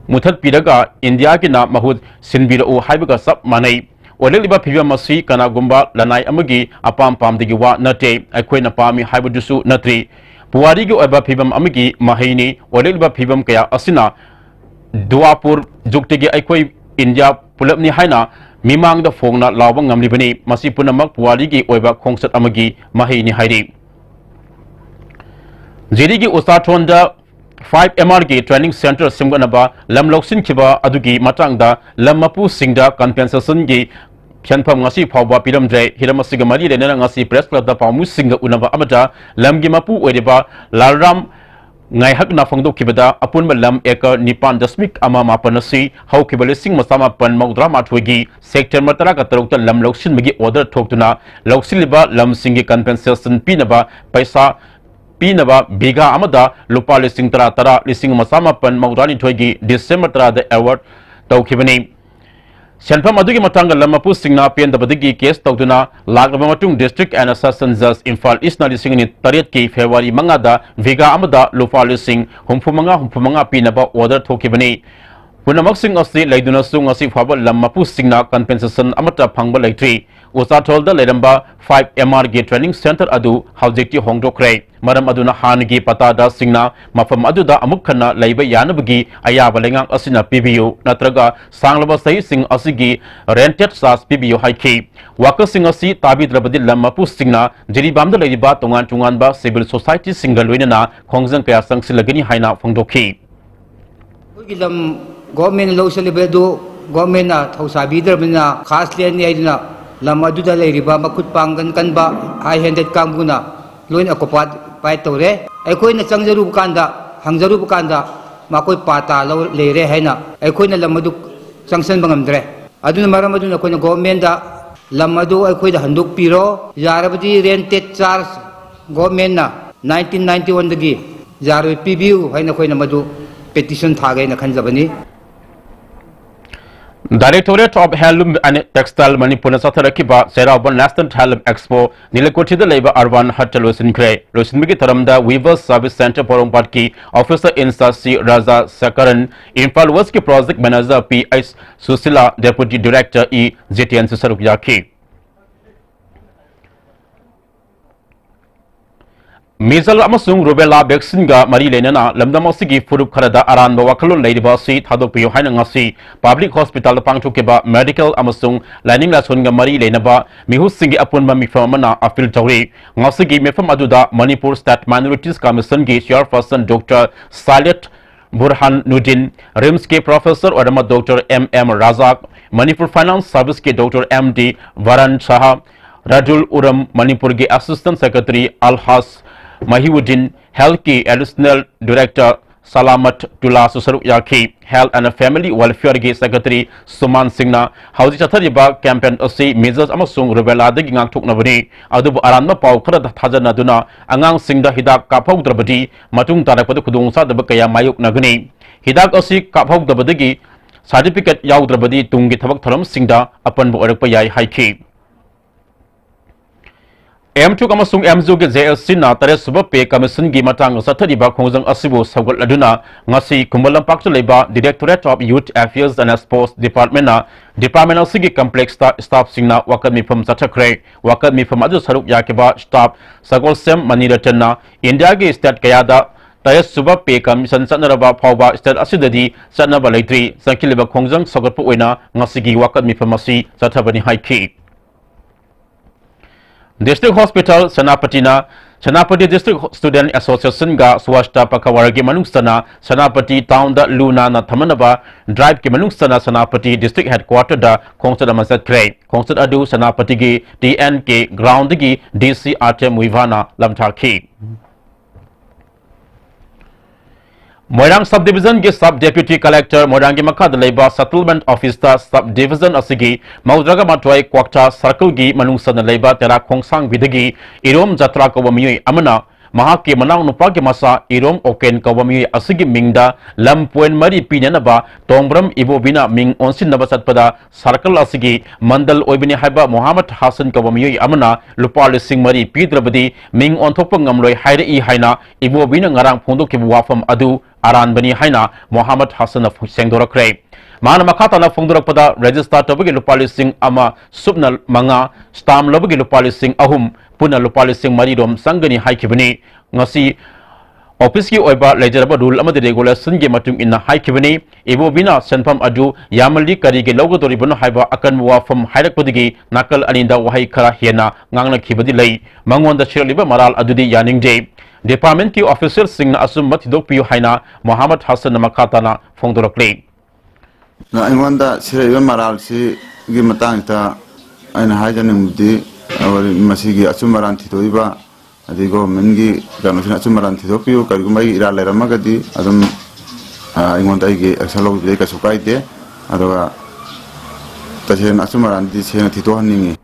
ꯃꯨꯊꯠꯄꯤꯔꯒ ꯏꯟꯗꯤꯌꯥꯒꯤꯅ ꯃꯍꯨꯠ ꯁꯤꯟꯕꯤꯔꯛꯎ ꯍꯥꯏꯕꯒ ꯆꯞ ꯃꯥꯟꯅꯩ꯫ ꯑꯣꯏꯔꯛꯂꯤꯕ ꯐꯤꯕꯝ ꯑꯁꯤ ꯀꯅꯥꯒꯨꯝꯕ ꯂꯅꯥꯏ ꯑꯃꯒꯤ ꯑꯄꯥꯝ ꯄꯥꯝꯗꯒꯤ ꯋꯥ ꯅꯠꯇꯦ, ꯑꯩꯈꯣꯏꯅ ꯄꯥꯝꯃꯤ ꯍꯥꯏꯕꯗꯨꯁꯨ ꯅꯠꯇ꯭ꯔꯤ꯫ ꯄꯨꯋꯥꯔꯤꯒꯤ ꯑꯣꯏꯕ ꯐꯤꯕꯝ ꯑꯃꯒꯤ ꯃꯍꯩꯅꯤ꯫ ꯑꯣꯏꯔꯛꯂꯤꯕ ꯐꯤꯕꯝ ꯀꯌꯥ ꯑꯁꯤꯅ ꯗꯨꯋꯥꯄꯨꯔ ꯖꯨꯒꯇꯒꯤ ꯑꯩꯈꯣꯏ ꯏꯟꯗꯤꯌꯥ ꯄꯨꯂꯞꯅꯤ ꯍꯥꯏꯅ ꯃꯤꯃꯥꯡꯗ ꯐꯣꯡꯅ ꯂꯥꯎꯕ ꯉꯝꯂꯤꯕꯅꯤ꯫ ꯃꯁꯤ ꯄꯨꯝꯅꯃꯛ ꯄꯨꯋꯥꯔꯤꯒꯤ ꯑꯣꯏꯕ ꯈꯣꯡꯆꯠ ꯑꯃꯒꯤ ꯃꯍꯩꯅꯤ ꯍꯥꯏꯔꯤ꯫ ꯖꯤꯔꯤꯒꯤ ꯎꯆꯥꯊꯣꯟꯗ ꯐꯥꯏꯚ ꯑꯦꯝ ꯑꯥꯔꯒꯤ training centre ꯁꯦꯝꯒꯠꯅꯕ ꯂꯝ ꯂꯧꯁꯤꯟꯈꯤꯕ ꯑꯗꯨꯒꯤ ꯃꯇꯥꯡꯗ ꯂꯝ ꯃꯄꯨꯁꯤꯡꯗ compensationꯒꯤ ꯁꯦꯟꯐꯝ ꯉꯁꯤ ꯐꯥꯎꯕ ꯄꯤꯔꯝꯗ꯭ꯔꯦ꯫ ꯍꯤꯔꯝ ꯑꯁꯤꯒ ꯃꯔꯤ ꯂꯩꯅꯅ ꯉꯁꯤ press clubꯇ ꯄꯥꯎꯃꯤꯁꯤꯡꯒ ꯎꯅꯕ ꯑꯃꯗ ꯂꯝꯒꯤ ꯃꯄꯨ ꯑꯣꯏꯔꯤꯕ ꯂꯥꯜꯔꯥꯝ ꯉꯥꯏꯍꯛꯅ ꯐꯣꯡꯗꯣꯛꯈꯤꯕꯗ ꯑꯄꯨꯟꯕ ꯂꯝ acre ꯅꯤꯄꯥꯟ ꯗꯁꯃꯤꯛ ꯑꯃ ꯃꯥꯄꯟ ꯑꯁꯤ ꯍꯧꯈꯤꯕ ꯂꯤꯁꯤꯡ ꯑꯃ ꯆꯥꯃꯥꯄꯟ ꯃꯧꯗ꯭ꯔꯥ ꯃꯥꯊꯣꯏꯒꯤ September ꯇꯔꯥꯒ ꯇꯔꯨꯛꯇ ꯂꯝ ꯂꯧꯁꯤꯟꯕꯒꯤ order ꯊꯣꯛꯇꯨꯅ ꯂꯧꯁꯤꯜꯂꯤꯕ ꯂꯝꯁꯤꯡꯒꯤ compensation ꯄꯤꯅꯕ ꯄꯩꯁꯥ ꯄꯤꯅꯕ ꯕꯤꯘꯥ ꯑꯃꯗ ꯂꯨꯄꯥ ꯂꯤꯁꯤꯡ ꯇꯔꯥ ꯇꯔꯥ, ꯂꯤꯁꯤꯡ ꯑꯃ ꯆꯥꯃꯥꯄꯟ ꯃꯧꯗ꯭ꯔꯥꯅꯤꯊꯣꯏꯒꯤ December ꯇꯔꯥꯗ award ꯇꯧꯈꯤꯕꯅꯤ꯫ ꯁꯦꯟꯐꯝ ꯑꯗꯨꯒꯤ ꯃꯇꯥꯡꯗ ꯂꯝ ꯃꯄꯨꯁꯤꯡꯅ ꯄꯦꯟꯗꯕꯗꯒꯤ case ꯇꯧꯗꯨꯅ ꯂꯥꯛꯂꯕ ꯃꯇꯨꯡ District and Session Judge Imphal ꯏꯁꯅ ꯂꯤꯁꯤꯡ ꯑꯅꯤ ꯇꯔꯦꯠꯀꯤ February ꯃꯉꯥꯗ ꯕꯤꯘꯥ ꯑꯃꯗ ꯂꯨꯄꯥ ꯂꯤꯁꯤꯡ ꯍꯨꯝꯐꯨ ꯃꯉꯥ, ꯍꯨꯝꯐꯨ ꯃꯉꯥ ꯄꯤꯅꯕ order ꯊꯣꯛꯈꯤꯕꯅꯤ꯫ ꯄꯨꯝꯅꯃꯛꯁꯤꯡ ꯑꯁꯤ ꯂꯩꯗꯨꯅꯁꯨ ꯉꯁꯤ ꯐꯥꯎꯕ ꯂꯝ ꯃꯄꯨꯁꯤꯡꯅ compensation ꯑꯃꯠꯇ ꯐꯪꯕ ꯂꯩꯇ꯭ꯔꯤ꯫ ꯎꯆꯥꯊꯣꯜꯗ ꯂꯩꯔꯝꯕ ꯐꯥꯏꯚ ꯑꯦꯝ ꯑꯥꯔꯒꯤ training centre ꯑꯗꯨ ꯍꯧꯖꯤꯛꯇꯤ ꯍꯣꯡꯗꯣꯛꯈ꯭ꯔꯦ꯫ ꯃꯔꯝ ꯑꯗꯨꯅ ꯍꯥꯟꯅꯒꯤ ꯄꯇꯥꯗꯥꯁꯤꯡꯅ ꯃꯐꯝ ꯑꯗꯨꯗ ꯑꯃꯨꯛ ꯍꯟꯅ ꯂꯩꯕ ꯌꯥꯅꯕꯒꯤ ꯑꯌꯥꯕ ꯂꯩꯉꯥꯛ ꯑꯁꯤꯅ ꯄꯤꯕꯤꯌꯨ, ꯅꯠꯇ꯭ꯔꯒ ꯁꯥꯡꯂꯕ ꯆꯍꯤꯁꯤꯡ ꯑꯁꯤꯒꯤ rented charge ꯄꯤꯕꯤꯌꯨ ꯍꯥꯏꯈꯤ꯫ ꯋꯥꯀꯠꯁꯤꯡ ꯑꯁꯤ ꯇꯥꯕꯤꯗ꯭ꯔꯕꯗꯤ ꯂꯝ ꯃꯄꯨꯁꯤꯡꯅ ꯖꯤꯔꯤꯕꯥꯝꯗ ꯂꯩꯔꯤꯕ ꯇꯣꯉꯥꯟ ꯇꯣꯉꯥꯟꯕ civil societyꯁꯤꯡꯒ ꯂꯣꯏꯅꯅ ꯈꯣꯡꯖꯪ ꯀꯌꯥ ꯆꯪꯁꯤꯜꯂꯒꯅꯤ ꯍꯥꯏꯅ ꯐꯣꯡꯗꯣꯛꯈꯤ꯫ ꯑꯩꯈꯣꯏꯒꯤ ꯂꯝ governmentꯅ ꯂꯧꯁꯤꯜꯂꯤꯕ ꯑꯗꯨ governmentꯅ ꯊꯧꯁꯥꯕꯤꯗ꯭ꯔꯕꯅꯤꯅ ꯈꯥꯁ ꯂꯦꯟꯅꯤ ꯍꯥꯏꯗꯨꯅ ꯂꯝ ꯑꯗꯨꯗ ꯂꯩꯔꯤꯕ ꯃꯈꯨꯠ ꯄꯥꯡꯒꯟ ꯀꯟꯕ high handed ꯀꯥꯡꯕꯨꯅ ꯂꯣꯏꯅ occupied ꯇꯧꯔꯦ꯫ ꯑꯩꯈꯣꯏꯅ ꯆꯪꯖꯔꯨꯕ ꯀꯥꯟꯗ, ꯍꯪꯖꯔꯨꯕ ꯀꯥꯟꯗ ꯃꯈꯣꯏ ꯄꯥꯇꯥ ꯂꯧ ꯂꯩꯔꯦ ꯍꯥꯏꯅ ꯑꯩꯈꯣꯏꯅ ꯂꯝ ꯑꯗꯨ ꯆꯪꯁꯤꯟꯕ ꯉꯝꯗ꯭ꯔꯦ꯫ ꯑꯗꯨꯅ ꯃꯔꯝ ꯑꯗꯨꯅ ꯑꯩꯈꯣꯏꯅ ꯒꯣꯚꯔꯟꯃꯦꯟꯗ ꯂꯝ ꯑꯗꯨ ꯑꯩꯈꯣꯏꯗ ꯍꯟꯗꯣꯛꯄꯤꯔꯣ, ꯌꯥꯔꯕꯗꯤ rented charge ꯒꯣꯚꯔꯟꯃꯦꯟꯅ nineteen ninety one ꯗꯒꯤ ꯌꯥꯔꯣꯏ, ꯄꯤꯕꯤꯌꯨ ꯍꯥꯏꯅ ꯑꯩꯈꯣꯏꯅ ꯃꯗꯨ petition ꯊꯥꯒꯦ ꯍꯥꯏꯅ ꯈꯟꯖꯕꯅꯤ꯫ Directorate of Handloom and Textile ꯃꯅꯤꯄꯨꯔꯅ ꯆꯠꯊꯔꯛꯈꯤꯕ ꯆꯩꯔꯥꯎꯕ National Handloom Expo ꯅꯤꯂꯀꯣꯊꯤꯗ ꯂꯩꯕ Urban Hut ꯇ ꯂꯣꯏꯁꯤꯟꯈ꯭ꯔꯦ꯫ ꯂꯣꯏꯁꯤꯟꯕꯒꯤ ꯊꯧꯔꯝꯗ Weavers Service Centre ꯄꯣꯔꯣꯝꯄꯥꯠꯀꯤ officer in charge C Raja Sakaran, Imphal West ꯀꯤ project manager P H Sushila, deputy director E ꯖꯤꯇꯦꯟꯁꯨ ꯁꯔꯨꯛ ꯌꯥꯈꯤ꯫ Measles ꯑꯃꯁꯨꯡ Rubella vaccine ꯒ ꯃꯔꯤ ꯂꯩꯅꯅ ꯂꯝꯗꯝ ꯑꯁꯤꯒꯤ ꯐꯨꯔꯨꯞ ꯈꯔꯗ ꯑꯔꯥꯟꯕ ꯋꯥꯈꯜꯂꯣꯟ ꯂꯩꯔꯤꯕ ꯑꯁꯤ ꯊꯥꯗꯣꯛꯄꯤꯌꯨ ꯍꯥꯏꯅ ꯉꯁꯤ Public Hospital ꯗ ꯄꯥꯡꯊꯣꯛꯈꯤꯕ medical ꯑꯃꯁꯨꯡ ꯂꯥꯏꯅꯤꯡ ꯂꯥꯏꯁꯣꯟꯒ ꯃꯔꯤ ꯂꯩꯅꯕ ꯃꯤꯍꯨꯠꯁꯤꯡꯒꯤ ꯑꯄꯨꯟꯕ ꯃꯤꯐꯝ ꯑꯃꯅ appeal ꯇꯧꯔꯤ꯫ ꯉꯁꯤꯒꯤ ꯃꯤꯐꯝ ꯑꯗꯨꯗ Manipur State Minorities Commission ꯒꯤ chairperson Doctor ꯁꯥꯏꯂꯦꯠ ꯕꯨꯔꯍꯥꯅꯨꯗꯤꯟ, ꯔꯤꯝꯁꯀꯤ professor ꯑꯣꯏꯔꯝꯕ Doctor ꯑꯦꯝ ꯑꯦꯝ ꯔꯥꯖꯥ, Manipur Finance Service ꯀꯤ Doctor ꯑꯦꯝ ꯗꯤ ꯚꯥꯔꯟ ꯁꯥꯍ, ꯔꯥꯖꯨꯜ ꯎꯔꯝ, ꯃꯅꯤꯄꯨꯔꯒꯤ Assistant Secretary ꯑꯜꯍꯥꯖ ꯃꯍꯤꯎꯗꯤꯟ, Health ꯀꯤ Additional Director ꯁꯂꯥꯃꯠ ꯇꯨꯂꯥꯁꯨ ꯁꯔꯨꯛ ꯌꯥꯈꯤ꯫ Health and Family Welfare ꯒꯤ Secretary ꯁꯨꯃꯥꯟ ꯁꯤꯡꯅ ꯍꯧꯖꯤꯛ ꯆꯠꯊꯔꯤꯕ campaign ꯑꯁꯤ measles ꯑꯃꯁꯨꯡ rubella ꯗꯒꯤ ꯉꯥꯛꯊꯣꯛꯅꯕꯅꯤ, ꯑꯗꯨꯕꯨ ꯑꯔꯥꯟꯕ ꯄꯥꯎ ꯈꯔꯗ ꯊꯥꯖꯅꯗꯨꯅ ꯑꯉꯥꯡꯁꯤꯡꯗ ꯍꯤꯗꯥꯛ ꯀꯥꯞꯍꯧꯗ꯭ꯔꯕꯗꯤ ꯃꯇꯨꯡ ꯇꯥꯔꯛꯄꯗ ꯈꯨꯗꯣꯡꯆꯥꯗꯕ ꯀꯌꯥ ꯃꯥꯌꯣꯛꯅꯒꯅꯤ꯫ ꯍꯤꯗꯥꯛ ꯑꯁꯤ ꯀꯥꯞꯍꯧꯗꯕꯗꯒꯤ certificate ꯌꯥꯎꯗ꯭ꯔꯕꯗꯤ ꯇꯨꯡꯒꯤ ꯊꯕꯛ ꯊꯧꯔꯝꯁꯤꯡꯗ ꯑꯄꯟꯕ ꯑꯣꯏꯔꯛꯄ ꯌꯥꯏ ꯍꯥꯏꯈꯤ꯫ ꯑꯦꯝ ꯇꯨ ꯑꯃꯁꯨꯡ ꯑꯦꯝ ꯖꯨ ꯒꯤ ꯖꯦ ꯑꯦꯁ ꯁꯤ ꯅ ꯇꯔꯦꯠ ꯁꯨꯕ pay commission ꯒꯤ ꯃꯇꯥꯡꯗ ꯆꯠꯊꯔꯤꯕ ꯈꯣꯡꯖꯪ ꯑꯁꯤꯕꯨ ꯁꯧꯒꯠꯂꯗꯨꯅ ꯉꯁꯤ ꯈꯨꯃꯟ ꯂꯝꯄꯥꯛꯇ ꯂꯩꯕ Directorate of Youth Affairs and Sports Department ꯅ department ꯑꯁꯤꯒꯤ complex ꯇ staff ꯁꯤꯡꯅ ꯋꯥꯀꯠ ꯃꯤꯐꯝ ꯆꯠꯊꯈ꯭ꯔꯦ꯫ ꯋꯥꯀꯠ ꯃꯤꯐꯝ ꯑꯗꯨ ꯁꯔꯨꯛ ꯌꯥꯈꯤꯕ staff ꯁꯒꯣꯜꯁꯦꯝ ꯃꯅꯤꯔꯇꯟꯅ ꯏꯟꯗꯤꯌꯥꯒꯤ state ꯀꯌꯥꯗ ꯇꯔꯦꯠ ꯁꯨꯕ pay commission ꯆꯠꯅꯔꯕ ꯐꯥꯎꯕ state ꯑꯁꯤꯗꯗꯤ ꯆꯠꯅꯕ ꯂꯩꯇ꯭ꯔꯤ꯫ ꯆꯪꯈꯤꯜꯂꯤꯕ ꯈꯣꯡꯖꯪ ꯁꯧꯒꯠꯄ ꯑꯣꯏꯅ ꯉꯁꯤꯒꯤ ꯋꯥꯀꯠ ꯃꯤꯐꯝ ꯑꯁꯤ ꯆꯠꯊꯕꯅꯤ ꯍꯥꯏꯈꯤ꯫ District Hospital ꯁꯦꯅꯥꯄꯇꯤꯅ Senapati District Student Association ꯒ ꯁ꯭ꯋꯥꯁꯇ ꯄꯈꯋꯥꯔꯒꯤ ꯃꯅꯨꯡ ꯆꯟꯅ ꯁꯦꯅꯥꯄꯇꯤ town ꯗ ꯂꯨ ꯅꯥꯟꯅ ꯊꯝꯅꯅꯕ drive ꯀꯤ ꯃꯅꯨꯡ ꯆꯟꯅ ꯁꯦꯅꯥꯄꯇꯤ district headquarter ꯗ ꯈꯣꯡꯆꯠ ꯑꯃ ꯆꯠꯈ꯭ꯔꯦ꯫ ꯈꯣꯡꯆꯠ ꯑꯗꯨ ꯁꯦꯅꯥꯄꯇꯤꯒꯤ ꯇꯤ ꯑꯦꯟ ꯀꯦ ground ꯗꯒꯤ ꯗꯤ ꯁꯤ ꯑꯥꯔꯇꯦꯝ ꯋꯤꯚꯥꯅ ꯂꯝꯊꯥꯈꯤ꯫ ꯃꯣꯏꯔꯥꯡ Sub Division ꯒꯤ Sub Deputy Collector ꯃꯣꯏꯔꯥꯡꯒꯤ ꯃꯈꯥꯗ ꯂꯩꯕ Settlement Office ꯇ Sub Division ꯑꯁꯤꯒꯤ ꯃꯧꯗ꯭ꯔꯥꯒ ꯃꯥꯊꯣꯏ ꯀ꯭ꯋꯥꯛꯊꯥ Circle ꯒꯤ ꯃꯅꯨꯡ ꯆꯟꯅ ꯂꯩꯕ ꯇꯦꯔꯥ ꯈꯣꯡꯁꯥꯡꯕꯤꯗꯒꯤ ꯏꯔꯣꯝ ꯖꯇ꯭ꯔꯥ ꯀꯧꯕ ꯃꯤꯑꯣꯏ ꯑꯃꯅ ꯃꯍꯥꯛꯀꯤ ꯃꯅꯥꯎꯅꯨꯄꯥꯒꯤ ꯃꯆꯥ ꯏꯔꯣꯝ ꯑꯣꯀꯦꯟ ꯀꯧꯕ ꯃꯤꯑꯣꯏ ꯑꯁꯤꯒꯤ ꯃꯤꯡꯗ ꯂꯝ point ꯃꯔꯤ ꯄꯤꯅꯅꯕ ꯇꯣꯡꯕ꯭ꯔꯝ ꯏꯕꯣꯕꯤꯅ ꯃꯤꯡ ꯑꯣꯟꯁꯤꯟꯅꯕ ꯆꯠꯄꯗ Circle ꯑꯁꯤꯒꯤ ꯃꯟꯗꯜ ꯑꯣꯏꯕꯅꯤ ꯍꯥꯏꯕ ꯃꯣꯍꯥꯃꯗ ꯍꯥꯁꯟ ꯀꯧꯕ ꯃꯤꯑꯣꯏ ꯑꯃꯅ ꯂꯨꯄꯥ ꯂꯤꯁꯤꯡ ꯃꯔꯤ ꯄꯤꯗ꯭ꯔꯕꯗꯤ ꯃꯤꯡ ꯑꯣꯟꯊꯣꯛꯄ ꯉꯝꯂꯣꯏ ꯍꯥꯏꯔꯛꯏ ꯍꯥꯏꯅ ꯏꯕꯣꯕꯤꯅ ꯉꯔꯥꯡ ꯐꯣꯡꯗꯣꯛꯈꯤꯕ ꯋꯥꯐꯝ ꯑꯗꯨ ꯑꯔꯥꯟꯕꯅꯤ ꯍꯥꯏꯅ ꯃꯣꯍꯥꯃꯗ ꯍꯥꯁꯟꯅ ꯐꯣꯡ-, ꯁꯦꯡꯗꯣꯔꯛꯈ꯭ꯔꯦ꯫ ꯃꯥꯅ ꯃꯈꯥ ꯇꯥꯅ ꯐꯣꯡꯗꯣꯔꯛꯄꯗ, register ꯇꯧꯕꯒꯤ ꯂꯨꯄꯥ ꯂꯤꯁꯤꯡ ꯑꯃ ꯁꯨꯞꯅ ꯃꯉꯥ, stamp ꯂꯧꯕꯒꯤ ꯂꯨꯄꯥ ꯂꯤꯁꯤꯡ ꯑꯍꯨꯝ, ꯄꯨꯟꯅ ꯂꯨꯄꯥ ꯂꯤꯁꯤꯡ ꯃꯔꯤ ꯔꯣꯝ ꯆꯪꯒꯅꯤ ꯍꯥꯏꯈꯤꯕꯅꯤ꯫ ꯉꯁꯤ office ꯀꯤ ꯑꯣꯏꯕ ꯂꯩꯖꯔꯕ rule ꯑꯃꯗꯤ regulation ꯒꯤ ꯃꯇꯨꯡ ꯏꯟꯅ ꯍꯥꯏꯈꯤꯕꯅꯤ꯫ ꯏꯕꯣꯕꯤꯅ ꯁꯦꯟꯐꯝ ꯑꯗꯨ ꯌꯥꯝꯃꯜꯂꯤ, ꯀꯔꯤꯒꯤ ꯂꯧꯒꯗꯧꯔꯤꯕꯅꯣ ꯍꯥꯏꯕ ꯑꯀꯟꯕ ꯋꯥꯐꯝ ꯍꯥꯏꯔꯛꯄꯗꯒꯤ ꯅꯥꯀꯜ ꯑꯅꯤꯗ ꯋꯥꯍꯩ ꯈꯔ ꯍꯦꯟꯅ ꯉꯥꯡꯅꯈꯤꯕꯗꯤ ꯂꯩ꯫ ꯃꯉꯣꯟꯗ ꯁꯤꯔꯛꯂꯤꯕ ꯃꯔꯥꯜ ꯑꯗꯨꯗꯤ ꯌꯥꯅꯤꯡꯗꯦ꯫ Department ꯀꯤ official ꯁꯤꯡꯅ ꯑꯆꯨꯝꯕ ꯊꯤꯗꯣꯛꯄꯤꯌꯨ ꯍꯥꯏꯅ ꯃꯣꯍꯥꯃꯗ ꯍꯥꯁꯟꯅ ꯃꯈꯥ ꯇꯥꯅ ꯐꯣꯡꯗꯣꯔꯛꯂꯤ꯫ ꯑꯩꯉꯣꯟꯗ ꯁꯤꯔꯛꯏꯕ ꯃꯔꯥꯜꯁꯤꯒꯤ ꯃꯇꯥꯡꯁꯤꯗ ꯑꯩꯅ ꯍꯥꯏꯖꯅꯤꯡꯕꯗꯤ, ꯑꯩꯈꯣꯏ ꯃꯁꯤꯒꯤ ꯑꯆꯨꯝ ꯑꯔꯥꯟ ꯊꯤꯗꯣꯛꯏꯕ, ꯑꯗꯩ government ꯀꯤ ꯀꯩꯅꯣꯁꯤꯅ ꯑꯆꯨꯝ ꯑꯔꯥꯟ ꯊꯤꯗꯣꯛꯄꯤꯌꯨ, ꯀꯔꯤꯒꯨꯝꯕ ꯑꯩꯒꯤ ꯏꯔꯥꯜ ꯂꯩꯔꯝꯃꯒꯗꯤ ꯑꯗꯨꯝ, ꯑ, ꯑꯩꯉꯣꯟꯗ ꯑꯩꯒꯤ action ꯂꯧꯕꯗꯤ ꯀꯩꯁꯨ ꯀꯥꯏꯗꯦ꯫ ꯑꯗꯨꯒ ꯇꯁꯦꯡꯅ ꯑꯆꯨꯝ ꯑꯔꯥꯟꯗꯤ ꯁꯦꯡꯅ ꯊꯤꯗꯣꯛꯍꯟꯅꯤꯡꯉꯤ꯫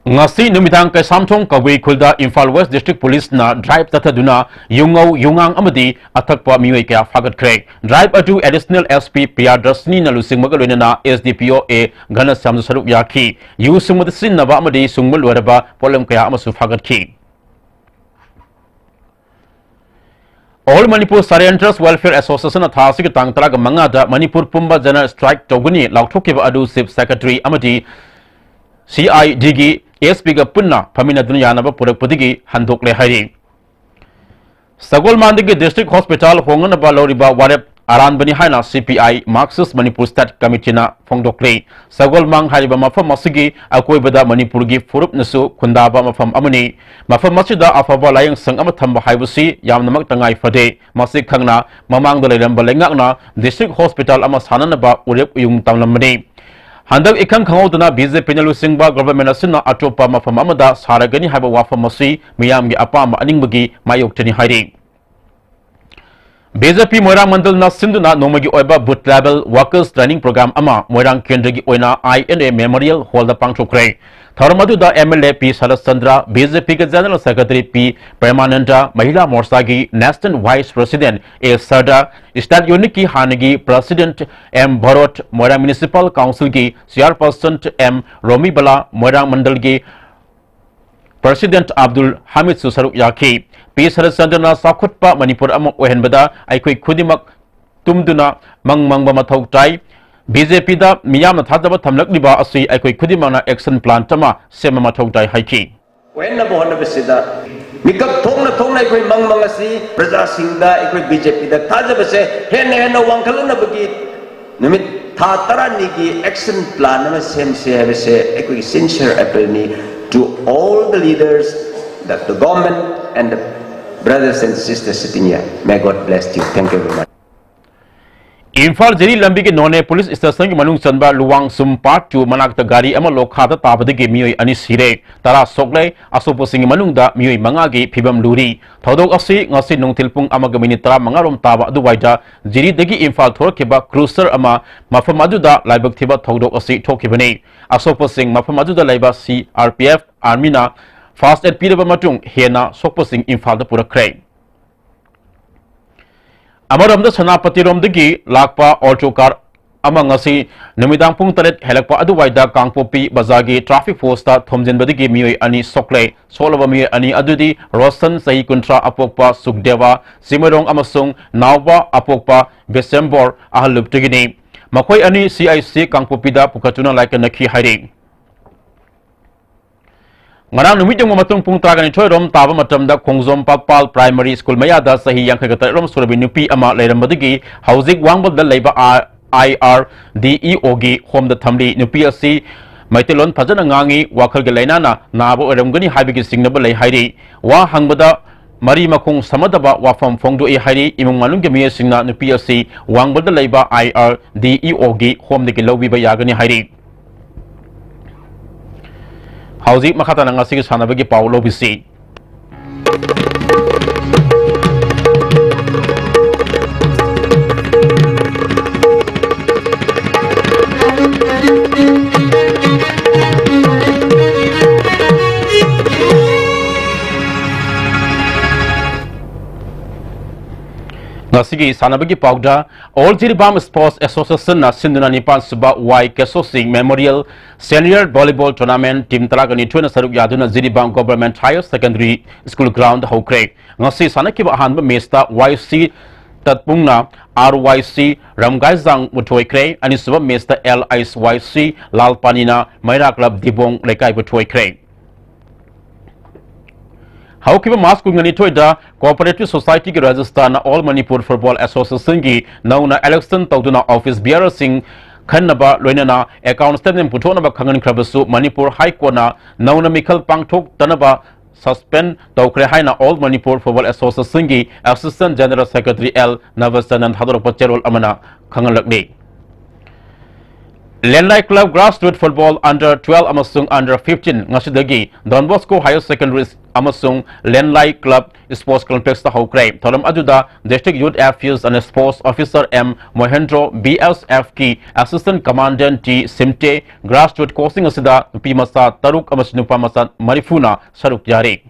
ꯉꯁꯤ ꯅꯨꯃꯤꯗꯥꯡ ꯀꯩꯁꯥꯝꯊꯣꯡ ꯀꯕꯨꯏ ꯈꯨꯜꯗ ꯏꯝꯐꯥꯜ West District Police ꯅ drive ꯆꯠꯊꯗꯨꯅ ꯌꯨꯉꯧ, ꯌꯨꯉꯥꯡ ꯑꯃꯗꯤ ꯑꯊꯛꯄ ꯃꯤꯑꯣꯏ ꯀꯌꯥ ꯐꯥꯒꯠꯈ꯭ꯔꯦ꯫ Drive ꯑꯗꯨ Additional S P ꯄ꯭ꯔꯤꯌꯥꯗꯔꯁꯤꯅꯤꯅ ꯂꯨꯆꯤꯡꯕꯒ ꯂꯣꯏꯅꯅ S D P O A ꯘꯅꯁ꯭ꯌꯥꯝꯁꯨ ꯁꯔꯨꯛ ꯌꯥꯈꯤ꯫ ꯌꯨ ꯁꯨꯡꯕꯗ ꯁꯤꯖꯤꯟꯅꯕ ꯑꯃꯗꯤ ꯁꯨꯡꯕ ꯂꯣꯏꯔꯕ ꯄꯣꯠꯂꯝ ꯀꯌꯥ ꯑꯃꯁꯨ ꯐꯥꯒꯠꯈꯤ꯫ All Manipur Sariantras Welfare Association ꯅ ꯊꯥ ꯑꯁꯤꯒꯤ ꯇꯥꯡ ꯇꯔꯥꯃꯉꯥꯗ ꯃꯅꯤꯄꯨꯔ ꯄꯨꯝꯕ general strike ꯇꯧꯒꯅꯤ ꯂꯥꯎꯊꯣꯛꯈꯤꯕ ꯑꯗꯨ Chief Secretary ꯑꯃꯗꯤ C I D ꯒꯤ S P ꯒ ꯄꯨꯟꯅ ꯐꯝꯃꯤꯟꯅꯗꯨꯅ ꯌꯥꯅꯕ ꯄꯨꯔꯛꯄꯗꯒꯤ ꯍꯟꯗꯣꯛꯂꯦ ꯍꯥꯏꯔꯤ꯫ ꯁꯒꯣꯜꯕꯟꯗꯒꯤ District Hospital ꯍꯣꯡꯅꯅꯕ ꯂꯧꯔꯤꯕ ꯋꯥꯔꯦꯞ ꯑꯔꯥꯟꯕꯅꯤ ꯍꯥꯏꯅ C P I Marxist Manipur State Committee ꯅ ꯐꯣꯡꯗꯣꯛꯂꯤ꯫ ꯁꯒꯣꯜꯃꯥꯡ ꯍꯥꯏꯔꯤꯕ ꯃꯐꯝ ꯑꯁꯤꯒꯤ ꯑꯀꯣꯏꯕꯗ ꯃꯅꯤꯄꯨꯔꯒꯤ ꯐꯨꯔꯨꯞꯅꯁꯨ ꯈꯨꯟꯗꯥꯕ ꯃꯐꯝ ꯑꯃꯅꯤ꯫ ꯃꯐꯝ ꯑꯁꯤꯗ ꯑꯐꯕ ꯂꯥꯌꯦꯡꯁꯪ ꯑꯃ ꯊꯝꯕ ꯍꯥꯏꯕꯁꯤ ꯌꯥꯝꯅꯃꯛ ꯇꯉꯥꯏ ꯐꯗꯦ꯫ ꯃꯁꯤ ꯈꯪꯅ ꯃꯃꯥꯡꯗ ꯂꯩꯔꯝꯕ ꯂꯩꯉꯥꯛꯅ District Hospital ꯑꯃ ꯁꯥꯅꯅꯕ ꯎꯔꯦꯞ ꯎꯌꯨꯡ ꯇꯝꯂꯝꯕꯅꯤ꯫ ꯍꯟꯗꯛ ꯏꯈꯪ ꯈꯪꯍꯧꯗꯅ B J P ꯅ ꯂꯨꯆꯤꯡꯕ government ꯑꯁꯤꯅ ꯑꯇꯣꯞꯄ ꯃꯐꯝ ꯑꯃꯗ ꯁꯥꯔꯒꯅꯤ ꯍꯥꯏꯕ ꯋꯥꯐꯝ ꯑꯁꯤ ꯃꯤꯌꯥꯝꯒꯤ ꯑꯄꯥꯝꯕ ꯑꯅꯤꯡꯕꯒꯤ ꯃꯥꯌꯣꯛꯇꯅꯤ ꯍꯥꯏꯔꯤ꯫ ꯕꯤ ꯖꯦ ꯄꯤ ꯃꯣꯏꯔꯥꯡ ꯃꯟꯗꯜꯅ ꯁꯤꯟꯗꯨꯅ ꯅꯣꯡꯃꯒꯤ ꯑꯣꯏꯕ Booth Level Workers Training Program ꯑꯃ ꯃꯣꯏꯔꯥꯡ ꯀꯦꯟꯗ꯭ꯔꯒꯤ ꯑꯣꯏꯅ ꯑꯥꯏ ꯑꯦꯟ ꯑꯦ Memorial Hallꯗ ꯄꯥꯡꯊꯣꯛꯈ꯭ꯔꯦ꯫ ꯊꯧꯔꯝ ꯑꯗꯨꯗ M L A P Saratchandra, B J ꯄꯤꯒꯤ General Secretary P Premananda, Mahila ꯃꯣꯔꯆꯥꯒꯤ National Vice President A Sarda, State Unitꯀꯤ ꯍꯥꯟꯅꯒꯤ President M Bharot, Moirang Municipal Councilꯒꯤ Chairperson ꯑꯦꯝ ꯔꯣꯃꯤꯕꯂꯥ, ꯃꯣꯏꯔꯥꯡ ꯃꯟꯗꯜꯒꯤ President ꯑꯕꯗꯨꯜ ꯍꯥꯃꯤꯗꯁꯨ ꯁꯔꯨꯛ ꯌꯥꯈꯤ꯫ ꯄꯤ ꯁꯔꯠꯆꯟꯗ꯭ꯔꯅ ꯆꯥꯎꯈꯠꯄ ꯃꯅꯤꯄꯨꯔ ꯑꯃ ꯑꯣꯏꯍꯟꯕꯗ ꯑꯩꯈꯣꯏ ꯈꯨꯗꯤꯡꯃꯛ ꯇꯨꯝꯗꯨꯅ ꯃꯪ ꯃꯪꯕ ꯃꯊꯧ ꯇꯥꯏ꯫ ꯕꯤ ꯖꯦ ꯄꯤꯗ ꯃꯤꯌꯥꯝꯅ ꯊꯥꯖꯕ ꯊꯝꯂꯛꯂꯤꯕ ꯑꯁꯤ ꯑꯩꯈꯣꯏ ꯈꯨꯗꯤꯡꯃꯛꯅ action plan ꯑꯃ ꯁꯦꯝꯕ ꯃꯊꯧ ꯇꯥꯏ ꯍꯥꯏꯈꯤ꯫ ꯑꯣꯏꯍꯟꯅꯕ ꯍꯣꯠꯅꯕꯁꯤꯗ ꯃꯤꯀꯞ ꯊꯣꯛꯅ ꯊꯣꯛꯅ ꯑꯩꯈꯣꯏ ꯃꯪ ꯃꯪ ꯑꯁꯤ ꯄ꯭ꯔꯖꯥꯁꯤꯡꯗ ꯑꯩꯈꯣꯏ ꯕꯤ ꯖꯦ ꯄꯤꯗ ꯊꯥꯖꯕꯁꯦ ꯍꯦꯟꯅ ꯍꯦꯟꯅ ꯋꯥꯡꯈꯠꯂꯛꯅꯕꯒꯤ ꯅꯨꯃꯤꯠ ꯊꯥ ꯇꯔꯥꯅꯤꯒꯤ action plan ꯑꯃ ꯁꯦꯝꯁꯦ ꯍꯥꯏꯕꯁꯦ ꯑꯩꯈꯣꯏꯒꯤ sincere appealꯅꯤ to all the leaders, the, the government and the brothers and sisters sitting here. May God bless you. Thank you very much. Imphal ꯖꯤꯔꯤ ꯂꯝꯕꯤꯒꯤ ꯅꯣꯅꯦ ꯄꯨꯂꯤꯁ ꯁ꯭ꯇꯦꯁꯟꯒꯤ ꯃꯅꯨꯡ ꯆꯟꯕ ꯂꯨꯋꯥꯡꯁꯨꯝ Part two ꯃꯅꯥꯛꯇ ꯒꯥꯔꯤ ꯑꯃ ꯂꯣꯈꯥꯗ ꯇꯥꯕꯗꯒꯤ ꯃꯤꯑꯣꯏ ꯑꯅꯤ ꯁꯤꯔꯦ, ꯇꯔꯥ ꯁꯣꯛꯂꯦ꯫ ꯑꯁꯣꯛꯄꯁꯤꯡꯒꯤ ꯃꯅꯨꯡꯗ ꯃꯤꯑꯣꯏ ꯃꯉꯥꯒꯤ ꯐꯤꯕꯝ ꯂꯨꯔꯤ꯫ ꯊꯧꯗꯣꯛ ꯑꯁꯤ ꯉꯁꯤ ꯅꯨꯡꯊꯤꯜ ꯄꯨꯡ ꯑꯃꯒ ꯃꯤꯅꯤꯠ ꯇꯔꯥꯃꯉꯥ ꯔꯣꯝ ꯇꯥꯕ ꯑꯗꯨꯋꯥꯏꯗ ꯖꯤꯔꯤꯗꯒꯤ ꯏꯝꯐꯥꯜ ꯊꯣꯔꯛꯈꯤꯕ cruiser ꯑꯃ ꯃꯐꯝ ꯑꯗꯨꯗ ꯂꯥꯏꯕꯛ ꯊꯤꯕ ꯊꯧꯗꯣꯛ ꯑꯁꯤ ꯊꯣꯛꯈꯤꯕꯅꯤ꯫ ꯑꯁꯣꯛꯄꯁꯤꯡ ꯃꯐꯝ ꯑꯗꯨꯗ ꯂꯩꯕ ꯁꯤ ꯑꯥꯔ ꯄꯤ ꯑꯦꯐ Armyꯅ first aid ꯄꯤꯔꯕ ꯃꯇꯨꯡ ꯍꯦꯟꯅ ꯁꯣꯛꯄꯁꯤꯡ ꯏꯝꯐꯥꯜꯗ ꯄꯨꯔꯛꯈ꯭ꯔꯦ꯫ ꯑꯃꯔꯣꯝꯗ ꯁꯦꯅꯥꯄꯇꯤꯔꯣꯝꯗꯒꯤ ꯂꯥꯛꯄ auto car ꯑꯃ ꯉꯁꯤ ꯅꯨꯃꯤꯗꯥꯡ ꯄꯨꯡ ꯇꯔꯦꯠ ꯍꯦꯜꯂꯛꯄ ꯑꯗꯨꯋꯥꯏꯗ ꯀꯥꯡꯄꯣꯛꯄꯤ ꯕꯖꯥꯔꯒꯤ traffic postꯇ ꯊꯣꯝꯖꯤꯟꯕꯗꯒꯤ ꯃꯤꯑꯣꯏ ꯑꯅꯤ ꯁꯣꯛꯂꯦ꯫ ꯁꯣꯛꯂꯕ ꯃꯤꯑꯣꯏ ꯑꯅꯤ ꯑꯗꯨꯗꯤ ꯔꯣꯁꯟ, ꯆꯍꯤ ꯀꯨꯟꯊ꯭ꯔꯥ, ꯑꯄꯣꯛꯄ ꯁꯨꯛꯗꯦꯕ ꯆꯤꯡꯃꯩꯔꯣꯡ, ꯑꯃꯁꯨꯡ ꯅꯥꯎꯕ, ꯑꯄꯣꯛꯄ ꯕꯤꯁꯦꯝꯕꯣꯔ, ꯑꯍꯜꯂꯨꯞꯇꯒꯤꯅꯤ꯫ ꯃꯈꯣꯏ ꯑꯅꯤ ꯁꯤ ꯑꯥꯏ ꯁꯤ ꯀꯥꯡꯄꯣꯛꯄꯤꯗ ꯄꯨꯈꯠꯇꯨꯅ ꯂꯥꯏꯀꯠꯅꯈꯤ ꯍꯥꯏꯔꯤ꯫ ꯉꯔꯥꯡ ꯅꯨꯃꯤꯠ ꯌꯨꯡꯕ ꯃꯇꯨꯡ ꯄꯨꯡ ꯇꯔꯥꯒ ꯅꯤꯊꯣꯏ ꯔꯣꯝ ꯇꯥꯕ ꯃꯇꯝꯗ ꯈꯣꯡꯖꯣꯝ ꯄꯥꯛꯄꯥꯜ Primary School ꯃꯌꯥꯗ ꯆꯍꯤ ꯌꯥꯡꯈꯩꯒ ꯇꯔꯦꯠ ꯔꯣꯝ ꯁꯨꯔꯕꯤ ꯅꯨꯄꯤ ꯑꯃ ꯂꯩꯔꯝꯕꯗꯒꯤ ꯍꯧꯖꯤꯛ ꯋꯥꯡꯕꯜꯗ ꯂꯩꯕ ꯑꯥꯏ ꯑꯥꯔ ꯗꯤ ꯏ ꯑꯣꯒꯤ ꯍꯣꯝꯗ ꯊꯝꯂꯤ꯫ ꯅꯨꯄꯤ ꯑꯁꯤ ꯃꯩꯇꯩꯂꯣꯟ ꯐꯖꯅ ꯉꯥꯡꯏ, ꯋꯥꯈꯜꯒꯤ ꯂꯥꯏꯅꯥꯅ ꯅꯥꯕ ꯑꯣꯏꯔꯝꯒꯅꯤ ꯍꯥꯏꯕꯒꯤ ꯆꯤꯡꯅꯕ ꯂꯩ ꯍꯥꯏꯔꯤ꯫ ꯋꯥ ꯍꯪꯕꯗ ꯃꯔꯤ ꯃꯈꯣꯡ ꯁꯝꯅꯗꯕ ꯋꯥꯐꯝ ꯐꯣꯡꯗꯣꯛꯏ ꯍꯥꯏꯔꯤ꯫ ꯏꯃꯨꯡ ꯃꯅꯨꯡꯒꯤ ꯃꯤꯑꯣꯏꯁꯤꯡꯅ ꯅꯨꯄꯤ ꯑꯁꯤ ꯋꯥꯡꯕꯜꯗ ꯂꯩꯕ ꯑꯥꯏ ꯑꯥꯔ ꯗꯤ ꯏ ꯑꯣꯒꯤ ꯍꯣꯝꯗꯒꯤ ꯂꯧꯕꯤꯕ ꯌꯥꯒꯅꯤ ꯍꯥꯏꯔꯤ꯫ ꯍꯧꯖꯤꯛ ꯃꯈꯥ ꯇꯥꯅ ꯉꯁꯤꯒꯤ ꯁꯥꯟꯅꯕꯒꯤ ꯄꯥꯎ ꯂꯧꯕꯤꯁꯤ꯫ ꯉꯁꯤꯒꯤ ꯁꯥꯟꯅꯕꯒꯤ ꯄꯥꯎꯗ, All Jiribam Sports Association ꯅ ꯁꯤꯟꯗꯨꯅ ꯅꯤꯄꯥꯟ ꯁꯨꯕ ꯋꯥꯏ ꯀꯦꯁꯣ ꯁꯤꯡ Memorial Senior Volleyball Tournament team ꯇꯔꯥꯒ ꯅꯤꯊꯣꯏꯅ ꯁꯔꯨꯛ ꯌꯥꯗꯨꯅ Jiribam Government Higher Secondary School ground ꯍꯧꯈ꯭ꯔꯦ꯫ ꯉꯁꯤ ꯁꯥꯟꯅꯈꯤꯕ ꯑꯍꯥꯟꯕ match ꯇ ꯋꯥꯏ ꯁꯤ ꯇꯠꯄꯨꯡꯅ ꯑꯥꯔ ꯋꯥꯏ ꯁꯤ ꯔꯝꯒꯥꯏꯖꯥꯡꯕꯨ ꯊꯣꯏꯈ꯭ꯔꯦ꯫ ꯑꯅꯤꯁꯨꯕ match ꯇ ꯑꯦꯜ ꯑꯩꯆ ꯋꯥꯏ ꯁꯤ ꯂꯥꯜꯄꯥꯅꯤꯅ ꯃꯩꯔꯥ club ꯗꯤꯕꯣꯡ ꯂꯩꯀꯥꯏꯕꯨ ꯊꯣꯏꯈ꯭ꯔꯦ꯫ ꯍꯧꯈꯤꯕ March ꯀꯨꯟꯅꯤꯊꯣꯏꯗ Cooperative Society ꯒꯤ Registrar ꯅ All Manipur Football Association ꯒꯤ ꯅꯧꯅ election ꯇꯧꯗꯨꯅ office bearer ꯁꯤꯡ ꯈꯟꯅꯕ ꯂꯣꯏꯅꯅ account statement ꯄꯨꯊꯣꯛꯅꯕ ꯈꯪꯍꯟꯈ꯭ꯔꯕꯁꯨ, ꯃꯅꯤꯄꯨꯔ High Court ꯅ ꯅꯧꯅ ꯃꯤꯈꯜ ꯄꯥꯡꯊꯣꯛꯇꯅꯕ suspend ꯇꯧꯈ꯭ꯔꯦ ꯍꯥꯏꯅ All Manipur Football Association ꯒꯤ Assistant General Secretary ꯑꯦꯜ ꯅꯕꯆꯟꯗ꯭ꯔꯟ ꯊꯥꯗꯣꯔꯛꯄ ꯆꯦꯔꯣꯜ ꯑꯃꯅ ꯈꯪꯍꯜꯂꯛꯂꯤ꯫ ꯂꯦꯟꯂꯥꯏ club grassroots football under twelve ꯑꯃꯁꯨꯡ under fifteen ꯉꯁꯤꯗꯒꯤ Don Bosco Higher Secondary ꯑꯃꯁꯨꯡ ꯂꯦꯟꯂꯥꯏ club sports complex ꯇ ꯍꯧꯈ꯭ꯔꯦ꯫ ꯊꯧꯔꯝ ꯑꯗꯨꯗ District Youth Affairs and Sports Officer M Mohendro, B S F ꯀꯤ Assistant Commandant T Simte, grassroots coaching ꯑꯁꯤꯗ ꯅꯨꯄꯤ ꯃꯆꯥ ꯇꯔꯨꯛ ꯑꯃꯁꯨꯡ ꯅꯨꯄꯥ ꯃꯆꯥ ꯃꯔꯤꯐꯨꯅ ꯁꯔꯨꯛ ꯌꯥꯔꯤ꯫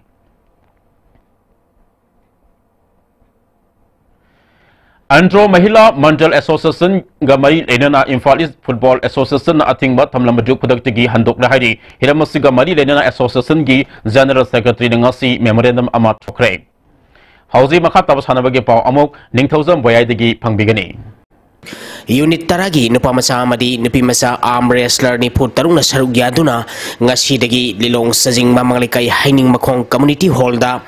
ꯑꯟꯗ꯭ꯔꯣ ꯃꯍꯤꯂꯥ ꯃꯟꯗꯜ Association ꯒ ꯃꯔꯤ ꯂꯩꯅꯅ Imphal East Football Association ꯅ ꯑꯊꯤꯡꯕ ꯊꯝꯂꯝꯕꯗꯨ ꯈꯨꯗꯛꯇꯒꯤ ꯍꯟꯗꯣꯛꯂꯦ ꯍꯥꯏꯔꯤ꯫ ꯍꯤꯔꯝ ꯑꯁꯤꯒ ꯃꯔꯤ ꯂꯩꯅꯅ association ꯒꯤ General Secretary ꯅ ꯉꯁꯤ memorandum ꯑꯃ ꯊꯣꯛꯈ꯭ꯔꯦ꯫ ꯍꯧꯖꯤꯛ ꯃꯈꯥ ꯇꯥꯕ ꯁꯥꯟꯅꯕꯒꯤ ꯄꯥꯎ ꯑꯃꯨꯛ ꯅꯤꯡꯊꯧꯖꯝ ꯕꯣꯌꯥꯏꯗꯒꯤ ꯐꯪꯕꯤꯒꯅꯤ꯫ Unit ꯇꯔꯥꯒꯤ ꯅꯨꯄꯥ ꯃꯆꯥ ꯑꯃꯗꯤ ꯅꯨꯄꯤ ꯃꯆꯥ arm wrestler ꯅꯤꯐꯨ ꯇꯔꯨꯛꯅ ꯁꯔꯨꯛ ꯌꯥꯗꯨꯅ ꯉꯁꯤꯗꯒꯤ ꯂꯤꯂꯣꯡ ꯆꯖꯤꯡ ꯃꯃꯥꯡ ꯂꯩꯀꯥꯏ ꯍꯩꯅꯤꯡꯃꯈꯣꯡ Community Hall ꯗ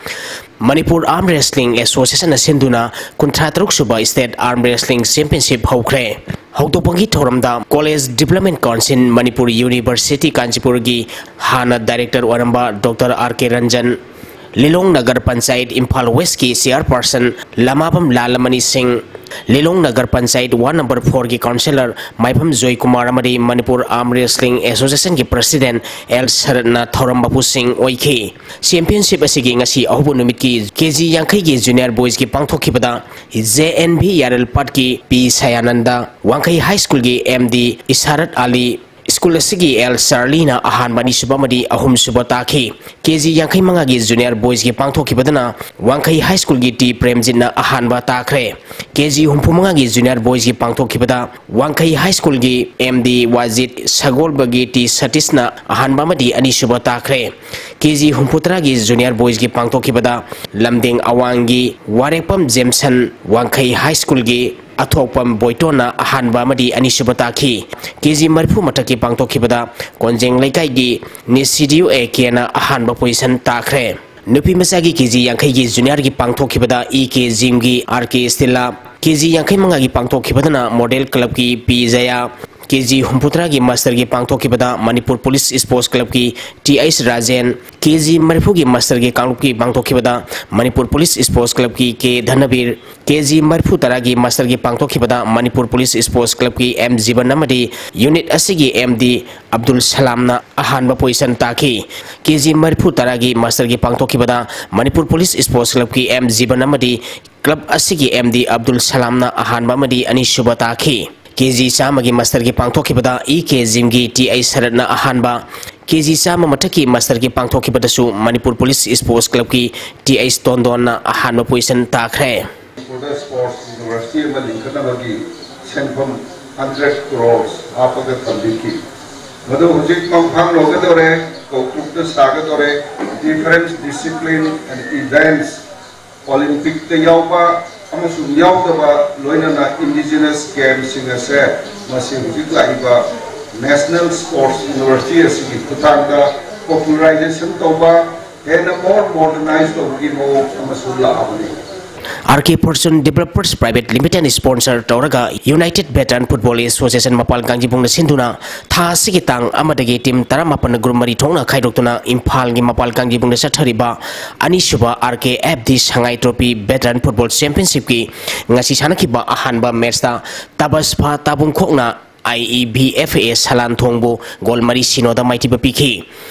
Manipur Arm Wrestling Association ꯅ ꯁꯤꯟꯗꯨꯅ ꯀꯨꯟꯊ꯭ꯔꯥ ꯇꯔꯨꯛ ꯁꯨꯕ State Arm Wrestling Championship ꯍꯧꯈ꯭ꯔꯦ꯫ ꯍꯧꯗꯣꯛꯄꯒꯤ ꯊꯧꯔꯝꯗ College Development Council, Manipur University Kanchipur ꯒꯤ ꯍꯥꯟꯅ director ꯑꯣꯏꯔꯝꯕ Doctor ꯑꯥꯔ ꯀꯦ ꯔꯟꯖꯟ, ꯂꯤꯂꯣꯡ ꯅꯒꯔ ꯄꯟꯆꯥꯌꯠ ꯏꯝꯐꯥꯜ West ꯀꯤ chairperson ꯂꯃꯥꯕꯝ ꯂꯥꯜꯂꯃꯅꯤ ꯁꯤꯡ, ꯂꯤꯂꯣꯡ Nagar panchayat ward number four ꯒꯤ councillor ꯃꯥꯏꯐꯝ ꯖꯣꯏꯀꯨꯃꯥꯔ ꯑꯃꯗꯤ Manipur Arm Wrestling Association ꯒꯤ president ꯑꯦꯜ ꯁꯔꯠꯅ ꯊꯧꯔꯝ ꯃꯄꯨꯁꯤꯡ ꯑꯣꯏꯈꯤ꯫ Championship ꯑꯁꯤꯒꯤ ꯉꯁꯤ ꯑꯍꯧꯕ ꯅꯨꯃꯤꯠꯀꯤ ꯀꯦ ꯖꯤ ꯌꯥꯡꯈꯩꯒꯤ junior boys ꯀꯤ ꯄꯥꯡꯊꯣꯛꯈꯤꯕꯗ ꯖꯦ ꯑꯦꯟ ꯚꯤ ꯌꯥꯔꯦꯜꯄꯥꯠꯀꯤ ꯄꯤ ꯁꯌꯥꯅꯟꯗ, ꯋꯥꯡꯈꯩ High School ꯒꯤ ꯑꯦꯝ ꯗꯤ ꯏꯁꯥꯔꯠ ꯑꯂꯤ, ꯁ꯭ꯀꯨꯜ ꯑꯁꯤꯒꯤ ꯑꯦꯜ ꯆꯥꯔꯂꯤꯅ ꯑꯍꯥꯟꯕ, ꯑꯅꯤꯁꯨꯕ ꯑꯃꯗꯤ ꯑꯍꯨꯝꯁꯨꯕ ꯇꯥꯈꯤ꯫ ꯀꯦ ꯖꯤ ꯌꯥꯡꯈꯩ ꯃꯉꯥꯒꯤ ꯖꯨꯅꯤꯌꯔ ꯕꯣꯏꯁꯀꯤ ꯄꯥꯡꯊꯣꯛꯈꯤꯕꯗꯅ ꯋꯥꯡꯈꯩ ꯍꯥꯏ ꯁ꯭ꯀꯨꯜꯒꯤ ꯇꯤ ꯄ꯭ꯔꯦꯝꯖꯤꯠꯅ ꯑꯍꯥꯟꯕ ꯇꯥꯈ꯭ꯔꯦ꯫ ꯀꯦ ꯖꯤ ꯍꯨꯝꯐꯨ ꯃꯉꯥꯒꯤ ꯖꯨꯅꯤꯌꯔ ꯕꯣꯏꯁꯀꯤ ꯄꯥꯡꯊꯣꯛꯈꯤꯕꯗ ꯋꯥꯡꯈꯩ ꯍꯥꯏ ꯁ꯭ꯀꯨꯜꯒꯤ ꯑꯦꯝ ꯗꯤ ꯋꯥꯖꯤꯠ ꯁꯒꯣꯜꯕꯒꯤ ꯇꯤ ꯁꯇꯤꯁꯅ ꯑꯍꯥꯟꯕ ꯑꯃꯗꯤ ꯑꯅꯤꯁꯨꯕ ꯇꯥꯈ꯭ꯔꯦ꯫ ꯀꯦ ꯖꯤ ꯍꯨꯝꯐꯨ ꯇꯔꯥꯒꯤ ꯖꯨꯅꯤꯌꯔ ꯕꯣꯏꯁꯀꯤ ꯄꯥꯡꯊꯣꯛꯈꯤꯕꯗ ꯂꯝꯗꯤꯡ ꯑꯋꯥꯡꯒꯤ ꯋꯥꯔꯦꯛꯄꯝ ꯖꯦꯝꯁꯟ ꯋꯥꯡꯈꯩ ꯍꯥꯏ ꯁ꯭ꯀꯨꯜꯒꯤ ꯑꯊꯣꯛꯄꯝ ꯕꯣꯏꯇꯣꯟꯅ ꯑꯍꯥꯟꯕ ꯑꯃꯗꯤ ꯑꯅꯤꯁꯨꯕ ꯇꯥꯈꯤ꯫ ꯀꯦ ꯖꯤ ꯃꯔꯤꯐꯨ ꯃꯊꯛꯀꯤ ꯄꯥꯡꯊꯣꯛꯈꯤꯕꯗ ꯀꯣꯟꯖꯦꯡ ꯂꯩꯀꯥꯏꯒꯤ ꯅꯤꯁꯤꯗꯤꯌꯨ ꯑꯦ ꯀꯦꯅ ꯑꯍꯥꯟꯕ ꯄꯣꯖꯤꯁꯟ ꯇꯥꯈ꯭ꯔꯦ꯫ ꯅꯨꯄꯤ ꯃꯆꯥꯒꯤ ꯀꯦ ꯖꯤ ꯌꯥꯡꯈꯩꯒꯤ ꯖꯨꯅꯤꯌꯔꯒꯤ ꯄꯥꯡꯊꯣꯛꯈꯤꯕꯗ ꯏ ꯀꯦ ꯖꯤꯝꯒꯤ ꯑꯥꯔ ꯀꯦ ꯁ꯭ꯇꯤꯂꯥ, ꯀꯦ ꯖꯤ ꯌꯥꯡꯈꯩ ꯃꯉꯥꯒꯤ ꯄꯥꯡꯊꯣꯛꯈꯤꯕꯗꯅ ꯃꯣꯗꯦꯜ ꯀ꯭ꯂꯕꯀꯤ ꯄꯤ ꯖꯌꯥ, ꯀꯦ ꯖꯤ ꯍꯨꯝꯐꯨ ꯇꯔꯥꯒꯤ ꯃꯥꯁꯇꯔꯒꯤ ꯄꯥꯡꯊꯣꯛꯈꯤꯕꯗ ꯃꯅꯤꯄꯨꯔ ꯄꯨꯂꯤꯁ ꯁ꯭ꯄꯣꯔꯠꯁ ꯀ꯭ꯂꯕꯀꯤ ꯇꯤ ꯑꯩꯆ ꯔꯥꯖꯦꯟ, ꯀꯦ ꯖꯤ ꯃꯔꯤꯐꯨꯒꯤ ꯃꯥꯁꯇꯔꯒꯤ ꯀꯥꯡꯂꯨꯞꯀꯤ ꯄꯥꯡꯊꯣꯛꯈꯤꯕꯗ ꯃꯅꯤꯄꯨꯔ ꯄꯨꯂꯤꯁ ꯁ꯭ꯄꯣꯔꯠꯁ ꯀ꯭ꯂꯕꯀꯤ ꯀꯦ ꯙꯅꯕꯤꯔ, ꯀꯦ ꯖꯤ ꯃꯔꯤꯐꯨ ꯇꯔꯥꯒꯤ ꯃꯥꯁꯇꯔꯒꯤ ꯄꯥꯡꯊꯣꯛꯈꯤꯕꯗ ꯃꯅꯤꯄꯨꯔ ꯄꯨꯂꯤꯁ ꯁ꯭ꯄꯣꯔꯠꯁ ꯀ꯭ꯂꯕꯀꯤ ꯑꯦꯝ ꯖꯤꯕꯟ ꯑꯃꯗꯤ ꯌꯨꯅꯤꯠ ꯑꯁꯤꯒꯤ ꯑꯦꯝ ꯗꯤ ꯑꯕꯗꯨꯜ ꯁꯂꯥꯝꯅ ꯑꯍꯥꯟꯕ ꯄꯣꯖꯤꯁꯟ ꯇꯥꯈꯤ꯫ ꯀꯦ ꯖꯤ ꯃꯔꯤꯐꯨ ꯇꯔꯥꯒꯤ ꯃꯥꯁꯇꯔꯒꯤ ꯄꯥꯡꯊꯣꯛꯈꯤꯕꯗ ꯃꯅꯤꯄꯨꯔ ꯄꯨꯂꯤꯁ ꯁ꯭ꯄꯣꯔꯠꯁ ꯀ꯭ꯂꯕꯀꯤ ꯑꯦꯝ ꯖꯤꯕꯟ ꯑꯃꯗꯤ ꯀ꯭ꯂꯕ ꯑꯁꯤꯒꯤ ꯑꯦꯝ ꯗꯤ ꯑꯕꯗꯨꯜ ꯁꯂꯥꯝꯅ ꯑꯍꯥꯟꯕ ꯑꯃꯗꯤ ꯑꯅꯤꯁꯨꯕ ꯇꯥꯈꯤ꯫ ꯀꯦ ꯖꯤ ꯆꯥꯝꯃꯒꯤ ꯃꯥꯁꯇꯔꯒꯤ ꯄꯥꯡꯊꯣꯛꯈꯤꯕꯗ ꯏ ꯀꯦ ꯖꯤꯝꯒꯤ ꯇꯤ ꯑꯩꯆ ꯁꯔꯠꯅ ꯑꯍꯥꯟꯕ, ꯀꯦ ꯖꯤ ꯆꯥꯝꯃ ꯃꯊꯛꯀꯤ ꯃꯥꯁꯇꯔꯒꯤ ꯄꯥꯡꯊꯣꯛꯈꯤꯕꯗꯁꯨ ꯃꯅꯤꯄꯨꯔ ꯄꯨꯂꯤꯁ ꯁ꯭ꯄꯣꯔꯠꯁ ꯀ꯭ꯂꯕꯀꯤ ꯇꯤ ꯑꯩꯆ ꯇꯣꯟꯗꯣꯟꯅ ꯑꯍꯥꯟꯕ ꯄꯣꯖꯤꯁꯟ ꯇꯥꯈ꯭ꯔꯦ꯫ ꯃꯅꯤꯄꯨꯔꯗ ꯁ꯭ꯄꯣꯔꯠꯁ ꯌꯨꯅꯤꯚꯔꯁꯤꯇꯤ ꯑꯃ ꯂꯤꯡꯈꯠꯅꯕꯒꯤ ꯁꯦꯟꯐꯝ ꯍꯟꯗ꯭ꯔꯦꯠ ꯀ꯭ꯔꯣꯔꯁ ꯍꯥꯞꯄꯒ ꯊꯝꯕꯤꯈꯤ꯫ ꯃꯗꯨ ꯍꯧꯖꯤꯛ ꯃꯪꯐꯥꯡ ꯂꯧꯒꯗꯧꯔꯦ, ꯀꯧꯇ꯭ꯔꯨꯛꯇ ꯁꯥꯒꯗꯧꯔꯦ꯫ Different discipline and events, ꯑꯣꯂꯤꯝꯄꯤꯛꯇ ꯌꯥꯎꯕ ꯑꯃꯁꯨꯡ ꯌꯥꯎꯗꯕ, ꯂꯣꯏꯅꯅ ꯏꯟꯗꯤꯖꯤꯅꯁ ꯒꯦꯝꯁꯤꯡ ꯑꯁꯦ ꯃꯁꯤ ꯍꯧꯖꯤꯛ ꯂꯥꯛꯏꯕ ꯅꯦꯁꯅꯦꯜ ꯁ꯭ꯄꯣꯔꯠꯁ ꯌꯨꯅꯤꯚꯔꯁꯤꯇꯤ ꯑꯁꯤꯒꯤ ꯈꯨꯠꯊꯥꯡꯗ ꯄꯣꯄꯨꯂꯔꯥꯏꯖꯦꯁꯟ ꯇꯧꯕ, ꯍꯦꯟꯅ ꯃꯣꯔ ꯃꯣꯗꯔꯅꯥꯏꯖ ꯇꯧꯕꯒꯤ ꯃꯑꯣꯡ ꯑꯃꯁꯨ ꯂꯥꯛꯑꯕꯅꯤ꯫ ꯑꯥꯔ ꯀꯦ ꯐꯣꯔꯆꯨꯟ ꯗꯤꯕꯦꯂꯄꯔꯁ ꯄ꯭ꯔꯥꯏꯚꯦꯠ ꯂꯤꯃꯤꯇꯦꯗ ꯁ꯭ꯄꯣꯟꯁꯔ ꯇꯧꯔꯒ ꯌꯨꯅꯥꯏꯇꯦꯗ ꯚꯦꯇꯔꯟ ꯐꯨꯠꯕꯣꯜ ꯑꯦꯁꯣꯁꯤꯌꯦꯁꯟ ꯃꯄꯥꯜ ꯀꯥꯡꯖꯤꯕꯨꯡꯅ ꯁꯤꯟꯗꯨꯅ ꯊꯥ ꯑꯁꯤꯒꯤ ꯇꯥꯡ ꯑꯃꯗꯒꯤ ꯇꯤꯝ ꯇꯔꯥꯃꯥꯄꯟ ꯒ꯭ꯔꯨꯞ ꯃꯔꯤ ꯊꯣꯛꯅ ꯈꯥꯏꯗꯣꯛꯇꯨꯅ ꯏꯝꯐꯥꯜꯒꯤ ꯃꯄꯥꯜ ꯀꯥꯡꯖꯤꯕꯨꯡꯗ ꯆꯠꯊꯔꯤꯕ ꯑꯅꯤꯁꯨꯕ ꯑꯥꯔ ꯀꯦ ꯑꯦꯐ ꯗꯤ ꯁꯉꯥꯏ ꯇ꯭ꯔꯣꯐꯤ ꯚꯦꯇꯔꯟ ꯐꯨꯠꯕꯣꯜ ꯆꯦꯝꯄꯤꯌꯟꯁꯤꯞꯀꯤ ꯉꯁꯤ ꯁꯥꯟꯅꯈꯤꯕ ꯑꯍꯥꯟꯕ ꯃꯦꯠꯁꯇ ꯇꯕꯁꯐꯥ ꯇꯥꯕꯨꯡꯈꯣꯛꯅ IEBFA ꯁꯂꯥꯟ ꯊꯣꯡꯕꯨ ꯒꯣꯜ ꯃꯔꯤ ꯁꯤꯅꯣꯗ ꯃꯥꯏꯊꯤꯕ ꯄꯤꯈꯤ꯫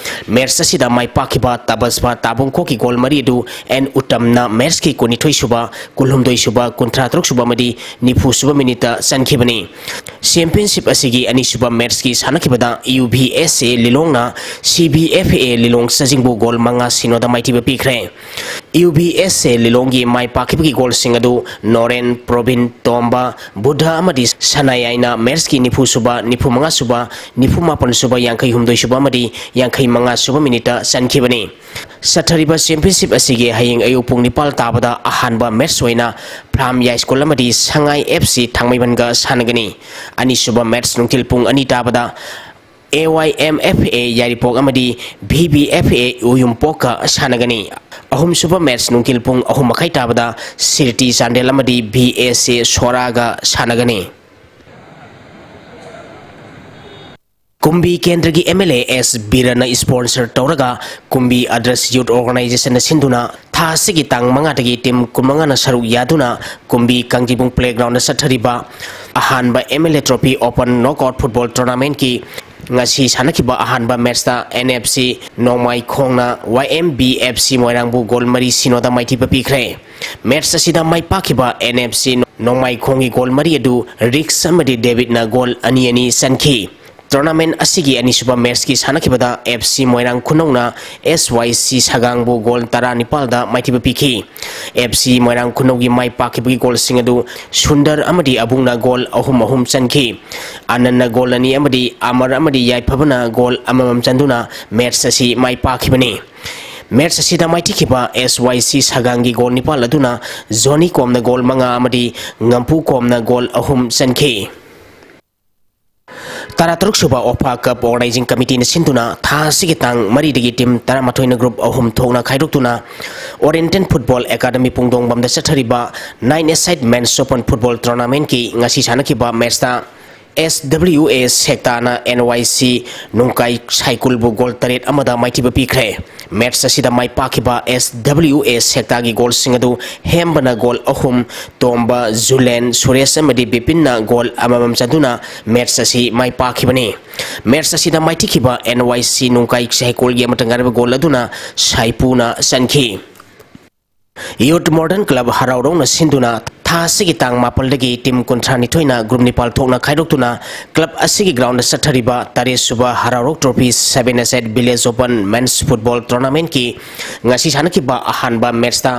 ꯃꯦꯠꯆ ꯑꯁꯤꯗ ꯃꯥꯏ ꯄꯥꯛꯈꯤꯕ ꯇꯕꯁꯕꯥ ꯇꯥꯕꯨꯡꯈꯣꯛꯀꯤ ꯒꯣꯜ ꯃꯔꯤ ꯑꯗꯨ ꯑꯦꯟ ꯎꯇꯝꯅ ꯃꯦꯠꯆꯀꯤ ꯀꯨꯟꯅꯤꯊꯣꯏ ꯁꯨꯕ, ꯀꯨꯟꯍꯨꯝꯗꯣꯏ ꯁꯨꯕ, ꯀꯨꯟꯊ꯭ꯔꯥ ꯇꯔꯨꯛ ꯁꯨꯕ ꯑꯃꯗꯤ ꯅꯤꯐꯨ ꯁꯨꯕ ꯃꯤꯅꯤꯠꯇ ꯆꯟꯈꯤꯕꯅꯤ꯫ ꯆꯦꯝꯄꯤꯌꯟꯁꯤꯞ ꯑꯁꯤꯒꯤ ꯑꯅꯤꯁꯨꯕ ꯃꯦꯠꯆꯀꯤ ꯁꯥꯟꯅꯈꯤꯕꯗ UBSA ꯂꯤꯂꯣꯡꯅ CBFA ꯂꯤꯂꯣꯡ ꯆꯥꯖꯤꯡꯕꯨ ꯒꯣꯜ ꯃꯉꯥ ꯁꯤꯅꯣꯗ ꯃꯥꯏꯊꯤꯕ ꯄꯤꯈ꯭ꯔꯦ꯫ UBSA ꯂꯤꯂꯣꯡꯒꯤ ꯃꯥꯏ ꯄꯥꯛꯈꯤꯕꯒꯤ ꯒꯣꯜꯁꯤꯡ ꯑꯗꯨ ꯅꯣꯔꯦꯟ, ꯄ꯭ꯔꯣꯕꯤꯟ, ꯇꯣꯝꯕ, ꯕꯨꯙ ꯑꯃꯗꯤ ꯁꯅꯥꯌꯥꯏꯅ ꯃꯦꯠꯆꯀꯤ ꯅꯤꯐꯨ ꯁꯨꯕ, ꯅꯤꯐꯨ ꯃꯉꯥ ꯁꯨꯕ, ꯅꯤꯐꯨ ꯃꯥꯄꯟ ꯁꯨꯕ, ꯌꯥꯡꯈꯩ ꯍꯨꯝꯗꯣꯏ ꯁꯨꯕ ꯑꯃꯗꯤ ꯌꯥꯡꯈꯩ ꯃꯉꯥ ꯁꯨꯕ ꯃꯤꯅꯤꯠꯇ ꯆꯟꯈꯤꯕꯅꯤ꯫ ꯆꯠꯊꯔꯤꯕ ꯆꯦꯝꯄꯤꯌꯟꯁꯤꯞ ꯑꯁꯤꯒꯤ ꯍꯌꯦꯡ ꯑꯌꯨꯛ ꯄꯨꯡ ꯅꯤꯄꯥꯜ ꯇꯥꯕꯗ ꯑꯍꯥꯟꯕ ꯃꯦꯠꯆ ꯑꯣꯏꯅ ꯐ꯭ꯂꯥꯝ ꯌꯥꯏꯁ꯭ꯀꯨꯜ ꯑꯃꯗꯤ ꯁꯉꯥꯏ FC ꯊꯥꯡꯃꯩꯕꯟꯒ ꯁꯥꯟꯅꯒꯅꯤ꯫ ꯑꯅꯤꯁꯨꯕ ꯃꯦꯠꯆ ꯅꯨꯡꯊꯤꯜ ꯄꯨꯡ ꯑꯅꯤ ꯇꯥꯕꯗ AYMFA ꯌꯥꯏꯔꯤꯄꯣꯛ ꯑꯃꯗꯤ VBFA ꯎꯌꯨꯝꯄꯣꯛꯀ ꯁꯥꯟꯅꯒꯅꯤ꯫ ꯑꯍꯨꯝꯁꯨꯕ ꯃꯦꯠꯆ ꯅꯨꯡꯊꯤꯜ ꯄꯨꯡ ꯑꯍꯨꯝ ꯃꯈꯥꯏ ꯇꯥꯕꯗ ꯁꯤꯔꯇꯤ ꯆꯥꯟꯗꯦꯜ ꯑꯃꯗꯤ BSA ꯁꯣꯔꯥꯒ ꯁꯥꯟꯅꯒꯅꯤ꯫ ꯀꯨꯝꯕꯤ ꯀꯦꯟꯗ꯭ꯔꯒꯤ MLA S ꯕꯤꯔꯅ sponsor ꯇꯧꯔꯒ ꯀꯨꯝꯕꯤ ꯑꯗ꯭ꯔꯁ Youth Organizationꯅ ꯁꯤꯟꯗꯨꯅ ꯊꯥ ꯑꯁꯤꯒꯤ ꯇꯥꯡ ꯃꯉꯥꯗꯒꯤ team ꯀꯨꯟꯃꯉꯥꯅ ꯁꯔꯨꯛ ꯌꯥꯗꯨꯅ ꯀꯨꯝꯕꯤ ꯀꯥꯡꯖꯤꯕꯨꯡ playgroundꯗ ꯆꯠꯊꯔꯤꯕ ꯑꯍꯥꯟꯕ MLA Trophy Open Knockout Football Tournamentꯀꯤ ꯉꯁꯤ ꯁꯥꯟꯅꯈꯤꯕ ꯑꯍꯥꯟꯕ ꯃꯦꯠꯆꯇ NFC ꯅꯣꯡꯃꯥꯏꯈꯣꯡꯅ YMBFC ꯃꯣꯏꯔꯥꯡꯕꯨ ꯒꯣꯜ ꯃꯔꯤ ꯁꯤꯅꯣꯗ ꯃꯥꯏꯊꯤꯕ ꯄꯤꯈ꯭ꯔꯦ꯫ ꯃꯦꯠꯆ ꯑꯁꯤꯗ ꯃꯥꯏ ꯄꯥꯛꯈꯤꯕ NFC ꯅꯣꯡꯃꯥꯏꯈꯣꯡꯒꯤ ꯒꯣꯜ ꯃꯔꯤ ꯑꯗꯨ ꯔꯤꯛꯁ ꯑꯃꯗꯤ ꯗꯦꯕꯤꯠꯅ ꯒꯣꯜ ꯑꯅꯤ ꯑꯅꯤ ꯆꯟꯈꯤ꯫ Tournament ꯑꯁꯤꯒꯤ ꯑꯅꯤꯁꯨꯕ ꯃꯦꯠꯆꯀꯤ ꯁꯥꯟꯅꯈꯤꯕꯗ FC ꯃꯣꯏꯔꯥꯡ ꯈꯨꯅꯧꯅ SYC ꯁꯒꯥꯡꯕꯨ ꯒꯣꯜ ꯇꯔꯥꯅꯤꯄꯥꯜꯗ ꯃꯥꯏꯊꯤꯕ ꯄꯤꯈꯤ꯫ FC ꯃꯣꯏꯔꯥꯡ ꯈꯨꯅꯧꯒꯤ ꯃꯥꯏ ꯄꯥꯛꯈꯤꯕꯒꯤ ꯒꯣꯜꯁꯤꯡ ꯑꯗꯨ ꯁꯨꯟꯗꯔ ꯑꯃꯗꯤ ꯑꯕꯨꯡꯅ ꯒꯣꯜ ꯑꯍꯨꯝ ꯑꯍꯨꯝ ꯆꯟꯈꯤ꯫ ꯑꯅꯟꯅ ꯒꯣꯜ ꯑꯅꯤ ꯑꯃꯗꯤ ꯑꯃꯔ ꯑꯃꯗꯤ ꯌꯥꯏꯐꯕꯅ ꯒꯣꯜ ꯑꯃꯃꯝ ꯆꯟꯗꯨꯅ ꯃꯦꯠꯆ ꯑꯁꯤ ꯃꯥꯏ ꯄꯥꯛꯈꯤꯕꯅꯤ꯫ ꯃꯦꯠꯆ ꯑꯁꯤꯗ ꯃꯥꯏꯊꯤꯈꯤꯕ SYC ꯁꯒꯥꯡꯒꯤ ꯒꯣꯜ ꯅꯤꯄꯥꯜ ꯑꯗꯨꯅ ꯖꯣꯅꯤ ꯀꯣꯝꯅ ꯒꯣꯜ ꯃꯉꯥ ꯑꯃꯗꯤ ꯉꯝꯄꯨ ꯀꯣꯝꯅ ꯒꯣꯜ ꯑꯍꯨꯝ ꯆꯟꯈꯤ꯫ ꯇꯔꯥꯇꯔꯨꯛ ꯁꯨꯕ OFA Cup Organizing Committeeꯅ ꯁꯤꯟꯗꯨꯅ ꯊꯥ ꯑꯁꯤꯒꯤ ꯇꯥꯡ ꯃꯔꯤꯗꯒꯤ team ꯇꯔꯥꯃꯥꯊꯣꯏꯅ group ꯑꯍꯨꯝ ꯊꯣꯛꯅ ꯈꯥꯏꯗꯣꯛꯇꯨꯅ Oriental Football Academy ꯄꯨꯡꯗꯣꯡꯕꯝꯗ ꯆꯠꯊꯔꯤꯕ nine-a-side Men's Open Football Tournamentꯀꯤ ꯉꯁꯤ ꯁꯥꯟꯅꯈꯤꯕ ꯃꯦꯠꯆꯇ ꯑꯦꯁ ꯗꯕ꯭ꯂꯤꯎ ꯑꯦ ꯁꯦꯛꯇꯥꯅ ꯑꯦꯟ ꯋꯥꯏ ꯁꯤ ꯅꯨꯡꯀꯥꯏ ꯁꯥꯏꯀꯨꯜꯕꯨ ꯒꯣꯜ ꯇꯔꯦꯠ ꯑꯃꯗ ꯃꯥꯏꯊꯤꯕ ꯄꯤꯈ꯭ꯔꯦ꯫ ꯃꯦꯠꯆ ꯑꯁꯤꯗ ꯃꯥꯏ ꯄꯥꯛꯈꯤꯕ ꯑꯦꯁ ꯗꯕ꯭ꯂꯤꯎ ꯑꯦ ꯁꯦꯛꯇꯥꯒꯤ ꯒꯣꯜꯁꯤꯡ ꯑꯗꯨ ꯍꯦꯝꯕꯅ ꯒꯣꯜ ꯑꯍꯨꯝ, ꯇꯣꯝꯕ, ꯖꯨꯂꯦꯟ, ꯁꯨꯔꯦꯁ ꯑꯃꯗꯤ ꯕꯤꯄꯤꯟꯅ ꯒꯣꯜ ꯑꯃꯃꯝ ꯆꯟꯗꯨꯅ ꯃꯦꯠꯆ ꯑꯁꯤ ꯃꯥꯏ ꯄꯥꯛꯈꯤꯕꯅꯤ꯫ ꯃꯦꯠꯆ ꯑꯁꯤꯗ ꯃꯥꯏꯊꯤꯈꯤꯕ ꯑꯦꯟ ꯋꯥꯏ ꯁꯤ ꯅꯨꯡꯀꯥꯏ ꯁꯥꯏꯀꯨꯜꯒꯤ ꯑꯃꯠꯇ ꯉꯥꯏꯔꯕ ꯒꯣꯜ ꯑꯗꯨꯅ ꯁꯥꯏꯄꯨꯅ ꯆꯟꯈꯤ꯫ ꯌꯨꯠ ꯃꯣꯗꯔꯟ ꯀ꯭ꯂꯕ ꯍꯔꯥꯎꯔꯧꯅ ꯁꯤꯟꯗꯨꯅ ꯊꯥ ꯑꯁꯤꯒꯤ ꯇꯥꯡ ꯃꯥꯄꯜꯗꯒꯤ ꯇꯤꯝ ꯀꯨꯟꯊ꯭ꯔꯥ ꯅꯤꯊꯣꯏꯅ ꯒ꯭ꯔꯨꯞ ꯅꯤꯄꯥꯜ ꯊꯣꯛꯅ ꯈꯥꯏꯗꯣꯛꯇꯨꯅ ꯀ꯭ꯂꯕ ꯑꯁꯤꯒꯤ ꯒ꯭ꯔꯥꯎꯟꯗ ꯆꯠꯊꯔꯤꯕ ꯇꯔꯦꯠ ꯁꯨꯕ ꯍꯔꯥꯎꯔꯧ ꯇ꯭ꯔꯣꯐꯤ ꯁꯕꯦꯟ ꯑꯦꯁ ꯑꯦꯠ ꯚꯤꯂꯦꯖ ꯑꯣꯄꯟ ꯃꯦꯟꯁ ꯐꯨꯠꯕꯣꯜ ꯇꯣꯔꯅꯥꯃꯦꯟꯠꯀꯤ ꯉꯁꯤ ꯁꯥꯟꯅꯈꯤꯕ ꯑꯍꯥꯟꯕ ꯃꯦꯠꯆꯇ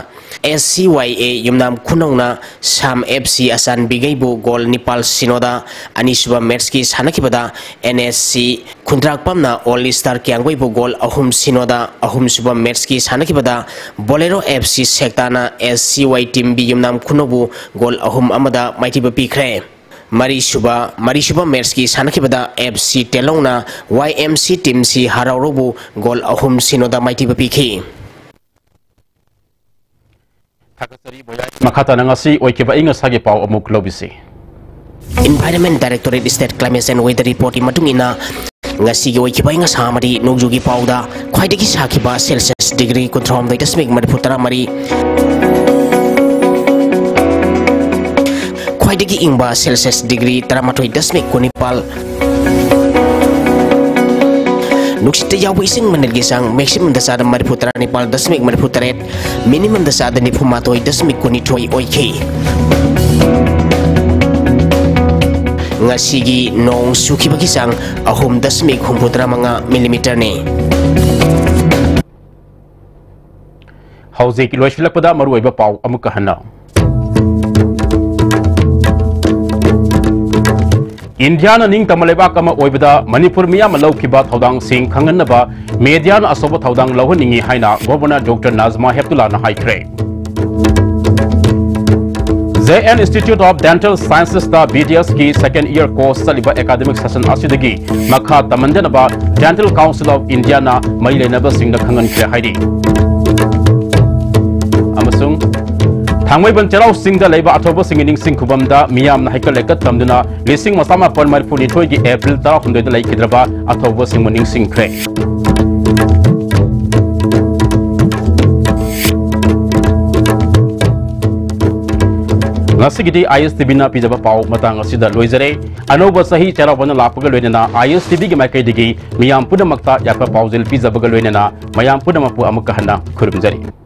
ꯑꯦꯁ ꯁꯤ ꯋꯥꯏ ꯑꯦ ꯌꯨꯝꯅꯥꯝ ꯈꯨꯅꯧꯅ ꯁꯥꯝ ꯑꯦꯐ ꯁꯤ ꯑꯆꯥꯟꯕꯤꯒꯩꯕꯨ ꯒꯣꯜ ꯅꯤꯄꯥꯜ ꯁꯤꯅꯣꯗ, ꯑꯅꯤꯁꯨꯕ ꯃꯦꯠꯆꯀꯤ ꯁꯥꯟꯅꯈꯤꯕꯗ ꯑꯦꯟ ꯑꯦꯁ ꯁꯤ ꯈꯨꯟꯗ꯭ꯔꯥꯛꯄꯝꯅ ꯑꯣꯜ ꯏꯁꯇꯥꯔ ꯀꯤꯌꯥꯡꯕꯩꯕꯨ ꯒꯣꯜ ꯑꯍꯨꯝ ꯁꯤꯅꯣꯗ, ꯑꯍꯨꯝꯁꯨꯕ ꯃꯦꯠꯆꯀꯤ ꯁꯥꯟꯅꯈꯤꯕꯗ ꯕꯣꯂꯦꯔꯣ ꯑꯦꯐ ꯁꯤ ꯁꯦꯛꯇꯥꯅ ꯑꯦꯁ ꯁꯤ ꯋꯥꯏ ꯇꯤꯝ ꯕꯤ ꯌꯨꯝꯅꯥꯝ ꯈꯨꯅꯧꯕꯨ ꯒꯣꯜ ꯑꯍꯨꯝ ꯑꯃꯗ ꯃꯥꯏꯊꯤꯕ ꯄꯤꯈ꯭ꯔꯦ꯫ ꯃꯔꯤꯁꯨꯕ, ꯃꯔꯤꯁꯨꯕ ꯃꯦꯠꯆꯀꯤ ꯁꯥꯟꯅꯈꯤꯕꯗ ꯑꯦꯐ ꯁꯤ ꯇꯦꯂꯧꯅ ꯋꯥꯏ ꯑꯦꯝ ꯁꯤ ꯇꯤꯝ ꯁꯤ ꯍꯔꯥꯎꯔꯧꯕꯨ ꯒꯣꯜ ꯑꯍꯨꯝ ꯁꯤꯅꯣꯗ ꯃꯥꯏꯊꯤꯕ ꯄꯤꯈꯤ꯫ ꯊꯥꯒꯠꯆꯔꯤ ꯕꯣꯌꯥꯏ꯫ ꯃꯈꯥ ꯇꯥꯅ ꯉꯁꯤ ꯑꯣꯏꯈꯤꯕ ꯑꯏꯪ ꯑꯁꯥꯒꯤ ꯄꯥꯎ ꯑꯃꯨꯛ ꯂꯧꯕꯤꯁꯤ꯫ Environment Directorate State Climate and Weather Report ꯀꯤ ꯃꯇꯨꯡ ꯏꯟꯅ, ꯉꯁꯤꯒꯤ ꯑꯣꯏꯈꯤꯕ ꯑꯏꯪ ꯑꯁꯥ ꯑꯃꯗꯤ ꯅꯣꯡꯖꯨꯒꯤ ꯄꯥꯎꯗ ꯈ꯭ꯋꯥꯏꯗꯒꯤ ꯁꯥꯈꯤꯕ ꯁꯦꯜꯁꯤꯌꯁ ꯗꯤꯒ꯭ꯔꯤ ꯀꯨꯟꯊ꯭ꯔꯥꯍꯨꯝꯗꯣꯏ ꯗꯁꯃꯤꯛ ꯃꯔꯤꯐꯨ ꯇꯔꯥꯃꯔꯤ, ꯈ꯭ꯋꯥꯏꯗꯒꯤ ꯏꯪꯕ ꯁꯦꯜꯁꯤꯌꯁ ꯗꯤꯒ꯭ꯔꯤ ꯇꯔꯥꯃꯥꯊꯣꯏ ꯗꯁꯃꯤꯛ ꯀꯨꯟꯅꯤꯄꯥꯜ, ꯅꯨꯡꯁꯤꯠꯇ ꯌꯥꯎꯕ ꯏꯁꯤꯡ ꯃꯅꯤꯜꯒꯤ ꯆꯥꯡ ꯃꯦꯛꯁꯤꯃꯝꯗ ꯆꯥꯗ ꯃꯔꯤꯐꯨ ꯇꯔꯥꯅꯤꯄꯥꯜ ꯗꯁꯃꯤꯛ ꯃꯔꯤꯐꯨ ꯇꯔꯦꯠ, ꯃꯤꯅꯤꯃꯝꯗ ꯆꯥꯗ ꯅꯤꯐꯨ ꯃꯥꯊꯣꯏ ꯗꯁꯃꯤꯛ ꯀꯨꯟꯅꯤꯊꯣꯏ ꯑꯣꯏꯈꯤ꯫ ꯉꯁꯤꯒꯤ ꯅꯣꯡ ꯆꯨꯈꯤꯕꯒꯤ ꯆꯥꯡ ꯑꯍꯨꯝ ꯗꯁꯃꯤꯛ ꯍꯨꯝꯐꯨꯇꯔꯥ ꯃꯉꯥ ꯃꯤꯂꯤꯃꯤꯇꯔꯅꯤ꯫ ꯍꯧꯖꯤꯛ ꯂꯣꯏꯁꯤꯜꯂꯛꯄꯗ ꯃꯔꯨꯑꯣꯏꯕ ꯄꯥꯎ ꯑꯃꯨꯛꯀ ꯍꯟꯅ꯫ ꯏꯟꯗꯤꯌꯥꯅ ꯅꯤꯡꯇꯝꯕ ꯂꯩꯕꯥꯛ ꯑꯃ ꯑꯣꯏꯕꯗ ꯃꯅꯤꯄꯨꯔ ꯃꯤꯌꯥꯝꯅ ꯂꯧꯈꯤꯕ ꯊꯧꯗꯥꯡꯁꯤꯡ ꯈꯪꯍꯟꯅꯕ ꯃꯦꯗꯤꯌꯥꯅ ꯑꯆꯧꯕ ꯊꯧꯗꯥꯡ ꯂꯧꯍꯟꯅꯤꯡꯏ ꯍꯥꯏꯅ ꯒꯣꯚꯔꯅꯔ ꯗꯣꯛꯇꯔ ꯅꯥꯖꯃꯥ ꯍꯦꯞꯇꯨꯂꯥꯅ ꯍꯥꯏꯈ꯭ꯔꯦ꯫ J and Institute of Dental Sciences ꯇ ꯕꯤ ꯗꯤ ꯑꯦꯁ ꯀꯤ second year course ꯆꯠꯂꯤꯕ academic session ꯑꯁꯤꯗꯒꯤ ꯃꯈꯥ ꯇꯝꯍꯟꯗꯅꯕ Dental Council of India ꯅ ꯃꯔꯤ ꯂꯩꯅꯕꯁꯤꯡꯗ ꯈꯪꯍꯟꯈ꯭ꯔꯦ ꯍꯥꯏꯔꯤ꯫ ꯑꯃꯁꯨꯡ ꯊꯥꯡꯃꯩꯕꯟ ꯆꯩꯔꯥꯎ ꯆꯤꯡꯗ ꯂꯩꯕ ꯑꯊꯧꯕꯁꯤꯡꯒꯤ ꯅꯤꯡꯁꯤꯡ ꯈꯨꯕꯝꯗ ꯃꯤꯌꯥꯝꯅ ꯍꯩꯀꯠ ꯂꯩꯀꯠ ꯇꯝꯗꯨꯅ ꯂꯤꯁꯤꯡ ꯑꯃ ꯆꯥꯃꯥꯄꯟ ꯃꯔꯤꯐꯨ ꯅꯤꯊꯣꯏꯒꯤ ꯑꯦꯄ꯭ꯔꯤꯜ ꯇꯔꯥꯍꯨꯝꯗꯣꯏꯗ ꯂꯩꯈꯤꯗ꯭ꯔꯕ ꯑꯊꯧꯕꯁꯤꯡꯕꯨ ꯅꯤꯡꯁꯤꯡꯈ꯭ꯔꯦ꯫ ꯉꯁꯤꯒꯤꯗꯤ ISTVꯅ ꯄꯤꯖꯕ ꯄꯥꯎ ꯃꯇꯥꯡ ꯑꯁꯤꯗ ꯂꯣꯏꯖꯔꯦ꯫ ꯑꯅꯧꯕ ꯆꯍꯤ ꯆꯩꯔꯥꯎꯕꯅ ꯂꯥꯛꯄꯒ ꯂꯣꯏꯅꯅ ISTVꯒꯤ ꯃꯥꯏꯀꯩꯗꯒꯤ ꯃꯤꯌꯥꯝ ꯄꯨꯝꯅꯃꯛꯇ ꯌꯥꯏꯐ ꯄꯥꯎꯖꯦꯜ ꯄꯤꯖꯕꯒ ꯂꯣꯏꯅꯅ ꯃꯌꯥꯝ ꯄꯨꯝꯅꯃꯛꯄꯨ ꯑꯃꯨꯛꯀ ꯍꯟꯅ ꯈꯨꯔꯨꯝꯖꯔꯤ꯫